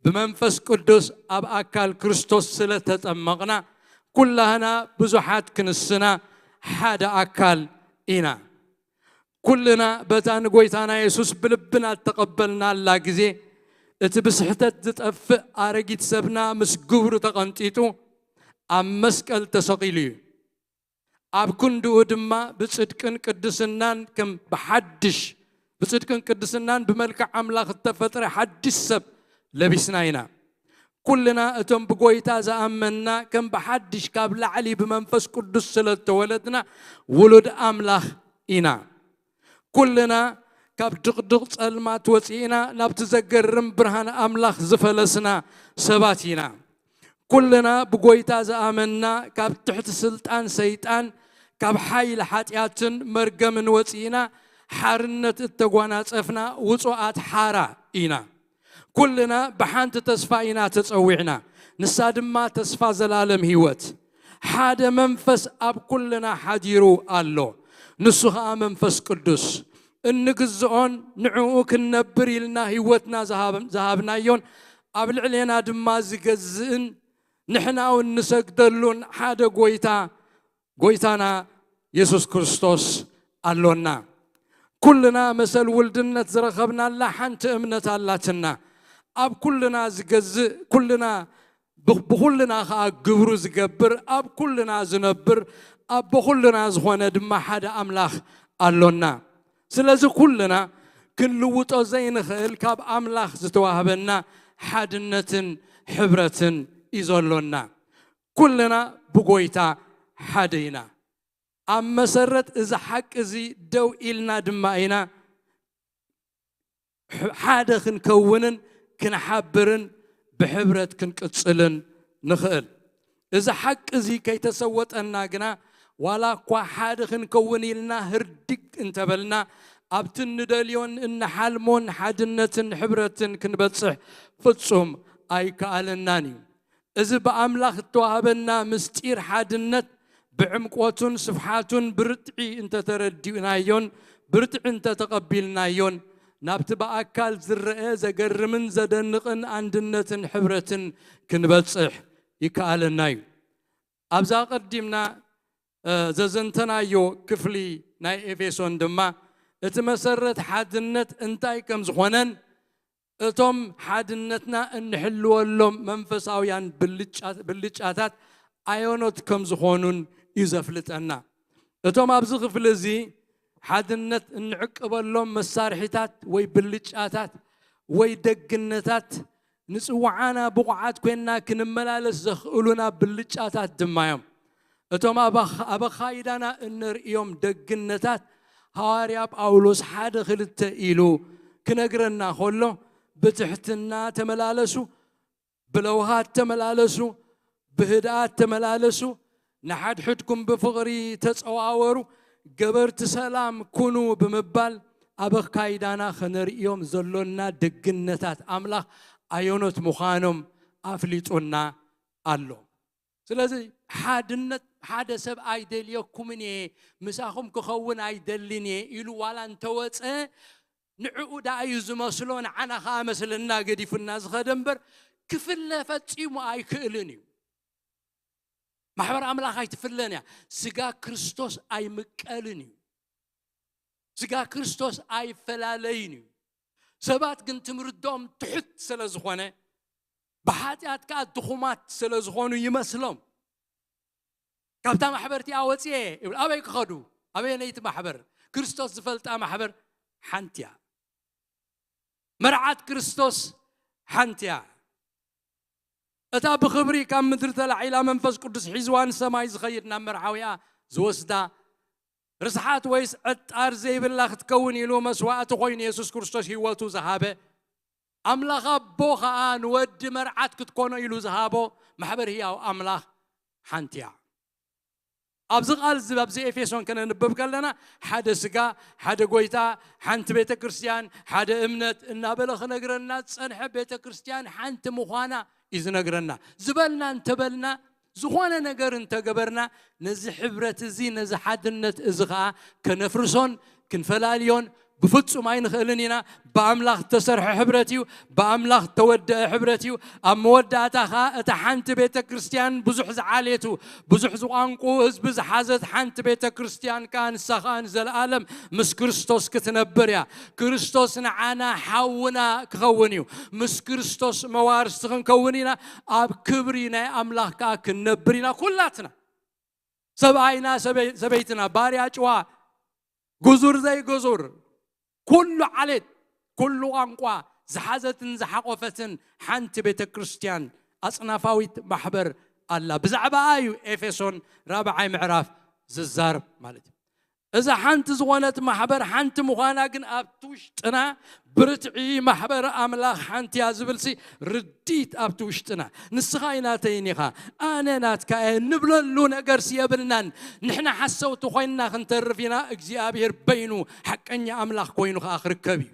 ብመንፈስ ቅዱስ ኣብ ኣካል ክርስቶስ ስለ ተጠመቕና፣ ኩላህና ብዙሓት ክንስና ሓደ ኣካል ኢና። ኩልና በታ ንጎይታና የሱስ ብልብና እተቐበልናላ ግዜ፣ እቲ ብስሕተት ዝጠፍእ ኣረጊት ሰብና ምስ ግብሩ ተቐንጢጡ ኣብ መስቀል ተሰቒሉ እዩ። ኣብ ክንድኡ ድማ ብጽድቅን ቅድስናን ከም ብሓድሽ፣ ብጽድቅን ቅድስናን ብመልክዕ ኣምላኽ እተፈጥረ ሓድሽ ሰብ ለቢስና ኢና። ኩልና እቶም ብጎይታ ዝኣመንና ከም ብሓድሽ ካብ ላዕሊ ብመንፈስ ቅዱስ ስለ እተወለድና ውሉድ ኣምላኽ ኢና። ኩልና ካብ ድቕድቕ ጸልማት ወጺእና ናብቲ ዘገርም ብርሃን ኣምላኽ ዝፈለስና ሰባት ኢና። ኩልና ብጎይታ ዝኣመንና ካብ ትሕቲ ስልጣን ሰይጣን፣ ካብ ሓይሊ ሓጢኣትን መርገምን ወጺእና ሓርነት እተጓናጸፍና ውጹኣት ሓራ ኢና። ኩልና ብሓንቲ ተስፋ ኢና ተጸዊዕና፣ ንሳ ድማ ተስፋ ዘላለም ህይወት። ሓደ መንፈስ ኣብ ኩልና ሓዲሩ ኣሎ፣ ንሱ ኸኣ መንፈስ ቅዱስ። እንግዝኦን ንዕኡ ክንነብር ኢልና ህይወትና ዝሃብ-፣ ዝሃብናዮን ኣብ ልዕሌና ድማ ዝገዝእን ንሕና እውን ንሰግደሉን ሓደ ጎይታ፣ ጎይታና የሱስ ክርስቶስ ኣሎና። ኩልና መሰል ውልድነት ዝረኸብናላ ሓንቲ እምነት ኣላትና። ኣብ ኩልና ዝገዝእ፣ ኩልና ብ-፣ ብኹልና ኸኣ ግብሩ ዝገብር፣ ኣብ ኩልና ዝነብር፣ ኣቦ ኩልና ዝኾነ ድማ ሓደ ኣምላኽ ኣሎና። ስለዚ ኩልና ክንልውጦ ዘይንኽእል ካብ ኣምላኽ ዝተዋህበና ሓድነትን ሕብረትን እዩ ዘሎና። ኩልና ብጎይታ ሓደ ኢና። ኣብ መሰረት እዚ ሓቂ እዚ ደው ኢልና ድማ ኢና ሕ-፣ ሓደ ክንከውንን ክንሓብርን ብሕብረት ክንቅጽልን ንኽእል። እዚ ሓቂ እዚ ከይተሰወጠና ግና፣ ዋላ እኳ ሓደ ክንከውን ኢልና ህርድግ እንተበልና፣ ኣብቲ እንደልዮን እንሓልሞን ሓድነትን ሕብረትን ክንበጽሕ ፍጹም ኣይከኣለናን እዩ። እዚ ብኣምላኽ እተዋህበና ምስጢር ሓድነት ብዕምቆቱን ስፍሓቱን ብርትዒ እንተተረዲእናዮን ብርትዒ እንተተቐቢልናዮን፣ ናብቲ ብኣካል ዝረአ ዘገርምን ዘደንቕን ኣንድነትን ሕብረትን ክንበጽሕ ይከኣለና እዩ። ኣብዛ ኣቐዲምና፣ እ፣ ዘዘንተናዮ ክፍሊ ናይ ኤፌሶን ድማ፣ እቲ መሰረት ሓድነት እንታይ ከም ዝኾነን፣ እቶም ሓድነትና እንሕልወሎም መንፈሳውያን ብልጫ-፣ ብልጫታት ኣየኖት ከም ዝኾኑን እዩ ዘፍልጠና። እቶም ኣብዚ ክፍሊ እዚ ሓድነት እንዕቅበሎም መሳርሒታት ወይ ብልጫታት ወይ ደግነታት፣ ንጽውዓና ብቑዓት ኮይንና ክንመላለስ ዘኽእሉና ብልጫታት ድማ እዮም። እቶም ኣብ ኣኽ-፣ ኣብ ኣኻይዳና እነርእዮም ደግነታት፣ ሃዋርያ ጳውሎስ ሓደ ክልተ ኢሉ ክነግረና ከሎ፣ ብትሕትና ተመላለሱ፣ ብለውሃት ተመላለሱ፣ ብህድኣት ተመላለሱ፣ ንሓድሕድኩም ብፍቕሪ ተጸዋወሩ፣ ገበርቲ ሰላም ኩኑ ብምባል፣ ኣብ ኣካይዳና ከነርእዮም ዘሎና ደግነታት ኣምላኽ ኣየኖት ምዃኖም ኣፍሊጡና ኣሎ። ስለዚ ሓድነት፣ ሓደ ሰብ "ኣይደልየኩምን እየ፣ ምሳኹም ክኸውን ኣይደልን እየ" ኢሉ ዋላ እንተወጸ፣ ንዕኡ ደኣ እዩ ዝመስሎ፣ ንዓና ኸኣ መስለና ገዲፉና ዝኸደ እምበር፣ ክፍለ ፈጺሙ ኣይክእልን እዩ። ማሕበር ኣምላኽ ኣይትፍለን እያ። ስጋ ክርስቶስ ኣይምቀልን እዩ። ስጋ ክርስቶስ ኣይፈላለይን እዩ። ሰባት ግን ትምርዶም ትሑት ስለ ዝኾነ፣ ብሓጢኣት ከኣ ድኹማት ስለ ዝኾኑ ይመስሎም። "ካብታ ማሕበር እቲኣ ወጽየ" ይብል። ኣበይ ክኸዱ? ኣበየነይቲ ማሕበር? ክርስቶስ ዝፈልጣ ማሕበር ሓንቲ እያ። መርዓት ክርስቶስ ሓንቲ እያ። እታ ብኽብሪ ካብ ምድሪ ተላዒላ መንፈስ ቅዱስ ሒዝዋ ንሰማይ ዝኸይድ፣ ናብ መርዓዊኣ ዝወስዳ፣ ርስሓት ወይስ ዕጣር ዘይብላ ክትከውን ኢሉ መስዋእቲ ኮይኑ የሱስ ክርስቶስ ህይወቱ ዝሃበ፣ ኣምላኽ ኣቦ ኸኣ ንወዲ መርዓት ክትኮኖ ኢሉ ዝሃቦ ማሕበር ህያው ኣምላኽ ሓንቲ እያ። ኣብዚ ቃል እዚ፣ ኣብዚ ኤፌሶን ከነንብብ ከለና፣ ሓደ ስጋ፣ ሓደ ጎይታ፣ ሓንቲ ቤተ ክርስቲያን፣ ሓደ እምነት እናበለ ክነግረና ዝጸንሐ፣ ቤተ ክርስቲያን ሓንቲ ምዃና እዩ ዝነግረና። ዝበልና እንተበልና፣ ዝኾነ ነገር እንተገበርና፣ ነዚ ሕብረት እዚ፣ ነዚ ሓድነት እዚ ኸኣ ከነፍርሶን ክንፈላልዮን ብፍጹም ኣይንኽእልን ኢና። ብኣምላኽ እተሰርሐ ሕብረት እዩ። ብኣምላኽ እተወደአ ሕብረት እዩ። ኣብ መወዳእታ ኸኣ እታ ሓንቲ ቤተ ክርስቲያን፣ ብዙሕ ዝዓሌቱ፣ ብዙሕ ዝቋንቁ ህዝቢ ዝሓዘት ሓንቲ ቤተ ክርስቲያን ከኣ፣ ንሳ ኸኣ ንዘለኣለም ምስ ክርስቶስ ክትነብር እያ። ክርስቶስ ንዓና ሓውና ክኸውን እዩ። ምስ ክርስቶስ መዋርስቲ ክንከውን ኢና። ኣብ ክብሪ ናይ ኣምላኽ ከኣ ክንነብር ኢና ኩላትና። ሰብኣይና፣ ሰበይ-፣ ሰበይትና፣ ባርያ፣ ጭዋ፣ ግዙር፣ ዘይግዙር፣ ኩሉ ዓሌት፣ ኩሉ ቋንቋ ዝሓዘትን ዝሓቖፈትን ሓንቲ ቤተ ክርስቲያን፣ ኣጽናፋዊት ማሕበር ኣላ። ብዛዕባኣ እዩ ኤፌሶን ራብዓይ ምዕራፍ ዝዛረብ ማለት እዩ። እዛ ሓንቲ ዝኾነት ማሕበር ሓንቲ ምዃና ግን ኣብቲ ውሽጥና ብርትዒ ማሕበር ኣምላኽ ሓንቲ እያ ዝብልሲ ርዲት ኣብቲ ውሽጥና። ንስኻ ኣይናተይን ኢኻ፣ ኣነ ናትካ እየ እንብለሉ ነገርሲ የብልናን። ንሕና ሓሰውቲ ኮይንና ክንተርፍ ኢና፣ እግዚኣብሔር በይኑ ሓቀኛ ኣምላኽ ኮይኑ ኸዓ ክርከብ እዩ።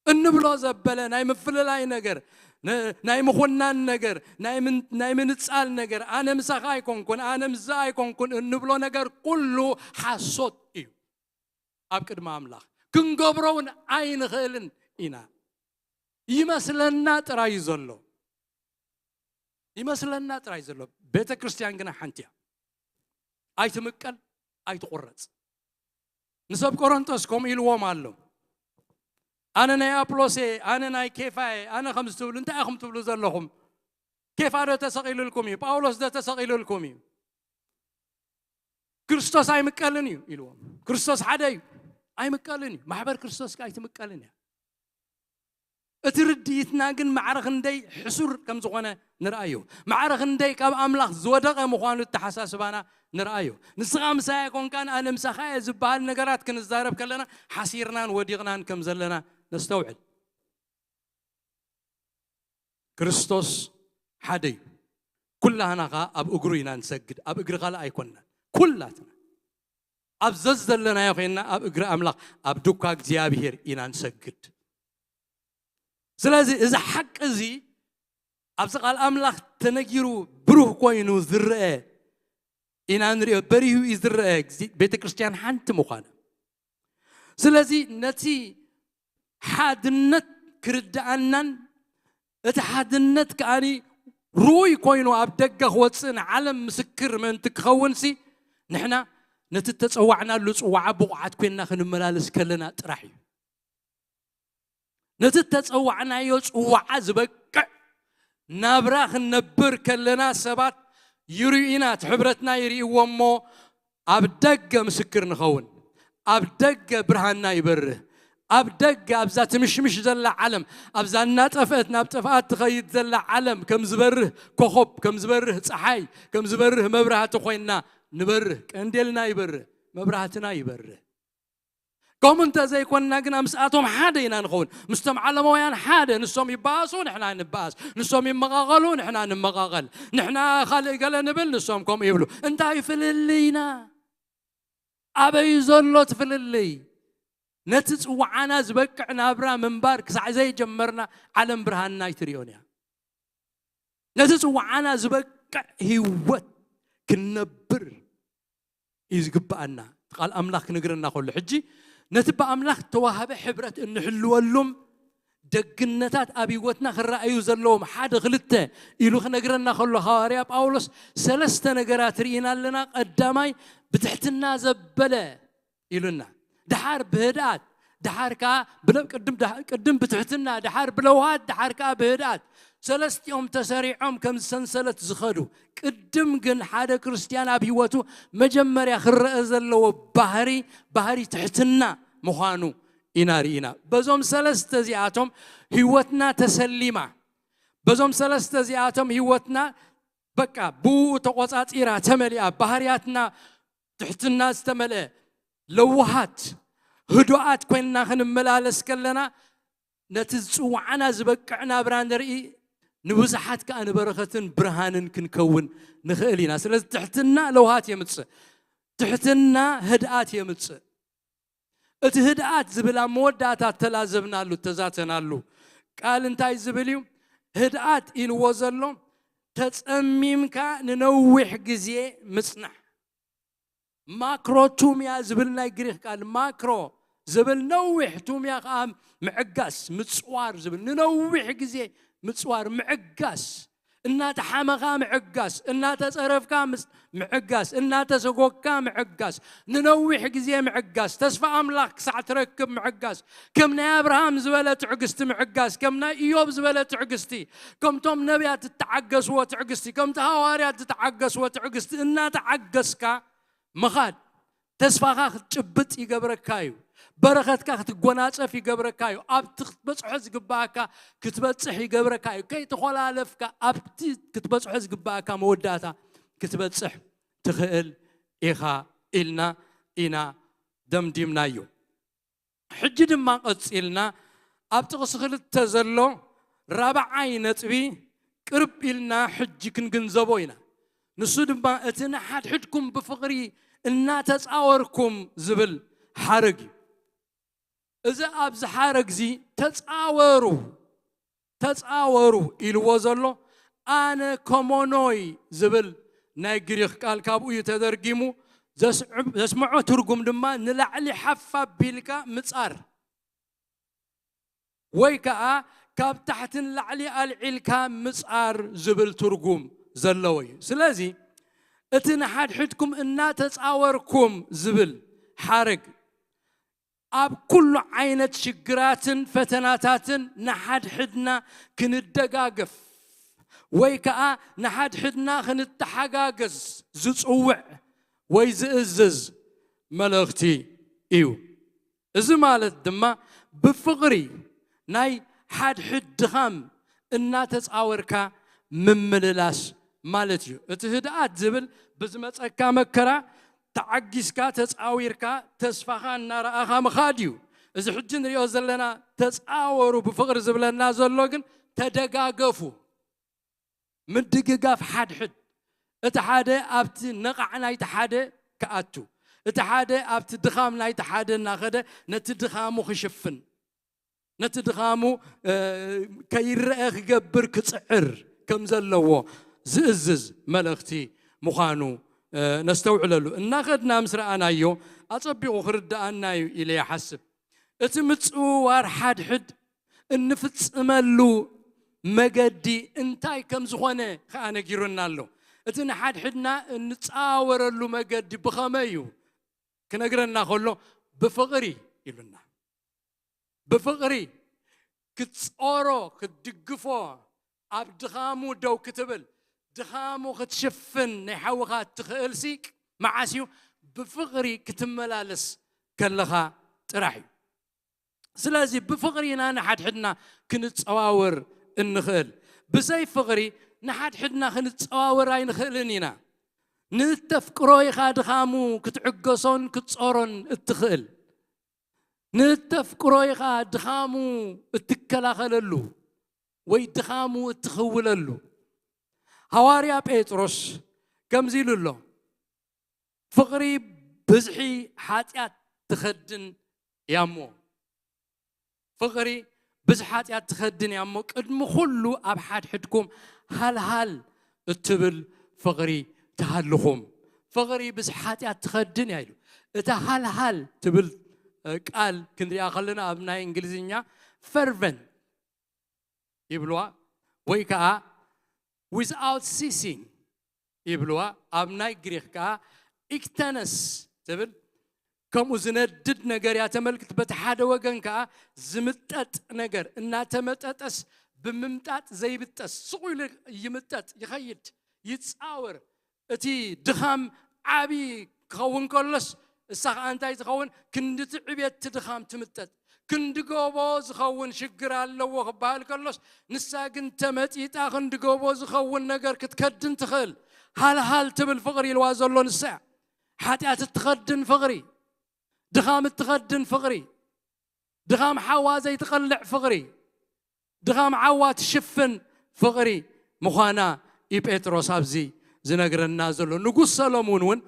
እንብሎ ዘበለ ናይ ምፍልላይ ነገር፣ ን-፣ ናይ ምኹናን ነገር፣ ናይ ምን-፣ ናይ ምንጻል ነገር፣ ኣነ ምሳኻ ኣይኮንኩን፣ ኣነ ምዛ ኣይኮንኩን እንብሎ ነገር ኩሉ ሓሶት እዩ። ኣብ ቅድሚ ኣምላኽ ክንገብሮ እውን ኣይንኽእልን ኢና። ይመስለና ጥራይ እዩ ዘሎ። ይመስለና ጥራይ ዘሎ። ቤተ ክርስቲያን ግና ሓንቲ እያ። ኣይትምቀል፣ ኣይትቑረጽ። ንሰብ ቆሮንቶስ ከምኡ ኢልዎም ኣሎ። ኣነ ናይ ኣፕሎስ እየ፣ ኣነ ናይ ኬፋ እየ፣ ኣነ ከምዚ ትብሉ፣ እንታይ ኢኹም ትብሉ ዘለኹም? ኬፋ ዶ ተሰቒሉልኩም እዩ? ጳውሎስ ዶ ተሰቒሉልኩም እዩ? ክርስቶስ ኣይምቀልን እዩ ኢልዎም። ክርስቶስ ሓደ እዩ፣ ኣይምቀልን እዩ። ማሕበር ክርስቶስ ከ ኣይትምቀልን እያ። እቲ ርድኢትና ግን ማዕረ ክንደይ ሕሱር ከም ዝኾነ ንርኣዮ። ማዕረ ክንደይ ካብ ኣምላኽ ዝወደቐ ምዃኑ ኣተሓሳስባና ንርኣዮ። ንስኻ ምሳይ ኣይኮንካን ኣነ ምሳኻ እየ ዝበሃል ነገራት ክንዛረብ ከለና ሓሲርናን ወዲቕናን ከም ዘለና ነስተውዕል። ክርስቶስ ሓደ እዩ። ኩላህና ኸኣ ኣብ እግሩ ኢና ንሰግድ። ኣብ እግሪ ካልእ ኣይኮንናን። ኩላትና ኣብ ዘዝ ዘለናዮ ኮይንና ኣብ እግሪ ኣምላኽ ኣብ ዱኳ እግዚኣብሔር ኢና ንሰግድ። ስለዚ እዚ ሓቂ እዚ ኣብዚ ቃል ኣምላኽ ተነጊሩ ብሩህ ኮይኑ ዝረአ ኢና ንሪኦ፣ በሪሁ እዩ ዝረአ ግዜ ቤተ ክርስቲያን ሓንቲ ምዃና። ስለዚ ነቲ ሓድነት ክርድኣናን እቲ ሓድነት ከኣኒ ርኡይ ኮይኑ ኣብ ደገ ክወፅእ ንዓለም ምስክር ምእንቲ ክኸውንሲ ንሕና ነቲ እተፀዋዕናሉ ፅዋዓ ብቑዓት ኮይንና ክንመላለስ ከለና ጥራሕ እዩ። ነቲ እተጸዋዕናዮ ጽዋዓ ዝበቅዕ ናብራ ክንነብር ከለና ሰባት ይርእዩና፣ እቲ ሕብረትና ይርእይዎ እሞ ኣብ ደገ ምስክር ንኸውን። ኣብ ደገ ብርሃንና ይበርህ። ኣብ ደገ ኣብዛ ትምሽምሽ ዘላ ዓለም፣ ኣብዛ እናጠፍአት ናብ ጥፍኣት ትኸይድ ዘላ ዓለም ከም ዝበርህ ኮኾብ፣ ከም ዝበርህ ጸሓይ፣ ከም ዝበርህ መብራህቲ ኮይንና ንበርህ። ቀንዴልና ይበርህ፣ መብራህትና ይበርህ። ከምኡ እንተ ዘይኮንና ግና ምስኣቶም ሓደ ኢና ንኸውን። ምስቶም ዓለማውያን ሓደ፣ ንሶም ይበኣሱ ንሕና ንበኣስ፣ ንሶም ይመቓቐሉ ንሕና ንመቓቐል፣ ንሕና ካልእ ገለ ንብል ንሶም ከምኡ ይብሉ። እንታይ ፍልልይና? ኣበይ ዘሎ እቲ ፍልልይ? ነቲ ጽዋዓና ዝበቅዕ ናብራ ምንባር ክሳዕ ዘይጀመርና ዓለም ብርሃንና ኣይትርእዮን እያ። ነቲ ጽዋዓና ዝበቅዕ ህይወት ክንነብር እዩ ዝግብኣና። ቃል ኣምላኽ ክነግረና ከሎ ሕጂ ነቲ ብኣምላኽ ተዋህበ ሕብረት እንሕልወሉም ደግነታት ኣብ ህይወትና ክረኣዩ ዘለዎም ሓደ ክልተ ኢሉ ክነግረና ከሎ ሃዋርያ ጳውሎስ ሰለስተ ነገራት ርኢና ኣለና። ቀዳማይ ብትሕትና ዘበለ ኢሉና። ደሓር ብህድኣት፣ ደሓር ከኣ ብለ-፣ ቅድም ደሓ-፣ ቅድም ብትሕትና፣ ደሓር ብለውሃት፣ ደሓር ከኣ ብህድኣት። ሰለስቲኦም ተሰሪዖም ከም ሰንሰለት ዝኸዱ። ቅድም ግን ሓደ ክርስትያን ኣብ ህይወቱ መጀመርያ ክረአ ዘለዎ ባህሪ፣ ባህሪ ትሕትና ምዃኑ ኢና ርኢና። በዞም ሰለስተ እዚኣቶም ህይወትና ተሰሊማ። በዞም ሰለስተ እዚኣቶም ህይወትና በቃ ብኡ ተቖጻጺራ፣ ተመሊኣ፣ ባህርያትና ትሕትና ዝተመልአ፣ ለዋሃት፣ ህዱኣት ኮይንና ክንመላለስ ከለና፣ ነቲ ዝጽውዓና ዝበቅዕ ናብራ ንርኢ፣ ንብዙሓት ከኣ ንበረኸትን ብርሃንን ክንከውን ንኽእል ኢና። ስለዚ ትሕትና ለውሃት የምጽእ። ትሕትና ህድኣት የምጽእ። እቲ ህድኣት ዝብል ኣብ መወዳእታ እተላዘብናሉ፣ እተዛተናሉ ቃል እንታይ ዝብል እዩ? ህድኣት ኢልዎ ዘሎ፣ ተጸሚምካ ንነዊሕ ግዜ ምጽናሕ። ማክሮቱምያ ዝብል ናይ ግሪኽ ቃል፣ ማክሮ ዝብል ነዊሕ፣ ቱምያ ከኣ ምዕጋስ፣ ምጽዋር ዝብል፣ ንነዊሕ ግዜ ምጽዋር፣ ምዕጋስ። እናተሓመኻ ምዕጋስ፣ እናተጸረፍካ ምስ-፣ ምዕጋስ፣ እናተሰጎግካ ምዕጋስ፣ ንነዊሕ ግዜ ምዕጋስ፣ ተስፋ ኣምላኽ ክሳዕ ትረክብ ምዕጋስ፣ ከም ናይ ኣብርሃም ዝበለ ትዕግስቲ ምዕጋስ፣ ከም ናይ ኢዮብ ዝበለ ትዕግስቲ፣ ከምቶም ነቢያት እተዓገስዎ ትዕግስቲ፣ ከምቲ ሃዋርያት ዝተዓገስዎ ትዕግስቲ እናተዓገስካ ምኻድ፣ ተስፋኻ ክትጭብጥ ይገብረካ እዩ። በረኸትካ ክትጎናጸፍ ይገብረካ እዩ። ኣብቲ ክትበጽሖ ዝግባኣካ ክትበጽሕ ይገብረካ እዩ። ከይተኾላለፍካ ኣብቲ ክትበጽሖ ዝግባኣካ መወዳእታ ክትበጽሕ ትኽእል ኢኻ ኢልና ኢና ደምዲምናዮ። ሕጂ ድማ ቀጺልና ኣብ ጥቕሲ ክልተ ዘሎ ራብዓይ ነጥቢ ቅርብ ኢልና ሕጂ ክንግንዘቦ ኢና። ንሱ ድማ እቲ ንሓድሕድኩም ብፍቕሪ እናተጻወርኩም ዝብል ሓረግ እዩ። እዚ ኣብዚ ሓረግ እዚ ተጻወሩ፣ ተጻወሩ ኢልዎ ዘሎ ኣነ ኮሞኖይ ዝብል ናይ ግሪኽ ቃል ካብኡ እዩ ተደርጊሙ። ዘስዕብ-፣ ዘስምዖ ትርጉም ድማ ንላዕሊ ሓፍ ኣቢልካ ምጻር ወይ ከኣ ካብ ታሕቲ ንላዕሊ ኣልዒልካ ምጻር ዝብል ትርጉም ዘለዎ እዩ። ስለዚ እቲ ንሓድሕድኩም እናተጻወርኩም ዝብል ሓረግ ኣብ ኩሉ ዓይነት ሽግራትን ፈተናታትን ንሓድሕድና ክንደጋገፍ ወይ ከኣ ንሓድሕድና ክንተሓጋገዝ ዝጽውዕ ወይ ዝእዝዝ መልእኽቲ እዩ። እዚ ማለት ድማ ብፍቕሪ ናይ ሓድሕድ ድኻም እናተጻወርካ ምምልላስ ማለት እዩ። እቲ ህድኣት ዝብል ብዝመጸካ መከራ ተዓጊስካ፣ ተጻዊርካ፣ ተስፋኻ እናረኣኻ ምኻድ እዩ። እዚ ሕጂ ንሪኦ ዘለና ተጻወሩ ብፍቕሪ ዝብለና ዘሎ ግን ተደጋገፉ። ምድግጋፍ ሓድሕድ። እቲ ሓደ ኣብቲ ነቓዕ ናይቲ ሓደ ክኣቱ፣ እቲ ሓደ ኣብቲ ድኻም ናይቲ ሓደ እናኸደ ነቲ ድኻሙ ክሽፍን፣ ነቲ ድኻሙ፣ እ፣ ከይረአ ክገብር ክጽዕር ከም ዘለዎ ዝእዝዝ መልእኽቲ ምዃኑ፣ እ፣ ነስተውዕለሉ። እናኸድና ምስ ረኣናዮ ኣጸቢቑ ክርድኣና እዩ ኢለ ይሓስብ። እቲ ምጽውዋር ሓድሕድ እንፍጽመሉ መገዲ እንታይ ከም ዝኾነ ከኣ ነጊሩና ኣሎ። እቲ ንሓድሕድና እንጻወረሉ መገዲ ብኸመይ እዩ ክነግረና ከሎ፣ ብፍቕሪ ኢሉና። ብፍቕሪ ክትጾሮ፣ ክትድግፎ፣ ኣብ ድኻሙ ደው ክትብል፣ ድኻሙ ክትሽፍን ናይ ሓውኻ እትኽእልሲ መዓስ እዩ? ብፍቕሪ ክትመላለስ ከለኻ ጥራሕ እዩ። ስለዚ ብፍቕሪ ኢና ንሓድሕድና ክንጸዋወር እንኽእል። ብዘይ ፍቕሪ ንሓድሕድና ክንጸዋወር ኣይንኽእልን ኢና። ንተፍቅሮ ኢኻ ድኻሙ ክትዕገሶን ክትጾሮን እትኽእል። ንተፍቅሮ ኢኻ ድኻሙ እትከላኸለሉ ወይ ድኻሙ እትኽውለሉ። ሃዋርያ ጴጥሮስ ከምዚ ኢሉ ኣሎ፣ "ፍቕሪ ብዝሒ ሓጢኣት ትኸድን እያ እሞ፣ ፍቕሪ ብዝሒ ሓጢኣት ትኸድን እያ እሞ፣ ቅድሚ ኩሉ ኣብ ሓድሕድኩም ሃልሃል እትብል ፍቕሪ ትሃልኹም። ፍቕሪ ብዝሒ ሓጢኣት ትኸድን እያ" ኢሉ። እታ ሃልሃል ትብል፣ እ፣ ቃል ክንሪኣ ከለና ኣብ ናይ እንግሊዝኛ ፈርቨንት ይብልዋ፣ ወይ ከኣ without ceasing ይብልዋ። ኣብ ናይ ግሪኽ ከኣ ኢክተነስ ትብል፣ ከምኡ ዝነድድ ነገር እያ ተመልክት። በቲ ሓደ ወገን ከኣ ዝምጠጥ ነገር እናተመጠጠስ ብምምጣጥ ዘይብጠስ፣ ስቕ ኢሉ ይምጠጥ፣ ይኸይድ፣ ይጻወር። እቲ ድኻም ዓቢ ክኸውን ከሎስ፣ እሳ ኸኣ እንታይ ትኸውን? ክንዲ እቲ ዕቤት እቲ ድኻም ትምጠጥ። ክንዲ ጎቦ ዝኸውን ሽግር ኣለዎ ክበሃል ከሎስ፣ ንሳ ግን ተመጢጣ ክንዲ ጎቦ ዝኸውን ነገር ክትከድን ትኽእል። ሃልሃል ትብል ፍቕሪ ኢልዋ ዘሎ ንሳ እያ። ሓጢኣት እትኸድን ፍቕሪ፣ ድኻም እትኸድን ፍቕሪ፣ ድኻም ሓዋ ዘይትቐልዕ ፍቕሪ፣ ድኻም ሓዋ ትሽፍን ፍቕሪ ምዃና እዩ ጴጥሮስ ኣብዚ ዝነግረና ዘሎ። ንጉስ ሰሎሙን እውን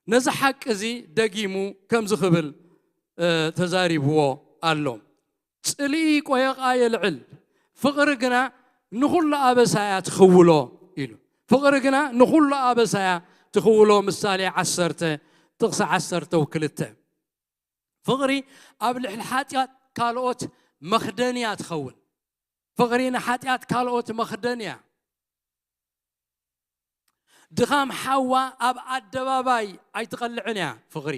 ነዚ ሓቂ እዚ ደጊሙ ከምዚ ክብል፣ እ፣ ተዛሪብዎ ኣሎ። "ጽልኢ ቆየቓ የልዕል፣ ፍቕሪ ግና ንኹሉ ኣበሳ እያ ትኽውሎ" ኢሉ። "ፍቕሪ ግና ንኹሉ ኣበሳ እያ ትኽውሎ" ምሳሌ ዓሰርተ ጥቕሲ ዓሰርተ ወክልተ። ፍቕሪ ኣብ ልዕሊ ሓጢኣት ካልኦት መኽደን እያ ትኸውን። ፍቕሪ ንሓጢኣት ካልኦት መኽደን እያ። ድኻም ሓዋ ኣብ ኣደባባይ ኣይትቐልዕን እያ ፍቕሪ።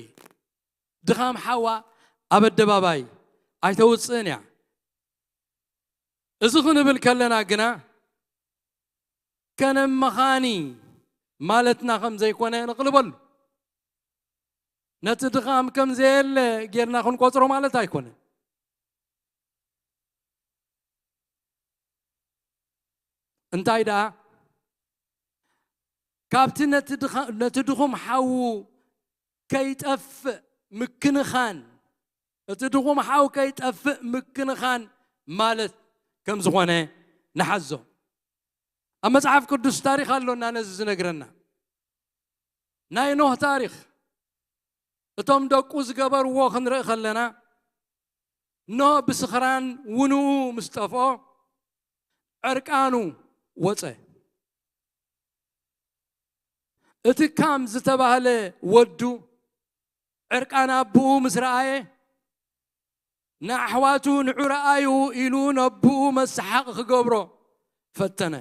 ድኻም ሓዋ ኣብ ኣደባባይ ኣይተውጽእን እያ። እዚ ክንብል ከለና ግና ከነመኻኒ ማለትና ከም ዘይኮነ ንቕልበሉ። ነቲ ድኻም ከም ዘየለ ጌርና ክንቆጽሮ ማለት ኣይኮነን። እንታይ ደኣ፣ ካብቲ ነቲ ድኻ-፣ ነቲ ድኹም ሓዉ ከይጠፍእ ምክንኻን፣ እቲ ድኹም ሓው ከይጠፍእ ምክንኻን ማለት ከም ዝኾነ ንሓዞ። ኣብ መጽሓፍ ቅዱስ ታሪኽ ኣሎና ነዚ ዝነግረና። ናይ ኖህ ታሪኽ፣ እቶም ደቁ ዝገበርዎ ክንርኢ ከለና፣ ኖህ ብስኽራን ውንኡ ምስ ጠፍኦ፣ ዕርቃኑ ወጸ። እቲ ካም ዝተባህለ ወዱ ዕርቃን ኣቦኡ ምስ ረኣየ፣ ንኣሕዋቱ ንዑ ረኣዩ ኢሉ ነቦኡ መሰሓቕ ክገብሮ ፈተነ።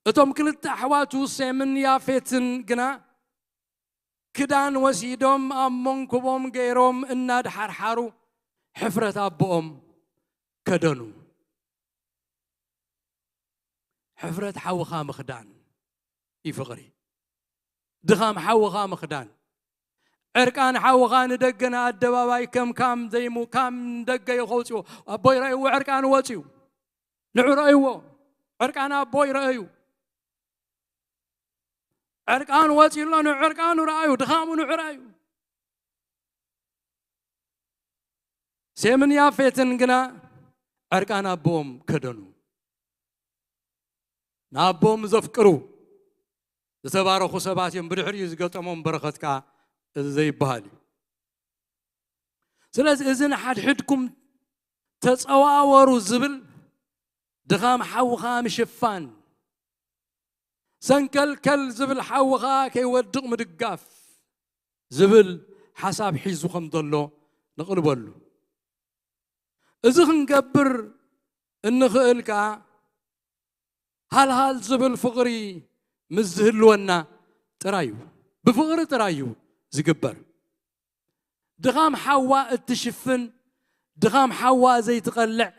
እቶም ክልተ ኣሕዋቱ ሴምን ያፌትን ግና ክዳን ወሲዶም ኣብ መንኩቦም ገይሮም እናድሓርሓሩ ሕፍረት ኣቦኦም ከደኑ። ሕፍረት ሓውኻ ምኽዳን እዩ ፍቕሪ። ድኻም ሓውኻ ምኽዳን። ዕርቃን ሓውኻ ንደገ ንኣደባባይ ከም ካም ዘይሙ-፣ ካም ንደገ እዩ ከውፅኦ። ኣቦይ ረእይዎ ዕርቃን ወፅዩ። ንዑ ረእይዎ። ዕርቃን ኣቦይ ረእዩ። ዕርቃን ወፅዩ ኣሎ። ንዑ ዕርቃኑ ረኣዩ። ድኻሙ ንዑ ረኣዩ። ሴምን ያፌትን ግና ዕርቃን ኣቦኦም ከደኑ። ንኣቦኦም ዘፍቅሩ ዝተባረኹ ሰባት እዮም። ብድሕሪኡ ዝገጠሞም በረኸት ከኣ እዚ ዘይበሃል እዩ። ስለዚ እዚ ንሓድሕድኩም ተጸዋወሩ ዝብል ድኻም ሓውኻ ምሽፋን፣ ሰንከልከል ዝብል ሓውኻ ከይወድቕ ምድጋፍ ዝብል ሓሳብ ሒዙ ከም ዘሎ ንቕልበሉ። እዚ ክንገብር እንኽእል ከኣ ሃልሃል ዝብል ፍቕሪ ምስ ዝህልወና ጥራይ እዩ። ብፍቕሪ ጥራይ እዩ ዝግበር። ድኻም ሓዋ እትሽፍን፣ ድኻም ሓዋ ዘይትቐልዕ፣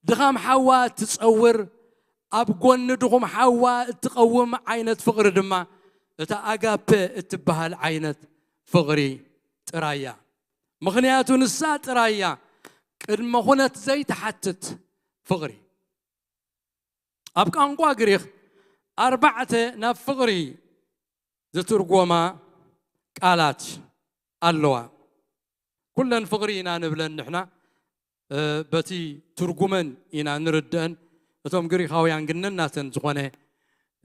ድኻም ሓዋ እትጸውር፣ ኣብ ጎኒ ድኹም ሓዋ እትቐውም ዓይነት ፍቕሪ ድማ እታ ኣጋፔ እትበሃል ዓይነት ፍቕሪ ጥራይ እያ። ምኽንያቱ ንሳ ጥራይ እያ ቅድመ ኩነት ዘይትሓትት ፍቕሪ። ኣብ ቋንቋ ግሪኽ ኣርባዕተ ናብ ፍቕሪ ዝትርጎማ ቃላት ኣለዋ። ኩለን ፍቕሪ ኢና ንብለን ንሕና፣ እ፣ በቲ ትርጉመን ኢና ንርድአን። እቶም ግሪኻውያን ግን ነናተን ዝኾነ፣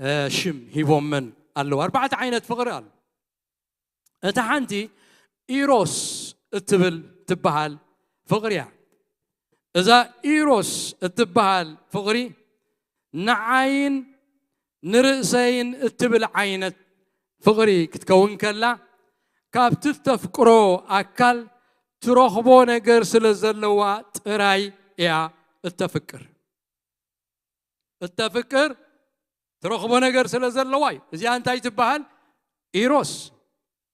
እ፣ ሽም ሂቦመን ኣለዉ። ኣርባዕተ ዓይነት ፍቕሪ ኣሎ። እታ ሓንቲ ኢሮስ እትብል ትበሃል ፍቕሪ እያ። እዛ ኢሮስ እትበሃል ፍቕሪ ንዓይን ንርእሰይን እትብል ዓይነት ፍቕሪ ክትከውን ከላ፣ ካብቲ እተፍቅሮ ኣካል ትረኽቦ ነገር ስለ ዘለዋ ጥራይ እያ እተፍቅር። እተፍቅር ትረኽቦ ነገር ስለ ዘለዋ እዩ። እዚኣ እንታይ ትበሃል? ኢሮስ።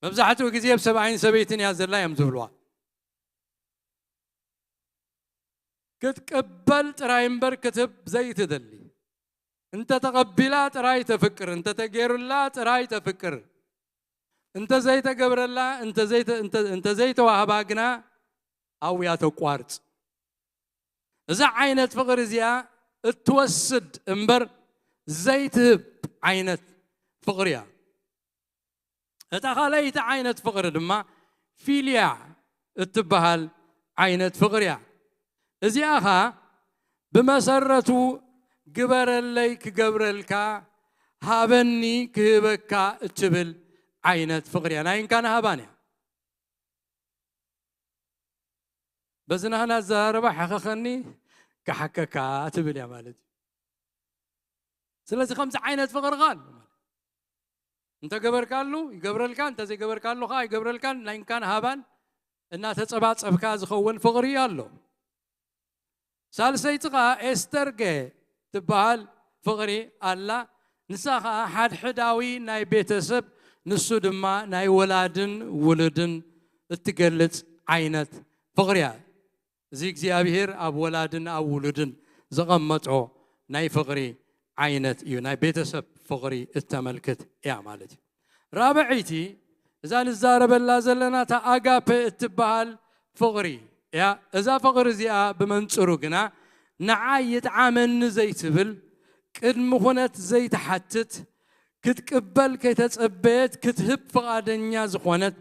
መብዛሕትኡ ግዜ ኣብ ሰብኣይን ሰበይትን እያ ዘላ እዮም ዝብልዋ። ክትቅበል ጥራይ እምበር ክትህብ ዘይትደሊ። እንተ ተቐቢላ ጥራይ ተፍቅር፣ እንተ ተገይሩላ ጥራይ ተፍቅር። እንተ ዘይተገብረላ፣ እንተ ዘይተ-፣ እንተ፣ እንተ ዘይተዋህባ ግና ኣብያ ተቋርጽ። እዛ ዓይነት ፍቕሪ እዚኣ እትወስድ እምበር ዘይትህብ ዓይነት ፍቕሪ እያ። እታ ካልኣይቲ ዓይነት ፍቕሪ ድማ ፊልያ እትበሃል ዓይነት ፍቕሪ እያ። እዚኣ ኸኣ ብመሰረቱ ግበረለይ ክገብረልካ፣ ሃበኒ ክህበካ እትብል ዓይነት ፍቕሪ እያ። ናይ እንካን ሃባን እያ። በዚ ናህና ኣዘራርባ ሓኸኸኒ ክሓከካ ትብል እያ ማለት እዩ። ስለዚ ከምዚ ዓይነት ፍቕሪ ኸኣ ኣሎ ማለት፣ እንተ ገበርካሉ ይገብረልካ፣ እንተ ዘይገበርካሉ ኸኣ ኣይገብረልካን። ናይ እንካን ሃባን እናተጸባጸብካ ዝኸውን ፍቕሪ ኣሎ። ሳልሰይቲ ኸኣ ኤስተርጌ ትበሃል ፍቕሪ ኣላ። ንሳ ኸኣ ሓድሕዳዊ ናይ ቤተሰብ፣ ንሱ ድማ ናይ ወላድን ውሉድን እትገልጽ ዓይነት ፍቕሪ እያ። እዚ እግዚኣብሔር ኣብ ወላድን ኣብ ውሉድን ዘቐመጦ ናይ ፍቕሪ ዓይነት እዩ። ናይ ቤተሰብ ፍቕሪ እተመልክት እያ ማለት እዩ። ራብዐይቲ፣ እዛ ንዛረበላ ዘለና እታ ኣጋፔ እትበሃል ፍቕሪ እያ። እዛ ፍቕሪ እዚኣ ብመንጽሩ ግና ንዓይ ይጥዓመኒ ዘይትብል፣ ቅድሚ ኩነት ዘይትሓትት፣ ክትቅበል ከይተጸበየት ክትህብ ፍቓደኛ ዝኾነት፣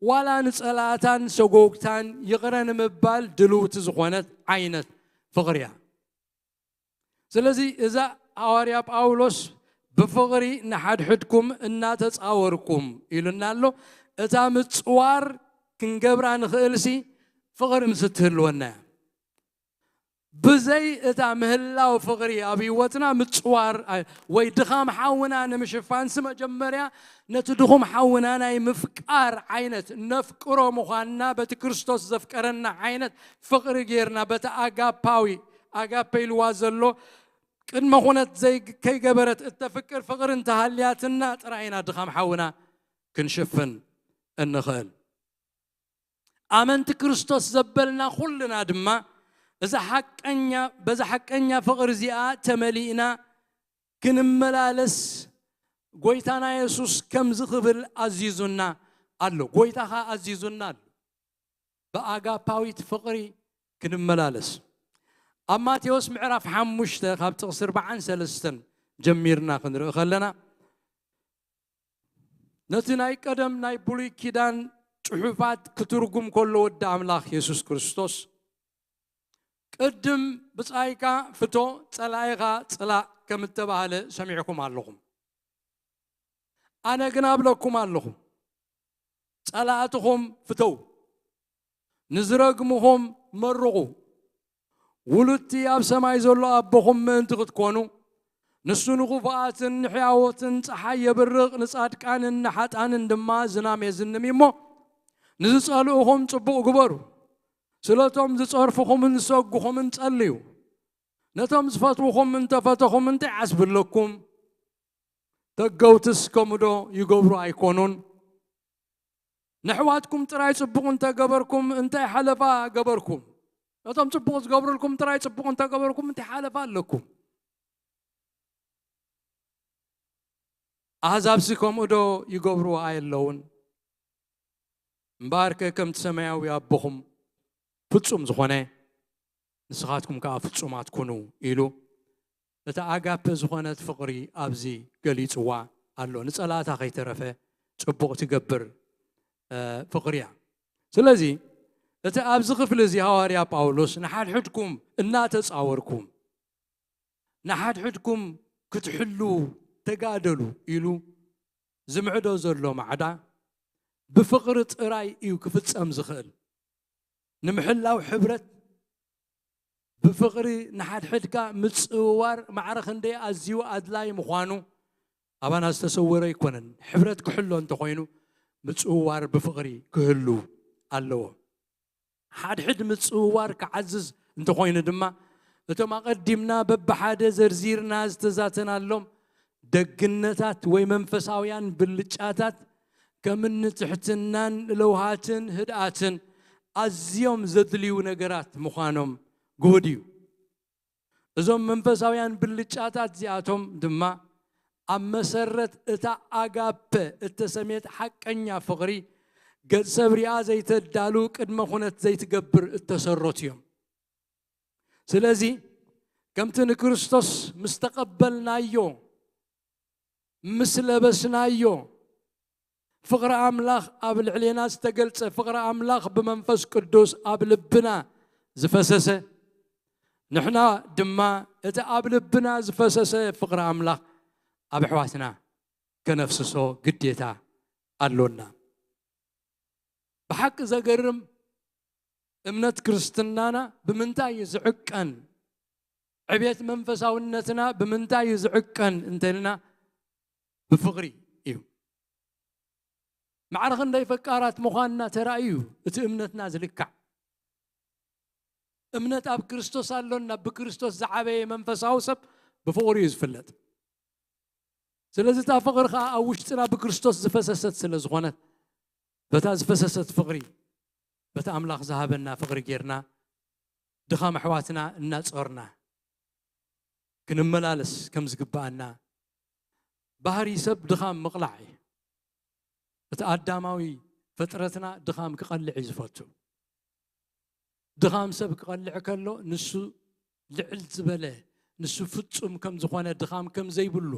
ዋላ ንጸላእታን ሰጎግታን ይቕረ ንምባል ድልውቲ ዝኾነት ዓይነት ፍቕሪ እያ። ስለዚ እዛ ሃዋርያ ጳውሎስ ብፍቕሪ ንሓድሕድኩም እናተጻወርኩም ኢሉና ኣሎ። እታ ምጽዋር ክንገብራ ንኽእልሲ ፍቕሪ ምስ እትህልወና እያ። ብዘይ እታ ምህላው ፍቕሪ ኣብ ህይወትና ምጽዋር ኣይ- ወይ ድኻም ሓውና ንምሽፋንሲ መጀመርያ ነቲ ድኹም ሓውና ናይ ምፍቃር ዓይነት ነፍቅሮ ምዃንና በቲ ክርስቶስ ዘፍቀረና ዓይነት ፍቕሪ ጌርና በቲ ኣጋፓዊ ኣጋፔ ኢልዋ ዘሎ ቅድመ ኩነት ዘይ ከይገበረት እተፍቅር ፍቕሪ እንተሃልያትና ጥራይ ኢና ድኻም ሓውና ክንሽፍን እንኽእል። ኣመንቲ ክርስቶስ ዘበልና ኩልና ድማ እዛ ሓቀኛ በዛ ሓቀኛ ፍቕሪ እዚኣ ተመሊእና ክንመላለስ ጎይታና የሱስ ከምዚ ክብል ኣዚዙና ኣሎ። ጎይታ ኸኣ ኣዚዙና ኣሎ። ብኣጋፓዊት ፍቕሪ ክንመላለስ። ኣብ ማቴዎስ ምዕራፍ ሓሙሽተ ካብ ጥቕሲ ኣርባዓን ሰለስተን ጀሚርና ክንርኢ ከለና ነቲ ናይ ቀደም ናይ ብሉይ ኪዳን ጽሑፋት ክትርጉም ከሎ ወዲ ኣምላኽ የሱስ ክርስቶስ ቅድም ብጻይካ ፍቶ ጸላኢኻ ጽላእ ከም እተባህለ ሰሚዕኩም ኣለኹም። ኣነ ግን ኣብለኩም ኣለኹ፣ ጸላእትኹም ፍተው፣ ንዝረግምኹም መርቑ፣ ውሉድቲ ኣብ ሰማይ ዘሎ ኣቦኹም ምእንቲ ክትኮኑ፣ ንሱ ንኽፉኣትን ንሕያዎትን ጸሓይ የብርቕ፣ ንጻድቃንን ንሓጣንን ድማ ዝናም የዝንም እዩ እሞ፣ ንዝጸልኡኹም ጽቡቕ ግበሩ፣ ስለቶም ዝጸርፍኹምን ዝሰጉኹምን ጸልዩ። ነቶም ዝፈትውኹም እንተፈተኹም እንታይ ዓስቢ ኣለኩም? ተገውትስ ከምኡ ዶ ይገብሩ ኣይኮኑን? ነሕዋትኩም ጥራይ ጽቡቕ እንተገበርኩም እንታይ ሓለፋ ገበርኩም? ነቶም ጽቡቕ ዝገብሩልኩም ጥራይ ጽቡቕ እንተገበርኩም እንታይ ሓለፋ ኣለኩም? ኣህዛብሲ ከምኡ ዶ ይገብሩ ኣየለውን? እምበኣርከ ከምቲ ሰማያዊ ኣቦኹም ፍጹም ዝኾነ ንስኻትኩም ከኣ ፍጹማት ኩኑ ኢሉ እታ ኣጋፔ ዝኾነት ፍቕሪ ኣብዚ ገሊጽዋ ኣሎ። ንጸላእታ ከይተረፈ ጽቡቕ ትገብር እ፣ ፍቕሪ እያ። ስለዚ እቲ ኣብዚ ክፍሊ እዚ ሃዋርያ ጳውሎስ ንሓድሕድኩም እናተጻወርኩም ንሓድሕድኩም ክትሕሉ ተጋደሉ ኢሉ ዝምዕዶ ዘሎ ማዕዳ ብፍቕሪ ጥራይ እዩ ክፍጸም ዝኽእል። ንምሕላው ሕብረት ብፍቕሪ ንሓድሕድካ ምጽውዋር ማዕረ ክንደይ ኣዝዩ ኣድላይ ምዃኑ ኣባና ዝተሰወረ ኣይኮነን። ሕብረት ክሕሎ እንተኾይኑ ምጽውዋር ብፍቕሪ ክህሉ ኣለዎ። ሓድሕድ ምጽውዋር ክዓዝዝ እንተኾይኑ ድማ እቶም ኣቐዲምና በብሓደ ዘርዚርና ዝተዛተናሎም ደግነታት ወይ መንፈሳውያን ብልጫታት ከም እኒ ትሕትናን ለውሃትን ህድኣትን ኣዝዮም ዘድልዩ ነገራት ምዃኖም ግሁድ እዩ። እዞም መንፈሳውያን ብልጫታት እዚኣቶም ድማ ኣብ መሰረት እታ ኣጋፐ እተሰምየት ሓቀኛ ፍቕሪ ገጽ ሰብ ሪኣ ዘይተዳሉ ቅድመ ኩነት ዘይትገብር እተሰረቱ እዮም። ስለዚ ከምቲ ንክርስቶስ ምስ ተቐበልናዮ ምስ ለበስናዮ ፍቕሪ ኣምላኽ ኣብ ልዕሌና ዝተገልጸ ፍቕሪ ኣምላኽ ብመንፈስ ቅዱስ ኣብ ልብና ዝፈሰሰ ንሕና ድማ እቲ ኣብ ልብና ዝፈሰሰ ፍቕሪ ኣምላኽ ኣብ ኣሕዋትና ከነፍስሶ ግዴታ ኣሎና። ብሓቂ ዘገርም እምነት ክርስትናና ብምንታይ እዩ ዝዕቀን? ዕቤት መንፈሳውነትና ብምንታይ እዩ ዝዕቀን እንተልና ብፍቕሪ እዩ። ማዕረ ክንደይ ፈቃራት ምዃንና ተራእዩ እቲ እምነትና ዝልካዕ። እምነት ኣብ ክርስቶስ ኣሎና። ብክርስቶስ ዝዓበየ መንፈሳዊ ሰብ ብፍቕሪ እዩ ዝፍለጥ። ስለዚ እታ ፍቕሪ ኸዓ ኣብ ውሽጥና ብክርስቶስ ዝፈሰሰት ስለ ዝኾነት በታ ዝፈሰሰት ፍቕሪ በቲ ኣምላኽ ዝሃበና ፍቕሪ ጌርና ድኻም ኣሕዋትና እናጾርና ክንመላለስ ከም ዝግብኣና። ባህሪ ሰብ ድኻም ምቕላዕ እዩ። እቲ ኣዳማዊ ፍጥረትና ድኻም ክቐልዕ እዩ ዝፈቱ። ድኻም ሰብ ክቐልዕ ከሎ ንሱ ልዕል ዝበለ ንሱ ፍጹም ከም ዝኾነ ድኻም ከም ዘይብሉ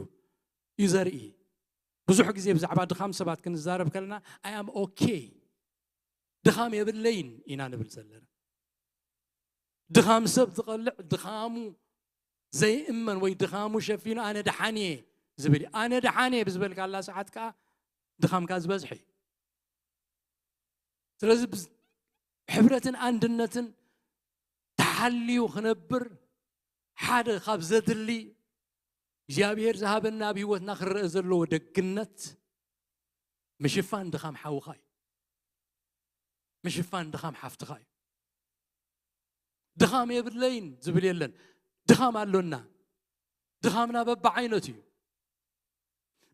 እዩ ዘርኢ። ብዙሕ ግዜ ብዛዕባ ድኻም ሰባት ክንዛረብ ከለና፣ I am okay፣ ድኻም የብለይን ኢና ንብል ዘለና። ድኻም ሰብ ዝቐልዕ፣ ድኻሙ ዘይእመን ወይ ድኻሙ ሸፊኑ፣ ኣነ ደሓን እየ ዝብል እዩ። ኣነ ደሓን እየ ብዝበልካላ ሰዓት ከዓ ድኻምካ ዝበዝሐ እዩ። ስለዚ ብዝ-፣ ሕብረትን ኣንድነትን ተሓልዩ ክነብር ሓደ ካብ ዘድሊ እግዚኣብሔር ዝሃበና ኣብ ህይወትና ክረአ ዘለዎ ደግነት ምሽፋን ድኻም ሓውኻ እዩ። ምሽፋን ድኻም ሓፍትኻ እዩ። ድኻም የብለይን ዝብል የለን። ድኻም ኣሎና። ድኻምና በብዓይነቱ እዩ።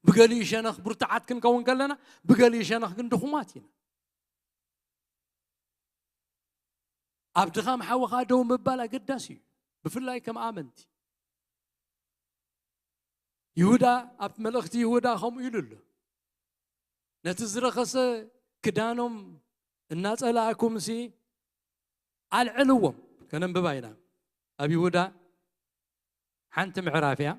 ብገሊኡ ሸነኽ ብርቱዓት ክንከውን ከለና፣ ብገሊኡ ሸነኽ ግን ድኹማት ኢና። ኣብ ድኻም ሓውኻ ደው ምባል ኣገዳሲ እዩ፣ ብፍላይ ከም ኣመንቲ። ይሁዳ ኣብ መልእኽቲ ይሁዳ ከምኡ ኢሉ ኣሎ። ነቲ ዝረኸሰ ክዳኖም እናጸላእኩምሲ ኣልዕልዎም። ከነንብባ ኢና። ኣብ ይሁዳ ሓንቲ ምዕራፍ እያ።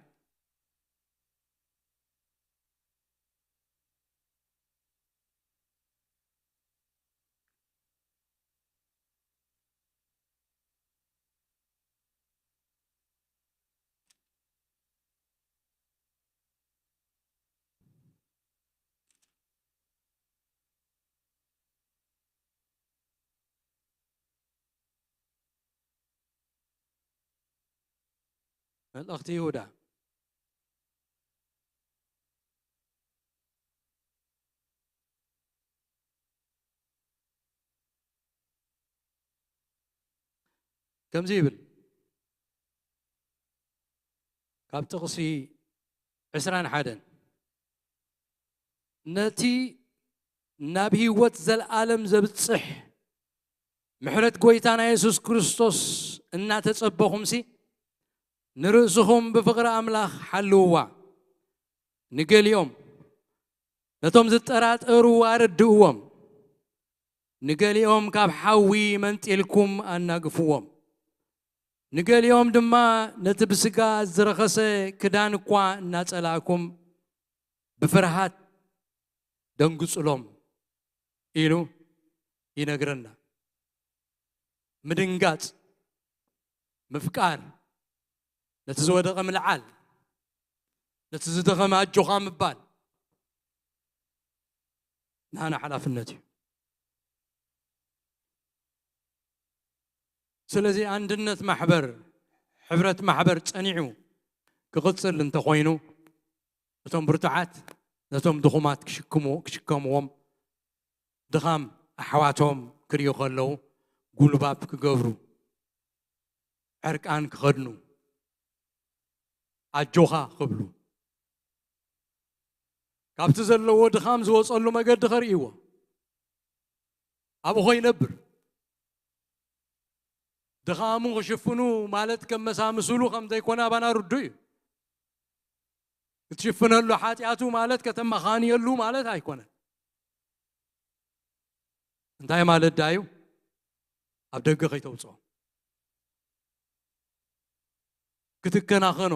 መልእኽቲ ይሁዳ። ከምዚ ይብል፣ ካብ ጥቕሲ ዕስራን ሓደን፣ ነቲ ናብ ህይወት ዘለኣለም ዘብጽሕ ምሕረት ጐይታና የሱስ ክርስቶስ እናተጸበኹምሲ፣ ንርእስኹም ብፍቕሪ ኣምላኽ ሓልውዋ። ንገሊኦም፣ ነቶም ዝጠራጠሩ ኣረድእዎም። ንገሊኦም ካብ ሓዊ መንጢልኩም ኣናግፍዎም። ንገሊኦም ድማ ነቲ ብስጋ ዝረኸሰ ክዳን እኳ እናጸላእኩም ብፍርሃት ደንግጹሎም ኢሉ ይነግረና። ምድንጋጽ፣ ምፍቃር፣ ነቲ ዝወደቐ ምልዓል፣ ነቲ ዝደኸመ ኣጆኻ ምባል ናና ሓላፍነት እዩ። ስለዚ ኣንድነት ማሕበር፣ ሕብረት ማሕበር ጸኒዑ ክቕጽል እንተኾይኑ፣ እቶም ብርቱዓት ነቶም ድኹማት ክሽክሙ-፣ ክሽከምዎም፣ ድኻም ኣሕዋቶም ክርእዩ ከለዉ ጉልባብ ክገብሩ፣ ዕርቃን ክኸድኑ፣ ኣጆኻ ክብሉ፣ ካብቲ ዘለዎ ድኻም ዝወጸሉ መገዲ ከርእይዎ፣ ኣብኡ ከይነብር። ድኻሙ ክሽፍኑ ማለት ከመሳምስሉ ከም ዘይኮነ ኣባና ርዱእ እዩ። ክትሽፍነሉ ሓጢኣቱ ማለት ከተመኻንየሉ ማለት ኣይኮነን። እንታይ ማለት ዳዩ? ኣብ ደገ ከይተውፅኦ፣ ክትከናኸኖ፣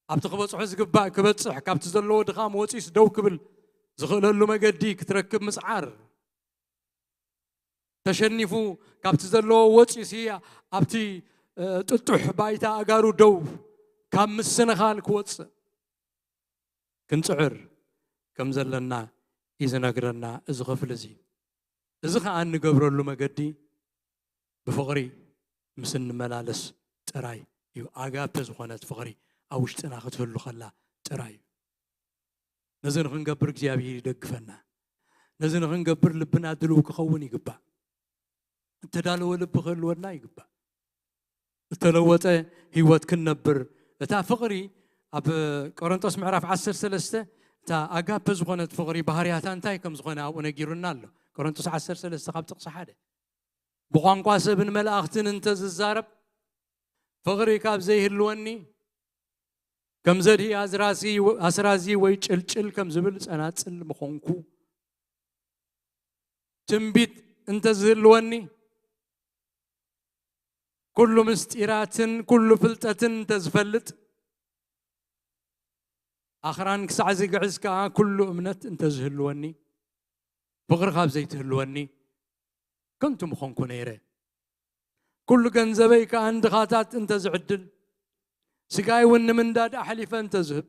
ኣብቲ ክበፅሖ ዝግባእ ክበፅሕ፣ ካብቲ ዘለዎ ድኻም ወፂስ ደው ክብል ዝኽእለሉ መገዲ ክትረክብ ምፅዓር። ተሸኒፉ ካብቲ ዘለዎ ወፂሲ ኣብቲ፣ እ፣ ጥጡሕ ባይታ ኣጋሩ ደው ካብ ምስንኻል ክወፅእ ክንፅዕር ከም ዘለና እዩ ዝነግረና እዚ ክፍሊ እዚ። እዚ ኸኣ እንገብረሉ መገዲ ብፍቕሪ ምስ እንመላለስ ጥራይ እዩ። ኣጋፔ ዝኾነት ፍቕሪ ኣብ ውሽጥና ክትህሉ ከላ ጥራይ እዩ። ነዚ ንኽንገብር እግዚኣብሔር ይደግፈና። ነዚ ንኽንገብር ልብና ድልው ክኸውን ይግባእ። እተዳለወ ልቢ ክህልወና ይግባእ። እተለወጠ ህይወት ክንነብር፣ እታ ፍቕሪ ኣብ ቆሮንቶስ ምዕራፍ ዓሰርተ ሰለስተ፣ እታ ኣጋፔ ዝኾነት ፍቕሪ ባህርያታ እንታይ ከም ዝኾነ ኣብኡ ነጊሩና ኣሎ። ቆሮንቶስ ዓሰርተ ሰለስተ ካብ ጥቕሲ ሓደ። ብቋንቋ ሰብን መላእኽትን እንተ ዝዛረብ፣ ፍቕሪ ካብ ዘይህልወኒ፣ ከም ዘድሂ ኣዝራዚ-፣ ኣስራዚ ወይ ጭልጭል ከም ዝብል ጸናጽል ምኾንኩ። ትንቢት እንተ ዝህልወኒ፣ ኩሉ ምስጢራትን ኩሉ ፍልጠትን እንተ ዝፈልጥ፣ ኣኽራን ክሳዕ ዝግዕዝ ከኣ ኩሉ እምነት እንተዝህልወኒ፣ ፍቕሪ ካብ ዘይትህልወኒ፣ ከንቱ ምኾንኩ ነይረ። ኩሉ ገንዘበይ ከኣ ንድኻታት እንተዝዕድል፣ ስጋይ እውን ንምንዳድ ኣሕሊፈ እንተዝህብ፣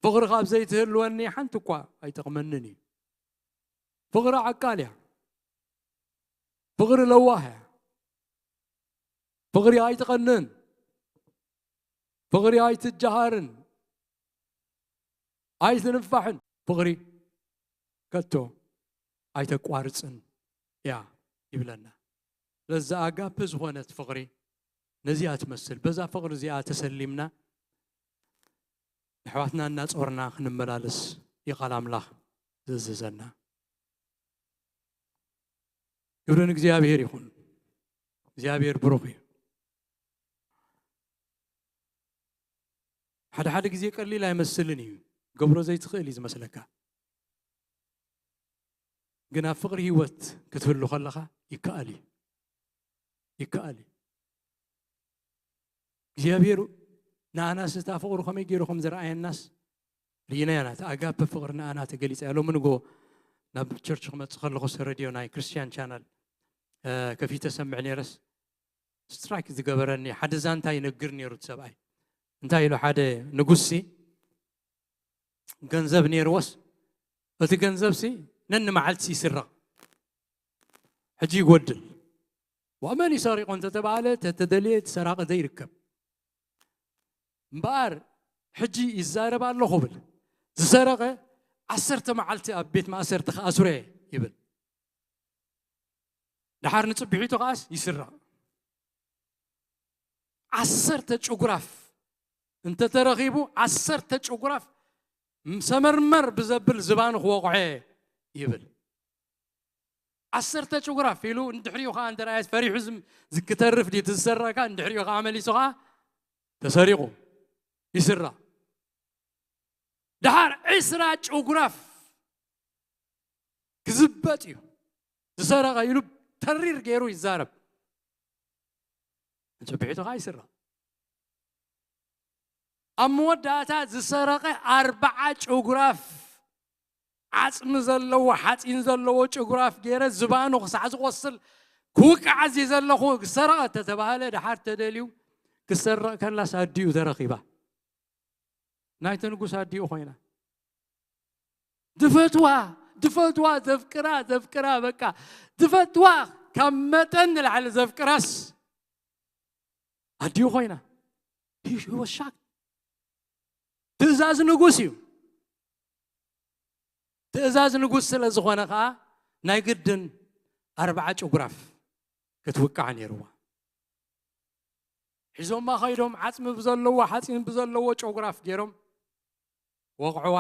ፍቕሪ ካብ ዘይትህልወኒ ሓንቲ እኳ ኣይጠቕመንን እዩ። ፍቕሪ ዓቃል እያ። ፍቕሪ ለዋህ እያ። ፍቕሪ ኣይትቐንን። ፍቕሪ ኣይትጀሃርን። ኣይትንፋሕን። ፍቕሪ ከቶ ኣይተቋርጽን እያ ይብለና። ስለዚ ኣጋፕ ዝኾነት ፍቕሪ ነዚኣ ትመስል። በዛ ፍቕሪ እዚኣ ተሰሊምና ንኣሕዋትና እናጾርና ክንመላለስ እዩ ቃል ኣምላኽ ዝእዝዘና። ክብሪ ንእግዚኣብሔር ይኹን። እግዚኣብሔር ብሩኽ እዩ። ሓደ ሓደ ግዜ ቀሊል ኣይመስልን እዩ። ገብሮ ዘይትኽእል እዩ ዝመስለካ። ግን ኣብ ፍቕሪ ህይወት ክትህሉ ከለኻ ይከኣል እዩ። ይከኣል እዩ። እግዚኣብሔር ንኣናስ እታ ፍቕሩ ከመይ ገይሩ ከም ዝረኣየናስ ርኢና ኢና። እቲ ኣጋፕ ፍቕሪ ንኣና ተገሊጸ እያ። ሎሚ ንጎ ናብ ቸርች ክመጽእ ከለኹ ስ ሬድዮ ናይ ክርስቲያን ቻናል፣ እ፣ ከፊተ ሰምዕ ነይረስ ስትራይክ ዝገበረኒ ሓደ ዛንታ ይነግር ነይሩ እቲ ሰብኣይ። እንታይ ኢሉ ሓደ ንጉስሲ ገንዘብ ነይርዎስ እቲ ገንዘብሲ ነኒ መዓልቲ ይስረቕ። ሕጂ ይጎድል። ዋእ መን ይሰሪቆ እንተተባሃለ ተተደልየ እቲ ሰራቂ ዘይርከብ። እምበኣር ሕጂ ይዛረብ ኣለኹ ብል። ዝሰረቐ ዓሰርተ መዓልቲ ኣብ ቤት ማእሰርቲ ክኣስሮ እየ ይብል። ደሓር ንጽቢሒቱ ከኣስ ይስረቕ። ዓሰርተ ጭጉራፍ እንተተረኺቡ ዓሰርተ ጭጉራፍ ሰመርመር ብዘብል ዝባኑ ክወቕዖ እየ ይብል። ዓሰርተ ጭጉራፍ ኢሉ እንድሕሪኡ ከዓ እንተ ረኣየስ ፈሪሑ ዝም-፣ ዝክተርፍ ድዩ እቲ ዝሰረቐ? እንድሕሪኡ ከዓ መሊሱ ከዓ ተሰሪቑ ይስረቕ። ደሓር ዕስራ ጭጉራፍ ክዝበጥ እዩ ዝሰረቐ ኢሉ ተሪር ገይሩ ይዛረብ። እንጽቢሒቱ ከዓ ይስረቕ። ኣብ መወዳእታ ዝሰረቐ ኣርባዓ ጭጉራፍ ዓጽሚ ዘለዎ ሓጺን ዘለዎ ጭጉራፍ ገይረ ዝባኑ ክሳዕ ዝቆስል ክውቃዕ ኣዝየ ዘለኹ ዝሰረቐ እንተተባህለ ደሓር ተደልዩ ክሰርቕ ከላስ ኣዲኡ ተረኺባ። ናይቲ ንጉስ ኣዲኡ ኮይና። ድፈትዋ፣ ድፈትዋ፣ ዘፍቅራ፣ ዘፍቅራ፣ በቃ፣ ድፈትዋ፣ ካብ መጠን ንላዕሊ ዘፍቅራስ ኣዲኡ ኮይና። He, he was shocked። ትእዛዝ ንጉስ እዩ። ትእዛዝ ንጉስ ስለ ዝኾነ ኸዓ ናይ ግድን ኣርባዓ ጭጉራፍ ክትውቃዕ ነይርዋ። ሒዞማ ኸይዶም ዓጽሚ ብዘለዎ፣ ሓጺን ብዘለዎ ጨጉራፍ ገይሮም ወቕዕዋ።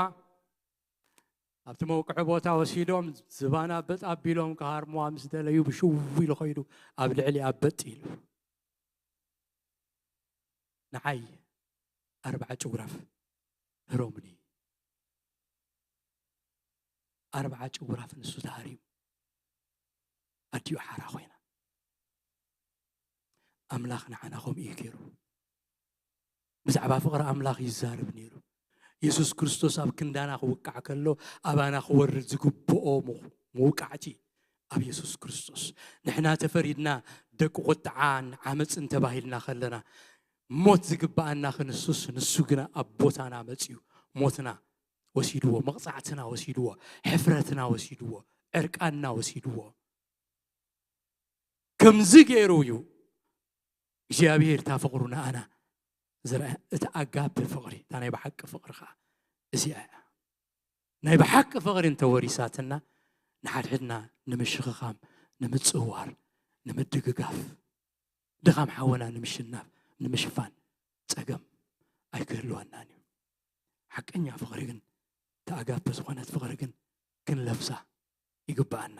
ኣብቲ መውቅዒ ቦታ ወሲዶም ዝባና በጥ ኣቢሎም ክሃርምዋ ምስ ደለዩ ብሽው ኢሉ ኸይዱ ኣብ ልዕሊኣ በጥ ኢሉ። ንዓይ ኣርባዓ ጭጉራፍ ህሮምኒ። ኣርባዓ ጭጉራፍ ንሱ ተሃሪሙ። ኣዲኡ ሓራ ኮይና። ኣምላኽ ንዓና ከምኡ እዩ ገይሩ። ብዛዕባ ፍቕሪ ኣምላኽ ይዛረብ ነይሩ። የሱስ ክርስቶስ ኣብ ክንዳና ክውቃዕ ከሎ ኣባና ክወርድ ዝግብኦ ምው-፣ ምውቃዕቲ ኣብ የሱስ ክርስቶስ። ንሕና ተፈሪድና ደቂ ቁጥዓን ዓመፅን ተባሂልና ከለና ሞት ዝግብኣና ክንሱስ ንሱ ግና ኣብ ቦታና መፅዩ ሞትና ወሲድዎ፣ መቕፃዕትና ወሲድዎ፣ ሕፍረትና ወሲድዎ፣ ዕርቃንና ወሲድዎ። ከምዚ ገይሩ እዩ እግዚኣብሔር እታ ፍቕሩ ንኣና ዝረአ። እቲ ኣጋፔ ፍቕሪ፣ እታ ናይ ብሓቂ ፍቕሪ ኸዓ እዚኣ እያ። ናይ ብሓቂ ፍቕሪ እንተወሪሳትና ንሓድሕድና ንምሽኽኻም፣ ንምጽዋር፣ ንምድግጋፍ፣ ድኻም ሓወና ንምሽናፍ፣ ንምሽፋን ጸገም ኣይክህልወናን እዩ። ሓቀኛ ፍቕሪ ግን፣ እቲ ኣጋፔ ዝኾነት ፍቕሪ ግን ክንለብሳ ይግብኣና።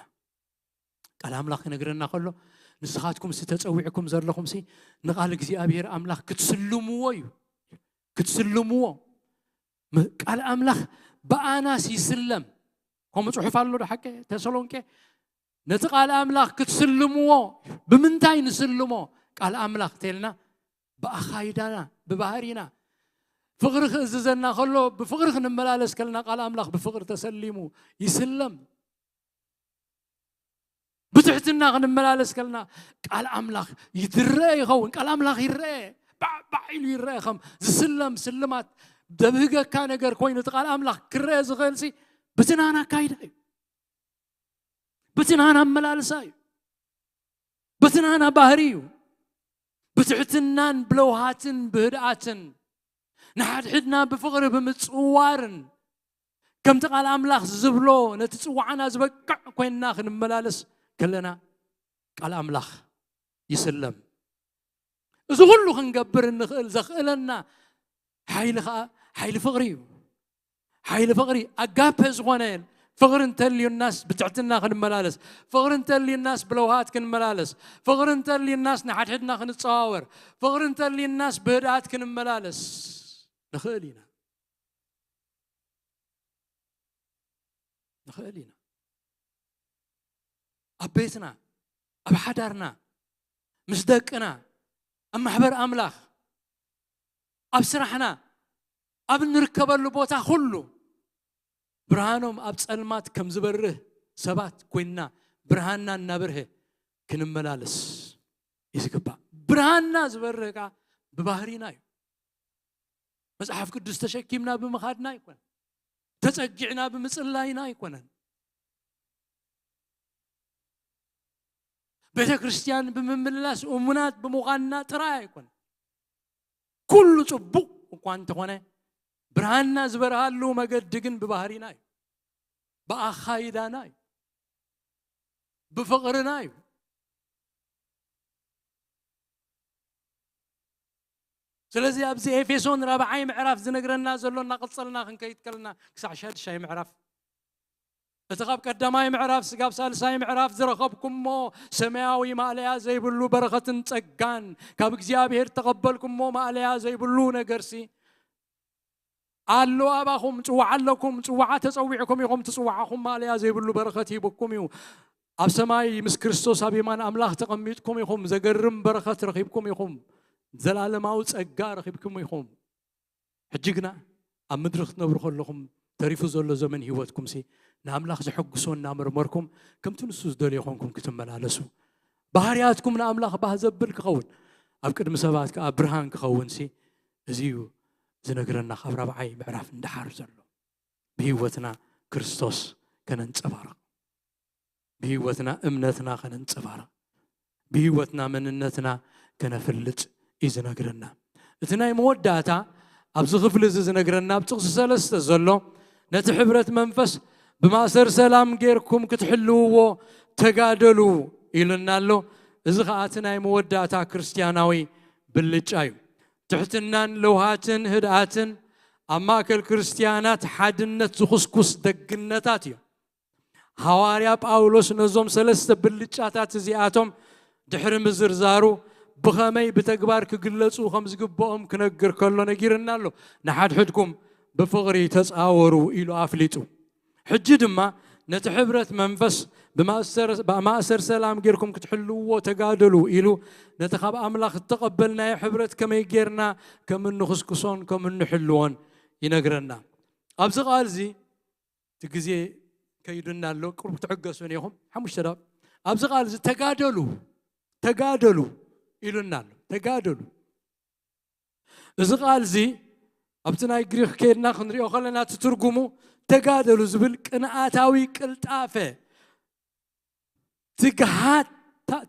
ቃል ኣምላኽ ክነግረና ከሎ፣ ንስኻትኩም ሲ ተጸዊዕኩም ዘለኹም ሲ ንቓል እግዚኣብሔር ኣምላኽ ክትስልምዎ እዩ። ክትስልምዎ። ም-፣ ቃል ኣምላኽ ብኣናስ ይስለም። ከምኡ ጽሑፍ ኣሎ ዶ ሓቂ? ተሰሎንቄ፣ ነቲ ቃል ኣምላኽ ክትስልምዎ። ብምንታይ ንስልሞ? ቃል ኣምላኽ ተልና፣ ብኣኻይዳና፣ ብባህሪና፣ ፍቕሪ ክእዝዘና ከሎ፣ ብፍቕሪ ክንመላለስ ከለና፣ ቃል ኣምላኽ ብፍቕሪ ተሰሊሙ ይስለም። ብትሕትና ክንመላለስ ከለና፣ ቃል ኣምላኽ ይትረአ ይኸውን። ቃል ኣምላኽ ይረአ፣ ባዕባዕ ኢሉ ይረአ። ከም ዝስለም ስልማት፣ ዘብህገካ ነገር ኮይኑ፣ እቲ ቃል ኣምላኽ ክረአ ዝኽእል ሲ፣ ብትናና ኣካይዳ እዩ። ብትናና ኣመላልሳ እዩ። ብትናና ባህሪ እዩ። ብትሕትናን ብለውሃትን ብህድኣትን ንሓድሕድና ብፍቕሪ ብምጽዋርን፣ ከምቲ ቃል ኣምላኽ ዝብሎ፣ ነቲ ጽዋዕና ዝበቅዕ ኮይንና ክንመላለስ ከለና፣ ቃል ኣምላኽ ይስለም። እዚ ኩሉ ክንገብር እንኽእል፣ ዘኽእለና ሓይሊ ኸኣ ሓይሊ ፍቕሪ እዩ። ሓይሊ ፍቕሪ ኣጋፔ ዝኾነ፣ ፍቕሪ እንተልዩናስ ብትሕትና ክንመላለስ፣ ፍቕሪ እንተልዩናስ ብለውሃት ክንመላለስ፣ ፍቕሪ እንተልዩናስ ንሓድሕድና ክንጸዋወር፣ ፍቕሪ እንተልዩናስ ብህድኣት ክንመላለስ ንኽእል ኢና። ንኽእል ኢና። ኣብ ቤትና፣ ኣብ ሓዳርና፣ ምስ ደቅና፣ ኣብ ማሕበር ኣምላኽ፣ ኣብ ስራሕና፣ ኣብ እንርከበሉ ቦታ ኩሉ፣ ብርሃኖም ኣብ ጸልማት ከም ዝበርህ ሰባት ኮይንና፣ ብርሃንና እናበርሀ ክንመላለስ እዩ ዝግባእ። ብርሃንና ዝበርህ ከኣ ብባህሪና እዩ። መጽሓፍ ቅዱስ ተሸኪምና ብምኻድና ኣይኮነን። ተጸጊዕና ብምጽላይና ኣይኮነን። ቤተ ክርስቲያን ብምምልላስ እሙናት ብምዃንና ጥራይ ኣይኮነን። ኩሉ ጽቡቕ እኳ እንተኾነ፣ ብርሃንና ዝበርሃሉ መገዲ ግን ብባህሪና እዩ፣ ብኣኻይዳና እዩ፣ ብፍቕርና እዩ። ስለዚ ኣብዚ ኤፌሶን ራብዓይ ምዕራፍ ዝነግረና ዘሎ፣ እናቐጸልና ክንከይድ ከለና ክሳዕ ሻድሻይ ምዕራፍ፣ እቲ ካብ ቀዳማይ ምዕራፍ ስጋብ ሳልሳይ ምዕራፍ ዝረኸብኩሞ ሰማያዊ ማእለያ ዘይብሉ በረኸትን ጸጋን፣ ካብ እግዚኣብሔር ተቐበልኩሞ ማእለያ ዘይብሉ ነገርሲ ኣሎ ኣባኹም። ጽዋዓ ኣለኩም፣ ጽዋዓ ተጸዊዕኩም ኢኹም፣ እቲ ጽዋዓኹም ማእለያ ዘይብሉ በረኸት ሂብኩም እዩ። ኣብ ሰማይ ምስ ክርስቶስ ኣብ የማን ኣምላኽ ተቐሚጥኩም ኢኹም። ዘገርም በረኸት ረኺብኩም ኢኹም። ዘላለማዊ ጸጋ ረኺብኩም ኢኹም። ሕጂ ግና ኣብ ምድሪ ክትነብሩ ከለኹም፣ ተሪፉ ዘሎ ዘመን ህይወትኩምሲ ንኣምላኽ ዘሐጉሶ እናመርመርኩም፣ ከምቲ ንሱ ዝደልዮ ኾንኩም ክትመላለሱ፣ ባህርያትኩም ንኣምላኽ ባህ ዘብል ክኸውን፣ ኣብ ቅድሚ ሰባት ከኣ ብርሃን ክኸውንሲ፣ እዚ እዩ ዝነግረና ካብ ራብዓይ ምዕራፍ ንደሓር ዘሎ። ብህይወትና ክርስቶስ ከነንጸባርቕ፣ ብህይወትና እምነትና ከነንጸባርቕ፣ ብህይወትና መንነትና ከነፍልጥ እዩ ዝነግረና። እቲ ናይ መወዳእታ ኣብዚ ክፍሊ እዚ ዝነግረና፣ ኣብ ጥቕሲ ሰለስተ ዘሎ፣ ነቲ ሕብረት መንፈስ ብማእሰር ሰላም ጌርኩም ክትሕልውዎ ተጋደሉ ኢሉና ኣሎ። እዚ ኸኣ እቲ ናይ መወዳእታ ክርስትያናዊ ብልጫ እዩ። ትሕትናን ለውሃትን ህድኣትን ኣብ ማእከል ክርስትያናት ሓድነት ዝኹስኩስ ደግነታት እዩ። ሃዋርያ ጳውሎስ ነዞም ሰለስተ ብልጫታት እዚኣቶም ድሕሪ ምዝርዛሩ፣ ብኸመይ ብተግባር ክግለጹ ከም ዝግብኦም ክነግር ከሎ ነጊርና ኣሎ። "ንሓድሕድኩም ብፍቕሪ ተጻወሩ" ኢሉ ኣፍሊጡ። ሕጂ ድማ ነቲ ሕብረት መንፈስ ብማእሰር፣ ብማእሰር ሰላም ጌርኩም ክትሕልውዎ ተጋደሉ ኢሉ፣ ነቲ ካብ ኣምላኽ እተቐበልናዮ ሕብረት ከመይ ጌርና ከም እንኽስክሶን ከም እንሕልዎን ይነግረና። ኣብዚ ቃል እዚ፣ እቲ ግዜ ከይዱና ኣሎ፣ ቁሩብ ክትዕገሱን ኢኹም። ሓሙሽተ ደቂቕ። ኣብዚ ቃል እዚ "ተጋደሉ፣ ተጋደሉ" ኢሉና ኣሎ። ተጋደሉ። እዚ ቃል እዚ ኣብቲ ናይ ግሪኽ ከይድና ክንሪኦ ከለና፣ እቲ ትርጉሙ "ተጋደሉ" ዝብል ቅንኣታዊ ቅልጣፈ፣ ትግሃት-፣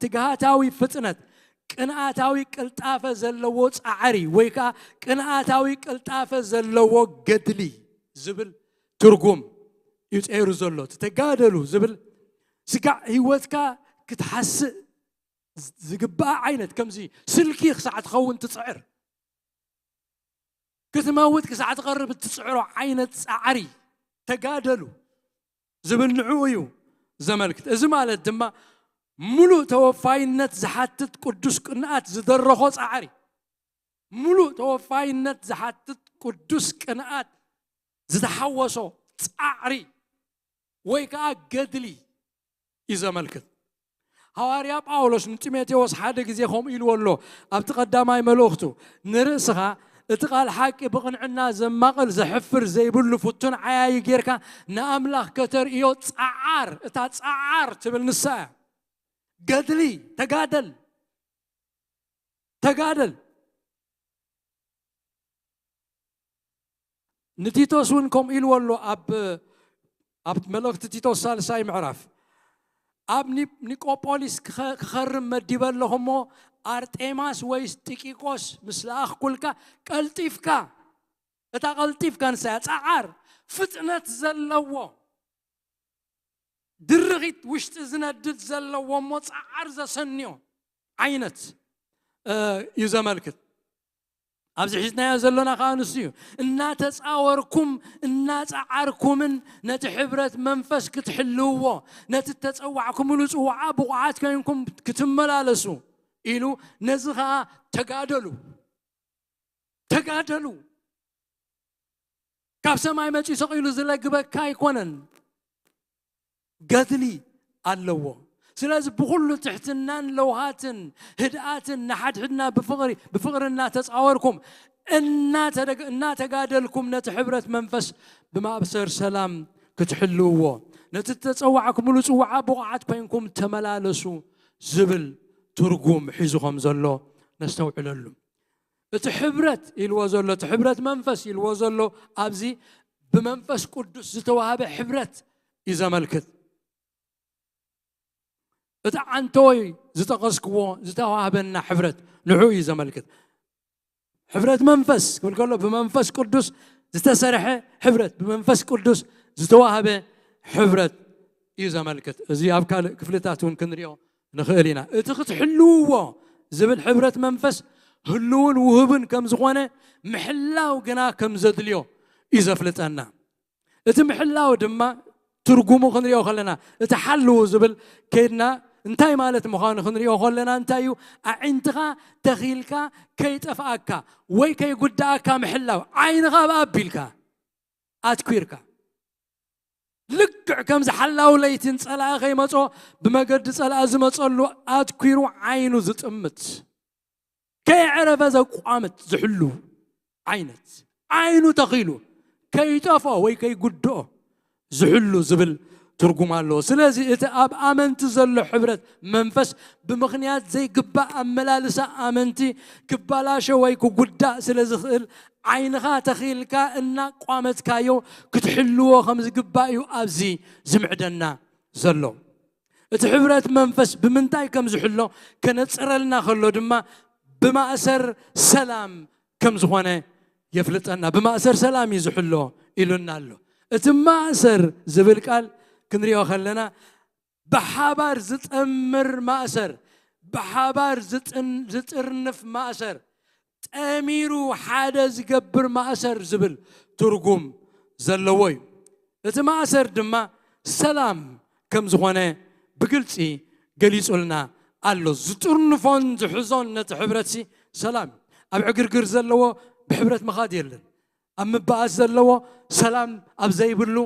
ትግሃታዊ ፍጥነት፣ ቅንኣታዊ ቅልጣፈ ዘለዎ ጻዕሪ፣ ወይ ከኣ ቅንኣታዊ ቅልጣፈ ዘለዎ ገድሊ ዝብል ትርጉም እዩ ጸይሩ ዘሎ። እቲ "ተጋደሉ" ዝብል፣ ስጋዕ ህይወትካ ክትሓስእ ዝግባእ ዓይነት፣ ከምዚ ስልኪ ክሳዕ ትኸውን ትጽዕር፣ ክትመውት ክሳዕ ትቐርብ እትጽዕሮ ዓይነት ጻዕሪ፣ "ተጋደሉ" ዝብል ንዕኡ እዩ ዘመልክት። እዚ ማለት ድማ፣ ምሉእ ተወፋይነት ዝሓትት ቅዱስ ቅንኣት ዝደረኾ ጻዕሪ፣ ምሉእ ተወፋይነት ዝሓትት ቅዱስ ቅንኣት ዝተሓወሶ ጻዕሪ ወይ ከኣ ገድሊ እዩ ዘመልክት። ሃዋርያ ጳውሎስ ንጢሞቴዎስ ሓደ ግዜ ከምኡ ኢልዎ ኣሎ። ኣብቲ ቀዳማይ መልእኽቱ፣ "ንርእስኻ እቲ ቃል ሓቂ ብቕንዕና ዘማቕል፣ ዘሕፍር ዘይብሉ ፍቱን ዓያዪ ጌርካ ንኣምላኽ ከተርእዮ ጸዓር፣ እታ ጸዓር ትብል ንሳ እያ። ገድሊ፣ ተጋደል፣ ተጋደል። ንቲቶስ እውን ከምኡ ኢልዎ ኣሎ። ኣብ ኣብ መልእኽቲ ቲቶስ ሳልሳይ ምዕራፍ፣ ኣብ ኒ- ኒቆጶሊስ ክኸ- ክኸርም መዲበ ኣለኹ እሞ፣ ኣርጤማስ ወይስ ጢቂቆስ ምስ ለኣኽኩልካ፣ ቀልጢፍካ፣ እታ ቀልጢፍካ ንሳ እያ፣ ጸዓር፣ ፍጥነት ዘለዎ፣ ድርኺት ውሽጢ ዝነድድ ዘለዎ እሞ ጸዓር ዘሰንዮ ዓይነት እዩ ዘመልክት። ኣብዚ ሒዝናዮ ዘሎና ከዓ ንሱ እዩ። እናተጻወርኩም እናጸዓርኩምን ነቲ ሕብረት መንፈስ ክትሕልውዎ፣ ነቲ እተጸዋዕኩምሉ ጽዋዓ ብቑዓት ኮይንኩም ክትመላለሱ ኢሉ፣ ነዚ ከዓ ተጋደሉ፣ ተጋደሉ። ካብ ሰማይ መጺኡ ሰቒሉ ዝለግበካ ኣይኮነን። ገድሊ ኣለዎ። ስለዚ ብኹሉ ትሕትናን ለውሃትን ህድኣትን ንሓድሕድና ብፍቕሪ ብፍቕሪ እናተጻወርኩም እናተደግ- እናተጋደልኩም ነቲ ሕብረት መንፈስ ብማእሰር ሰላም ክትሕልውዎ፣ ነቲ እተጸዋዕኩምሉ ጽዋዓ ብቑዓት ኮይንኩም ተመላለሱ ዝብል ትርጉም ሒዙ ከም ዘሎ ነስተውዕለሉ። እቲ ሕብረት ኢልዎ ዘሎ፣ እቲ ሕብረት መንፈስ ኢልዎ ዘሎ ኣብዚ ብመንፈስ ቅዱስ ዝተዋህበ ሕብረት እዩ ዘመልክት። እቲ ዓንተወይ ዝጠቐስክዎ ዝተዋህበና ሕብረት ንዑ እዩ ዘመልክት። ሕብረት መንፈስ ክብል ከሎ ብመንፈስ ቅዱስ ዝተሰርሐ ሕብረት፣ ብመንፈስ ቅዱስ ዝተዋህበ ሕብረት እዩ ዘመልክት። እዚ ኣብ ካልእ ክፍልታት እውን ክንሪኦ ንኽእል ኢና። እቲ ክትሕልውዎ ዝብል ሕብረት መንፈስ ህልውን ውሁብን ከም ዝኾነ፣ ምሕላው ግና ከም ዘድልዮ እዩ ዘፍልጠና። እቲ ምሕላው ድማ ትርጉሙ ክንሪኦ ከለና፣ እቲ ሓልዉ ዝብል ከይድና እንታይ ማለት ምዃኑ ክንሪኦ ከለና፣ እንታይ እዩ? ኣዒንትኻ ተኺልካ ከይጠፍኣካ ወይ ከይጉዳኣካ ምሕላው። ዓይንኻ ኣብ ኣቢልካ ኣትኲርካ፣ ልክዕ ከምዚ ሓላው ለይትን ጸላኢ ከይመጾ ብመገዲ ጸላኢ ዝመጸሉ ኣትኲሩ ዓይኑ ዝጥምት፣ ከየዕረፈ ዘቋምት ዝሕሉ ዓይነት፣ ዓይኑ ተኺሉ ከይጠፍኦ ወይ ከይጉድኦ ዝሕሉ ዝብል ትርጉም ኣለዎ። ስለዚ እቲ ኣብ ኣመንቲ ዘሎ ሕብረት መንፈስ ብምኽንያት ዘይግባእ ኣመላልሳ ኣመንቲ ክባላሾ ወይ ክጉዳእ ስለ ዝኽእል ዓይንኻ ተኺልካ እናቋመትካዮ ክትሕልዎ ከም ዝግባእ እዩ ኣብዚ ዝምዕደና ዘሎ። እቲ ሕብረት መንፈስ ብምንታይ ከም ዝሕሎ ከነጽረልና ከሎ ድማ ብማእሰር ሰላም ከም ዝኾነ የፍልጠና። ብማእሰር ሰላም እዩ ዝሕሎ ኢሉና ኣሎ። እቲ ማእሰር ዝብል ቃል ክንሪኦ ከለና ብሓባር ዝጠምር ማእሰር፣ ብሓባር ዝጥን- ዝጥርንፍ ማእሰር፣ ጠሚሩ ሓደ ዝገብር ማእሰር ዝብል ትርጉም ዘለዎ እዩ። እቲ ማእሰር ድማ ሰላም ከም ዝኾነ ብግልጺ ገሊጹልና ኣሎ። ዝጥርንፎን ዝሕዞን ነቲ ሕብረትሲ ሰላም እዩ። ኣብ ዕግርግር ዘለዎ ብሕብረት ምኻድ የለን። ኣብ ምባኣስ ዘለዎ ሰላም ኣብ ዘይብሉ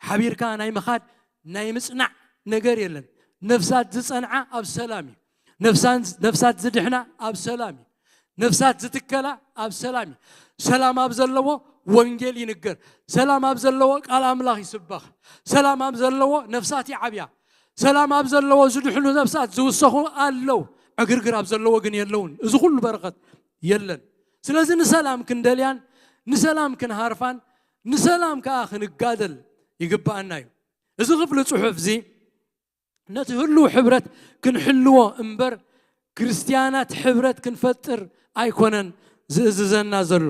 ሓቢርካ ናይ ምኻድ ናይ ምጽናዕ ነገር የለን። ነፍሳት ዝጸንዓ ኣብ ሰላም እዩ። ነፍሳን- ነፍሳት ዝድሕና ኣብ ሰላም እዩ። ነፍሳት ዝትከላ ኣብ ሰላም እዩ። ሰላም ኣብ ዘለዎ ወንጌል ይንገር። ሰላም ኣብ ዘለዎ ቃል ኣምላኽ ይስበኽ። ሰላም ኣብ ዘለዎ ነፍሳት ይዓብያ። ሰላም ኣብ ዘለዎ ዝድሕኑ ነፍሳት ዝውሰኹ ኣለዉ። ዕግርግር ኣብ ዘለዎ ግን የለውን። እዚ ኩሉ በረኸት የለን። ስለዚ ንሰላም ክንደልያን ንሰላም ክንሃርፋን ንሰላም ከኣ ክንጋደል ይግብኣና እዩ። እዚ ክፍሊ ጽሑፍ እዚ ነቲ ህሉው ሕብረት ክንሕልዎ እምበር ክርስትያናት ሕብረት ክንፈጥር ኣይኮነን ዝእዝዘና ዘሎ።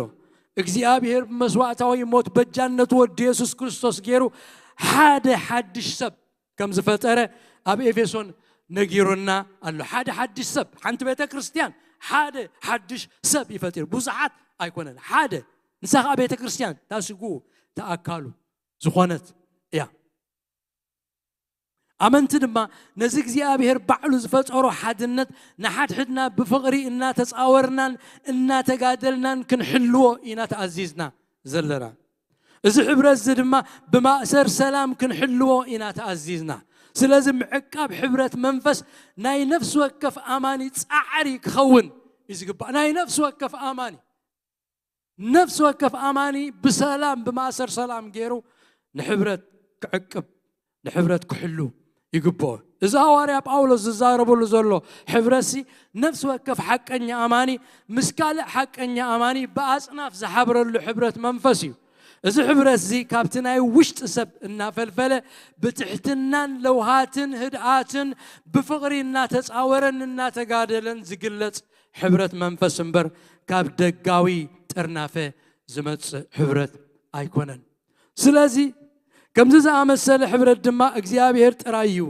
እግዚኣብሔር ብመስዋዕታዊ ሞት በጃነት ወዲ የሱስ ክርስቶስ ገይሩ ሓደ ሓድሽ ሰብ ከም ዝፈጠረ ኣብ ኤፌሶን ነጊሩና ኣሎ። ሓደ ሓድሽ ሰብ፣ ሓንቲ ቤተ ክርስትያን ሓደ ሓድሽ ሰብ ይፈጢር። ብዙሓት ኣይኮነን፣ ሓደ። ንሳ ኸዓ ቤተ ክርስትያን፣ እታ ስግኡ፣ እታ ኣካሉ ዝኾነት እያ። ኣመንቲ ድማ ነዚ እግዚኣብሔር ባዕሉ ዝፈጠሮ ሓድነት ንሓድሕድና ብፍቕሪ እናተጻወርናን እናተጋደልናን ክንሕልዎ ኢና ተኣዚዝና ዘለና። እዚ ሕብረት እዚ ድማ ብማእሰር ሰላም ክንሕልዎ ኢና ተኣዚዝና። ስለዚ ምዕቃብ ሕብረት መንፈስ ናይ ነፍሲ ወከፍ ኣማኒ ጻዕሪ ክኸውን እዩ ዝግባእ። ናይ ነፍሲ ወከፍ ኣማኒ ነፍሲ ወከፍ ኣማኒ ብሰላም፣ ብማእሰር ሰላም ገይሩ ንሕብረት ክዕቅብ፣ ንሕብረት ክሕሉ ይግብኦ። እዚ ሃዋርያ ጳውሎስ ዝዛረበሉ ዘሎ ሕብረትሲ፣ ነፍሲ ወከፍ ሓቀኛ ኣማኒ ምስ ካልእ ሓቀኛ ኣማኒ ብኣጽናፍ ዝሓብረሉ ሕብረት መንፈስ እዩ። እዚ ሕብረት እዚ ካብቲ ናይ ውሽጢ ሰብ እናፈልፈለ፣ ብትሕትናን ለውሃትን ህድኣትን፣ ብፍቕሪ እናተጻወረን እናተጋደለን ዝግለጽ ሕብረት መንፈስ እምበር፣ ካብ ደጋዊ ጥርናፈ ዝመጽእ ሕብረት ኣይኮነን። ስለዚ ከምዚ ዝኣመሰለ ሕብረት ድማ እግዚኣብሔር ጥራይ እዩ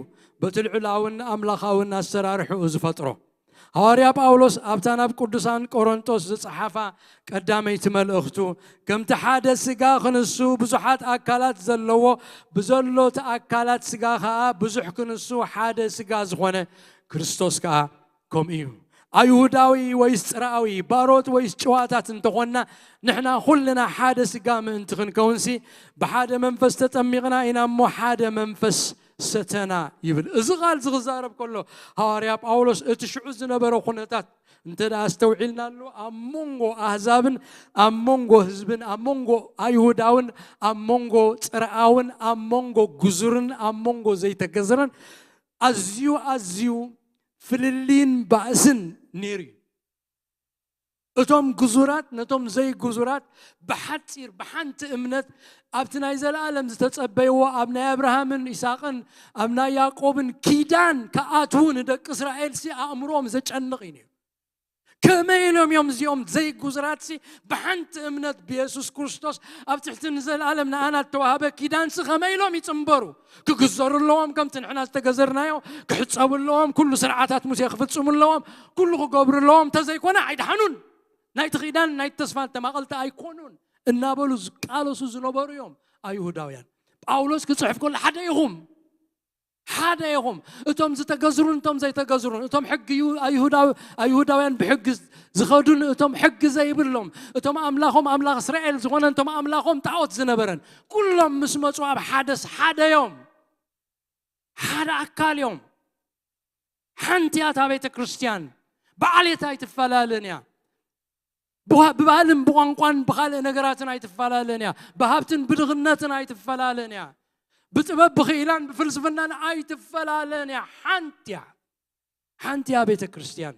በቲ ልዑላውን ኣምላኻውን ኣሰራርሕኡ ዝፈጥሮ። ሃዋርያ ጳውሎስ ኣብታ ናብ ቅዱሳን ቆሮንቶስ ዝጸሓፋ ቀዳመይቲ መልእኽቱ፣ ከምቲ ሓደ ስጋ ክንሱ ብዙሓት ኣካላት ዘለዎ፣ ብዘሎ እቲ ኣካላት ስጋ ኸኣ ብዙሕ ክንሱ ሓደ ስጋ ዝኾነ ክርስቶስ ከኣ ከምኡ እዩ። ኣይሁዳዊ ወይስ ጽርኣዊ፣ ባሮት ወይስ ጭዋታት እንተኾንና፣ ንሕና ኩልና ሓደ ስጋ ምእንቲ ክንከውንሲ፣ ብሓደ መንፈስ ተጠሚቕና ኢና እሞ ሓደ መንፈስ ሰተና ይብል። እዚ ቃል እዚ ክዛረብ ከሎ፣ ሃዋርያ ጳውሎስ እቲ ሽዑ ዝነበረ ኩነታት እንተ ደኣ ኣስተውዒልናሉ፣ ኣብ መንጎ ኣህዛብን ኣብ መንጎ ህዝብን፣ ኣብ መንጎ ኣይሁዳውን ኣብ መንጎ ጽርኣውን ኣብ መንጎ ግዙርን ኣብ መንጎ ዘይተገዝረን ኣዝዩ ኣዝዩ ፍልልይን ባእስን ነይሩ እዩ። እቶም ግዙራት ነቶም ዘይግዙራት ብሓጺር፣ ብሓንቲ እምነት ኣብቲ ናይ ዘለኣለም ዝተጸበይዎ፣ ኣብ ናይ ኣብርሃምን ይስሐቅን ኣብ ናይ ያዕቆብን ኪዳን ክኣትዉ ንደቂ እስራኤልሲ ኣእምሮኦም ዘጨንቕ እዩ ነይሩ። ከመይ ኢሎም እዮም እዚኦም ዘይግዙራትሲ ብሓንቲ እምነት ብየሱስ ክርስቶስ ኣብ ትሕቲ ንዘለኣለም ንኣና እተዋህበ ኪዳንሲ ከመይ ኢሎም ይጽንበሩ? ክግዘሩ ኣለዎም፣ ከምቲ ንሕና ዝተገዘርናዮ ክሕጸቡ ኣለዎም፣ ኩሉ ስርዓታት ሙሴ ክፍጽሙ ኣለዎም፣ ኩሉ ክገብሩ ኣለዎም፣ እንተዘይኮነ ኣይድሓኑን። ናይቲ ኪዳን ናይቲ ተስፋ ተማቐልቲ ኣይኮኑን እናበሉ ዝቃለሱ ዝነበሩ እዮም ኣይሁዳውያን። ጳውሎስ ክጽሕፍ ከሎ ሓደ ኢኹም፣ ሓደ ኢኹም፣ እቶም ዝተገዝሩን እቶም ዘይተገዝሩን፣ እቶም ሕጊ ዩ-፣ ኣይሁዳዊ-፣ ኣይሁዳውያን ብሕጊ ዝኸዱን እቶም ሕጊ ዘይብሎም፣ እቶም ኣምላኾም ኣምላኽ እስራኤል ዝኾነን እቶም ኣምላኾም ጣዖት ዝነበረን፣ ኩሎም ምስ መጹ ኣብ ሓደስ ሓደ እዮም። ሓደ ኣካል እዮም። ሓንቲ እያ እታ ቤተ ክርስቲያን። ብዓሌት ኣይትፈላለን እያ። ብዋ-፣ ብባህልን ብቋንቋን ብኻልእ ነገራትን ኣይትፈላለን እያ። ብሃብትን ብድኽነትን ኣይትፈላለን እያ። ብጥበብ ብኽኢላን ብፍልስፍናን ኣይትፈላለን እያ። ሓንቲ እያ። ሓንቲ እያ ቤተ ክርስቲያን።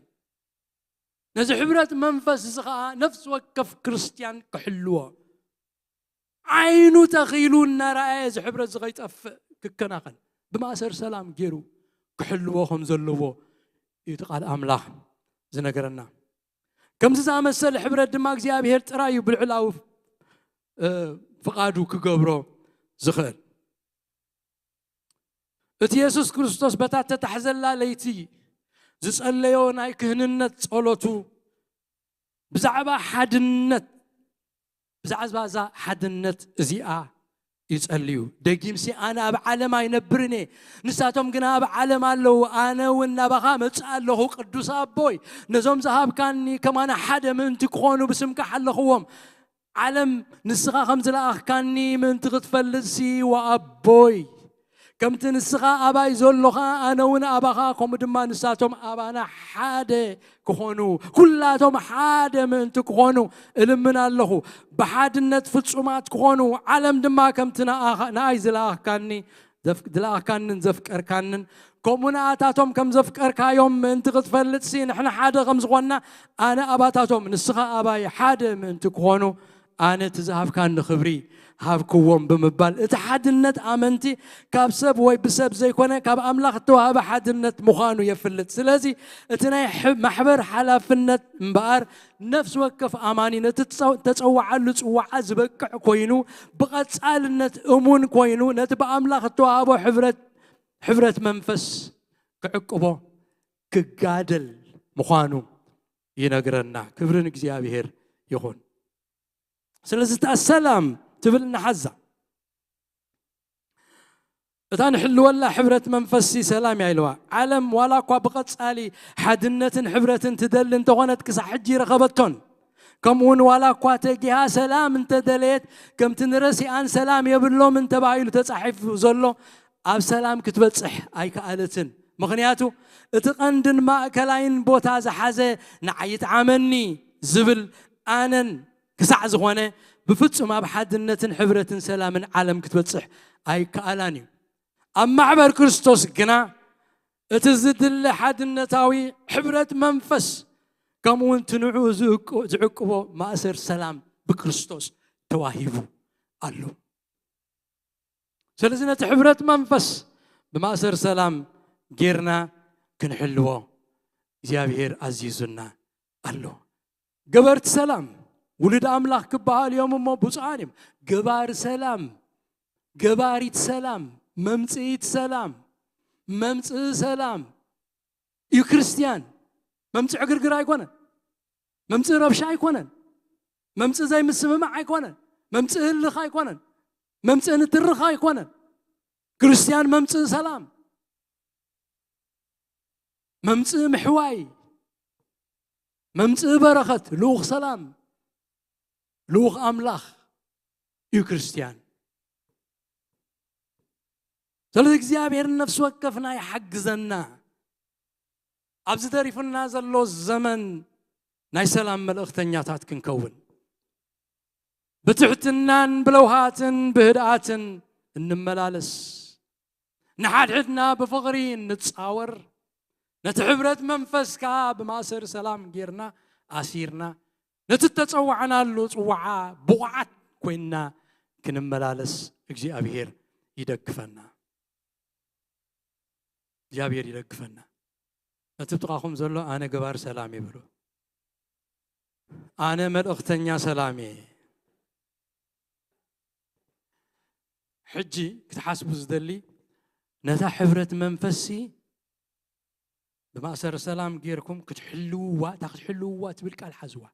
ነዚ ሕብረት መንፈስ እዚ ኸዓ ነፍሲ ወከፍ ክርስቲያን ክሕልዎ፣ ዓይኑ ተኺሉ እናረኣየ እዚ ሕብረት እዚ ከይጠፍእ ክከናኸን፣ ብማእሰር ሰላም ገይሩ ክሕልዎ ከም ዘለዎ እዩ እቲ ቃል ኣምላኽ ዝነገረና። ከምዚ ዝኣመሰለ ሕብረት ድማ እግዚኣብሔር ጥራይ እዩ ብልዑላዊ፣ እ፣ ፍቓዱ ክገብሮ ዝኽእል። እቲ የሱስ ክርስቶስ በታ እተታሕዘላ ለይቲ ዝጸለዮ ናይ ክህንነት ጸሎቱ ብዛዕባ ሓድነት፣ ብዛዕባ እዛ ሓድነት እዚኣ እዩ ጸልዩ። ደጊምሲ፣ "ኣነ ኣብ ዓለም ኣይነብርን እየ፣ ንሳቶም ግና ኣብ ዓለም ኣለዉ፣ ኣነ እውን ናባኻ መጽእ ኣለኹ። ቅዱስ ኣቦይ፣ ነዞም ዝሃብካኒ ከማና ሓደ ምእንቲ ክኾኑ ብስምካ ሓለኽዎም። ዓለም ንስኻ ከም ዝለኣኽካኒ ምእንቲ ክትፈልጥሲ፣ ወኣቦይ፣ ከምቲ ንስኻ ኣባይ ዘሎኻ፣ ኣነ እውን ኣባኻ፣ ከምኡ ድማ ንሳቶም ኣባና ሓደ ክኾኑ፣ ኩላቶም ሓደ ምእንቲ ክኾኑ እልምን ኣለኹ። ብሓድነት ፍጹማት ክኾኑ፣ ዓለም ድማ ከምቲ ንኣኻ-፣ ንኣይ ዝለኣኽካኒ ዘፍ-፣ ዝለኣኽካንን ዘፍቀርካንን፣ ከምኡ ንኣታቶም ከም ዘፍቀርካዮም ምእንቲ ክትፈልጥሲ፣ ንሕና ሓደ ከም ዝኾንና፣ ኣነ ኣባታቶም፣ ንስኻ ኣባይ ሓደ ምእንቲ ክኾኑ፣ ኣነ እቲ ዝሃብካኒ ክብሪ ሃብክዎም" ብምባል፣ እቲ ሓድነት ኣመንቲ ካብ ሰብ ወይ ብሰብ ዘይኮነ፣ ካብ ኣምላኽ እተዋህበ ሓድነት ምዃኑ የፍልጥ። ስለዚ፣ እቲ ናይ ሕ-፣ ማሕበር ሓላፍነት እምበኣር፣ ነፍሲ ወከፍ ኣማኒ ነቲ ትጸ-፣ ተጸውዓሉ ጽዋዓ ዝበቅዕ ኮይኑ፣ ብቐጻልነት እሙን ኮይኑ፣ ነቲ ብኣምላኽ እተዋህቦ ሕብረት፣ ሕብረት መንፈስ ክዕቅቦ ክጋደል ምዃኑ ይነግረና። ክብሪ ንእግዚኣብሔር ይኹን። ስለዚ እታ ሰላም ትብል ንሓዛ። እታ ንሕልወላ ሕብረት መንፈስሲ ሰላም እያ ኢልዋ። ዓለም ዋላ እኳ ብቐጻሊ ሓድነትን ሕብረትን ትደሊ እንተኾነት፣ ክሳዕ ሕጂ ይረኸበቶን። ከምኡውን ዋላ እኳ ተጊሃ ሰላም እንተደለየት፣ ከምቲ ንረሲኣን ሰላም የብሎምን ተባሂሉ ተጻሒፉ ዘሎ፣ ኣብ ሰላም ክትበጽሕ ኣይከኣለትን። ምኽንያቱ፣ እቲ ቀንድን ማእከላይን ቦታ ዝሓዘ "ንዓይ ይጥዓመኒ" ዝብል ኣነን ክሳዕ ዝኾነ ብፍጹም ኣብ ሓድነትን ሕብረትን ሰላምን ዓለም ክትበጽሕ ኣይከኣላን እዩ። ኣብ ማሕበር ክርስቶስ ግና እቲ ዝድለ ሓድነታዊ ሕብረት መንፈስ ከምኡ እውን ትንዑ ዝዕቁ- ዝዕቅቦ ማእሰር ሰላም ብክርስቶስ ተዋሂቡ ኣሎ። ስለዚ ነቲ ሕብረት መንፈስ ብማእሰር ሰላም ጌርና ክንሕልዎ እግዚኣብሔር ኣዚዙና ኣሎ። ገበርቲ ሰላም ውሉድ ኣምላኽ ክበሃል እዮም እሞ ብፁዓን እዮም። ገባሪ ሰላም፣ ገባሪት ሰላም፣ መምጽኢት ሰላም፣ መምጽኢ ሰላም እዩ ክርስትያን። መምጽኢ ዕግርግር ኣይኮነን። መምጽኢ ረብሻ ኣይኮነን። መምጽኢ ዘይምስምማዕ ኣይኮነን። መምጽኢ ህልኽ ኣይኮነን። መምጽኢ ንትርኽ ኣይኮነን። ክርስትያን መምጽኢ ሰላም፣ መምጽኢ ምሕዋይ፣ መምጽኢ በረኸት፣ ልኡኽ ሰላም፣ ልኡኽ ኣምላኽ እዩ ክርስትያን። ስለዚ እግዚኣብሔር ነፍሲ ወከፍና ይሓግዘና። ኣብዚ ተሪፉና ዘሎ ዘመን ናይ ሰላም መልእኽተኛታት ክንከውን፣ ብትሕትናን ብለውሃትን ብህድኣትን እንመላለስ፣ ንሓድሕድና ብፍቕሪ እንጻወር፣ ነቲ ሕብረት መንፈስ ከኣ ብማእሰር ሰላም ጌርና ኣሲርና፣ ነቲ እተጸዋዕናሉ ጽዋዓ ብቑዓት ኮይንና ክንመላለስ እግዚኣብሔር ይደግፈና። እግዚኣብሔር ይደግፈና። ነቲ ብጥቓኹም ዘሎ ኣነ ገባር ሰላም ይበሉ። ኣነ መልእኽተኛ ሰላም እየ። ሕጂ ክትሓስቡ ዝደሊ ነታ ሕብረት መንፈስሲ ብማእሰር ሰላም ጌርኩም ክትሕልውዋ፣ እታ ክትሕልውዋ ትብል ቃል ሓዝዋ።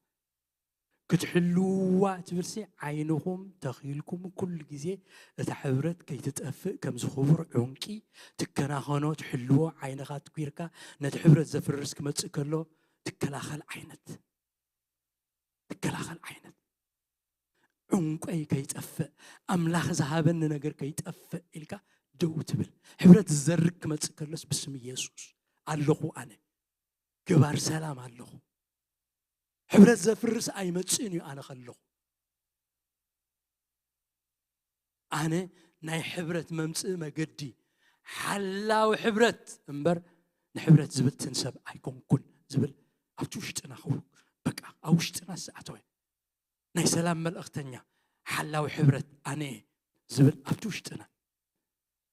ክትሕልውዋ ትብልሲ ዓይንኹም ተኺልኩም ኩሉ ግዜ እታ ሕብረት ከይትጠፍእ ከምዚ ክቡር ዑንቂ ትከናኸኖ፣ ትሕልዎ፣ ዓይንኻ ትኲርካ ነቲ ሕብረት ዘፍርስ ክመጽእ ከሎ ትከላኸል ዓይነት፣ ትከላኸል ዓይነት። ዑንቆይ ከይጠፍእ፣ ኣምላኽ ዝሃበኒ ነገር ከይጠፍእ ኢልካ ደው ትብል። ሕብረት ዝዘርግ ክመጽእ ከሎስ ብስም ኢየሱስ ኣለኹ ኣነ። ገባር ሰላም ኣለኹ። ሕብረት ዘፍርስ ኣይመጽእን እዩ ኣነ ከለኹ። ኣነ ናይ ሕብረት መምጽኢ መገዲ ሓላዊ ሕብረት እምበር ንሕብረት ዝብትን ሰብ ኣይኮንኩን ዝብል ኣብቲ ውሽጥና ክው-፣ በቃ ኣብ ውሽጥና ዝኣተወ ናይ ሰላም መልእኽተኛ ሓላዊ ሕብረት ኣነ እየ ዝብል ኣብቲ ውሽጥና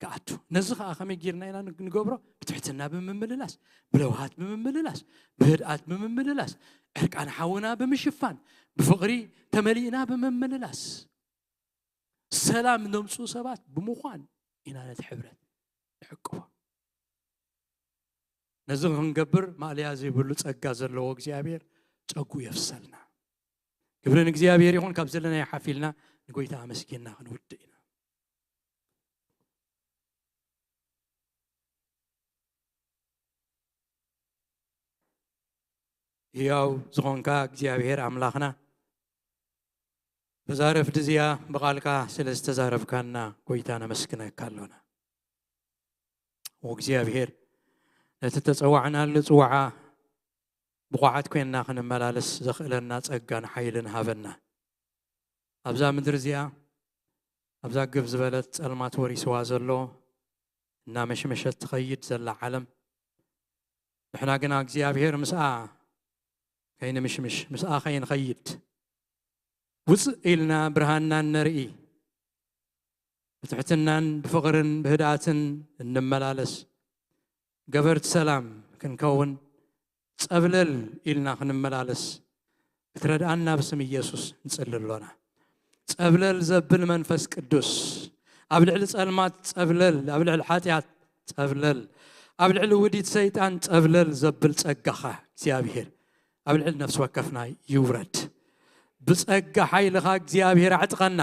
ክኣቱ። ነዚ ኸኣ ከመይ ጌርና ኢና ንግ-፣ ንገብሮ? ብትሕትና ብምምልላስ፣ ብለውሃት ብምምልላስ፣ ብህድኣት ብምምልላስ፣ ዕርቃን ሓውና ብምሽፋን፣ ብፍቕሪ ተመሊእና ብምምልላስ፣ ሰላም ነምጽኡ ሰባት ብምዃን ኢና ነቲ ሕብረት ንዕቅቦ። ነዚ ክንገብር ማእለያ ዘይብሉ ጸጋ ዘለዎ እግዚኣብሔር ጸጉ የፍሰልና። ክብሪ ንእግዚኣብሔር ይኹን። ካብ ዘለናዮ ሓፍ ኢልና ንጎይታ ኣመስጊንና ክንውድእ ኢና። ህያው ዝኾንካ እግዚኣብሔር ኣምላኽና፣ በዛ ረፍዲ እዚኣ ብቓልካ ስለ ዝተዛረብካና ጎይታ ነመስግነካ ኣሎና። ወእግዚኣብሔር ነቲ ተጸዋዕናሉ ጽዋዓ ብቑዓት ኮይንና ክንመላለስ ዘኽእለና ጸጋን ሓይልን ሃበና። ኣብዛ ምድሪ እዚኣ ኣብዛ ግብ ዝበለት ጸልማት ወሪስዋ ዘሎ እናመሽመሸት ትኸይድ ዘላ ዓለም ንሕና ግና እግዚኣብሔር ምስኣ ከይንምሽምሽ ምስኣ ከይንኸይድ ውፅእ ኢልና ብርሃንና ነርኢ ብትሕትናን ብፍቕርን ብህድኣትን እንመላለስ ገበርቲ ሰላም ክንከውን ጸብለል ኢልና ክንመላለስ ክትረድኣና ብስም ኢየሱስ ንጽሊ ኣሎና። ጸብለል ዘብል መንፈስ ቅዱስ ኣብ ልዕሊ ጸልማት ጸብለል፣ ኣብ ልዕሊ ሓጢኣት ጸብለል፣ ኣብ ልዕሊ ውዲት ሰይጣን ጸብለል ዘብል ጸጋኻ እግዚኣብሔር ኣብ ልዕሊ ነፍሲ ወከፍና ይውረድ። ብጸጋ ሓይልኻ እግዚኣብሔር ኣዕጥቀና።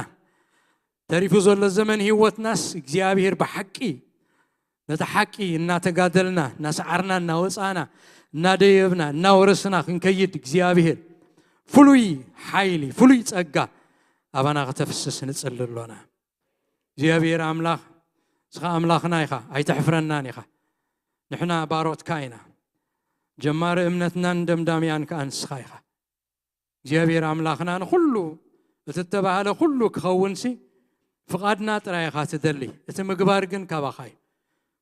ተሪፉ ዘሎ ዘመን ህይወትናስ እግዚኣብሔር ብሓቂ ነቲ ሓቂ እናተጋደልና እናሰዓርና እናወፃእና እናደየብና እናወረስና ክንከይድ እግዚኣብሔር ፍሉይ ሓይሊ ፍሉይ ጸጋ ኣባና ከተፍስስ ንጽሊ ኣሎና። እግዚኣብሔር ኣምላኽ እስኻ ኣምላኽና ኢኻ፣ ኣይተሕፍረናን ኢኻ። ንሕና ባሮትካ ኢና። ጀማሪ እምነትናን ደምዳሚኣን ከኣ ንስኻ ኢኻ። እግዚኣብሔር ኣምላኽና ንኹሉ እቲ እተባህለ ኩሉ ክኸውንሲ ፍቓድና ጥራይ ኢኻ ትደሊ፣ እቲ ምግባር ግን ካባኻ እዩ።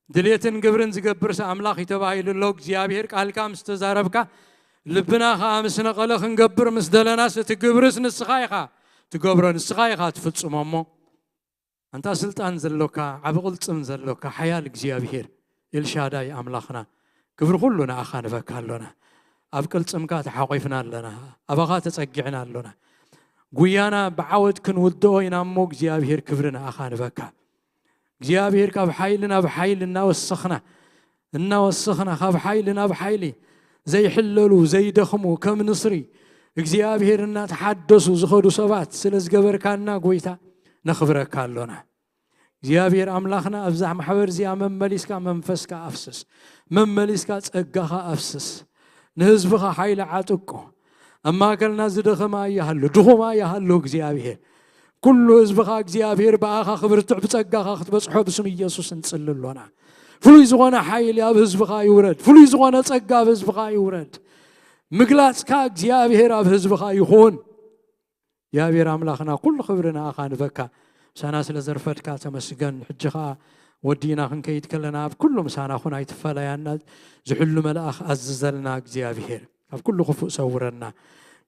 ድሌትን ግብርን ዝገብርሲ ኣምላኽ እዩ ተባሂሉ ኣሎ። እግዚኣብሔር ቃልካ ምስ ተዛረብካ ልብና ኸዓ ምስ ነቐለ ክንገብር ምስ ደለናስ እቲ ግብርስ ንስኻ ኢኻ ትገብሮ፣ ንስኻ ኢኻ ትፍጽሞ። እሞ ኣንታ ስልጣን ዘሎካ፣ ዓቢ ቅልጽም ዘሎካ ሓያል እግዚኣብሔር ኤልሻዳይ ኣምላኽና፣ ክብሪ ኩሉ ንኣኻ ንበካ ኣሎና። ኣብ ቅልጽምካ ተሓቂፍና ኣለና፣ ኣባኻ ተጸጊዕና ኣሎና። ጉያና ብዓወት ክንውድኦ ኢና እሞ እግዚኣብሔር ክብሪ ንኣኻ ንበካ። እግዚኣብሔር ካብ ሓይሊ ናብ ሓይሊ እናወሰኽና እናወሰኽና ካብ ሓይሊ ናብ ሓይሊ ዘይሕለሉ ዘይደኽሙ ከም ንስሪ እግዚኣብሔር እናተሓደሱ ዝኸዱ ሰባት ስለ ዝገበርካና ጎይታ ነኽብረካ ኣሎና። እግዚኣብሔር ኣምላኽና ኣብዛ ማሕበር እዚኣ መመሊስካ መንፈስካ ኣፍስስ፣ መመሊስካ ጸጋኻ ኣፍስስ፣ ንህዝብኻ ሓይሊ ዓጥቆ። ኣብ ማእከልና ዝደኸመ ኣይሃሉ፣ ድኹም ኣይሃሉ እግዚኣብሔር። ኩሉ ህዝብኻ እግዚኣብሔር ብኣኻ ክብርትዕ ብጸጋኻ ክትበጽሖ ብስም ኢየሱስ እንጽሊ ኣሎና። ፍሉይ ዝኾነ ሓይሊ ኣብ ህዝብኻ ይውረድ፣ ፍሉይ ዝኾነ ጸጋ ኣብ ህዝብኻ ይውረድ። ምግላጽካ እግዚኣብሔር ኣብ ህዝብኻ ይኹን። እግዚኣብሔር ኣምላኽና ኩሉ ክብሪ ንኣኻ ንበካ። ምሳና ስለ ዘርፈድካ ተመስገን። ሕጂ ኸዓ ወዲና ክንከይድ ከለና ኣብ ኩሉ ምሳና ኹን ኣይትፈለያና። ዝሕሉ መልኣኽ ኣዝዘልና እግዚኣብሔር። ካብ ኩሉ ክፉእ ሰውረና።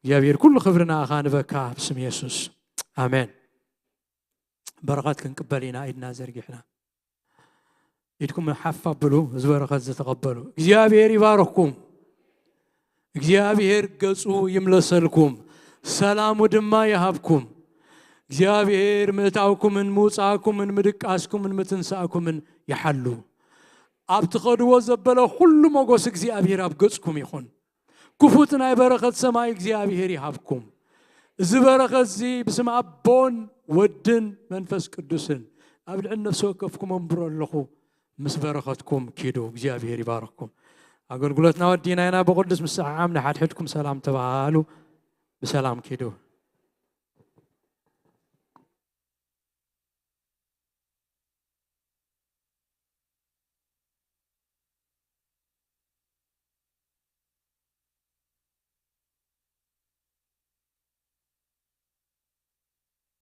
እግዚኣብሔር ኩሉ ክብሪ ንኣኻ ንበካ ብስም የሱስ። ኣሜን። በረኸት ክንቅበል ኢና ኢድና ዘርጊሕና። ኢድኩም ሓፍ ኣብሉ፣ እዚ በረኸት ዝተቐበሉ። እግዚኣብሔር ይባርኽኩም። እግዚኣብሔር ገጹ ይምለሰልኩም፣ ሰላሙ ድማ ይሃብኩም። እግዚኣብሔር ምእታውኩምን ምውጻእኩምን ምድቃስኩምን ምትንሳእኩምን ይሓሉ። ኣብ ትኸድዎ ዘበለ ኩሉ ሞጎስ እግዚኣብሔር ኣብ ገጽኩም ይኹን። ክፉት ናይ በረኸት ሰማይ እግዚኣብሔር ይሃብኩም። እዚ በረኸት እዚ ብስም ኣቦን ወድን መንፈስ ቅዱስን ኣብ ልዕሊ ነፍሲ ወከፍኩም ኣንብሮ ኣለኹ። ምስ በረኸትኩም ኪዱ። እግዚኣብሔር ይባርኽኩም። ኣገልግሎትና ወዲና ኢና። ብቕዱስ ምስሕዓም ንሓድሕድኩም ሰላም ተባሃሉ። ብሰላም ኪዱ።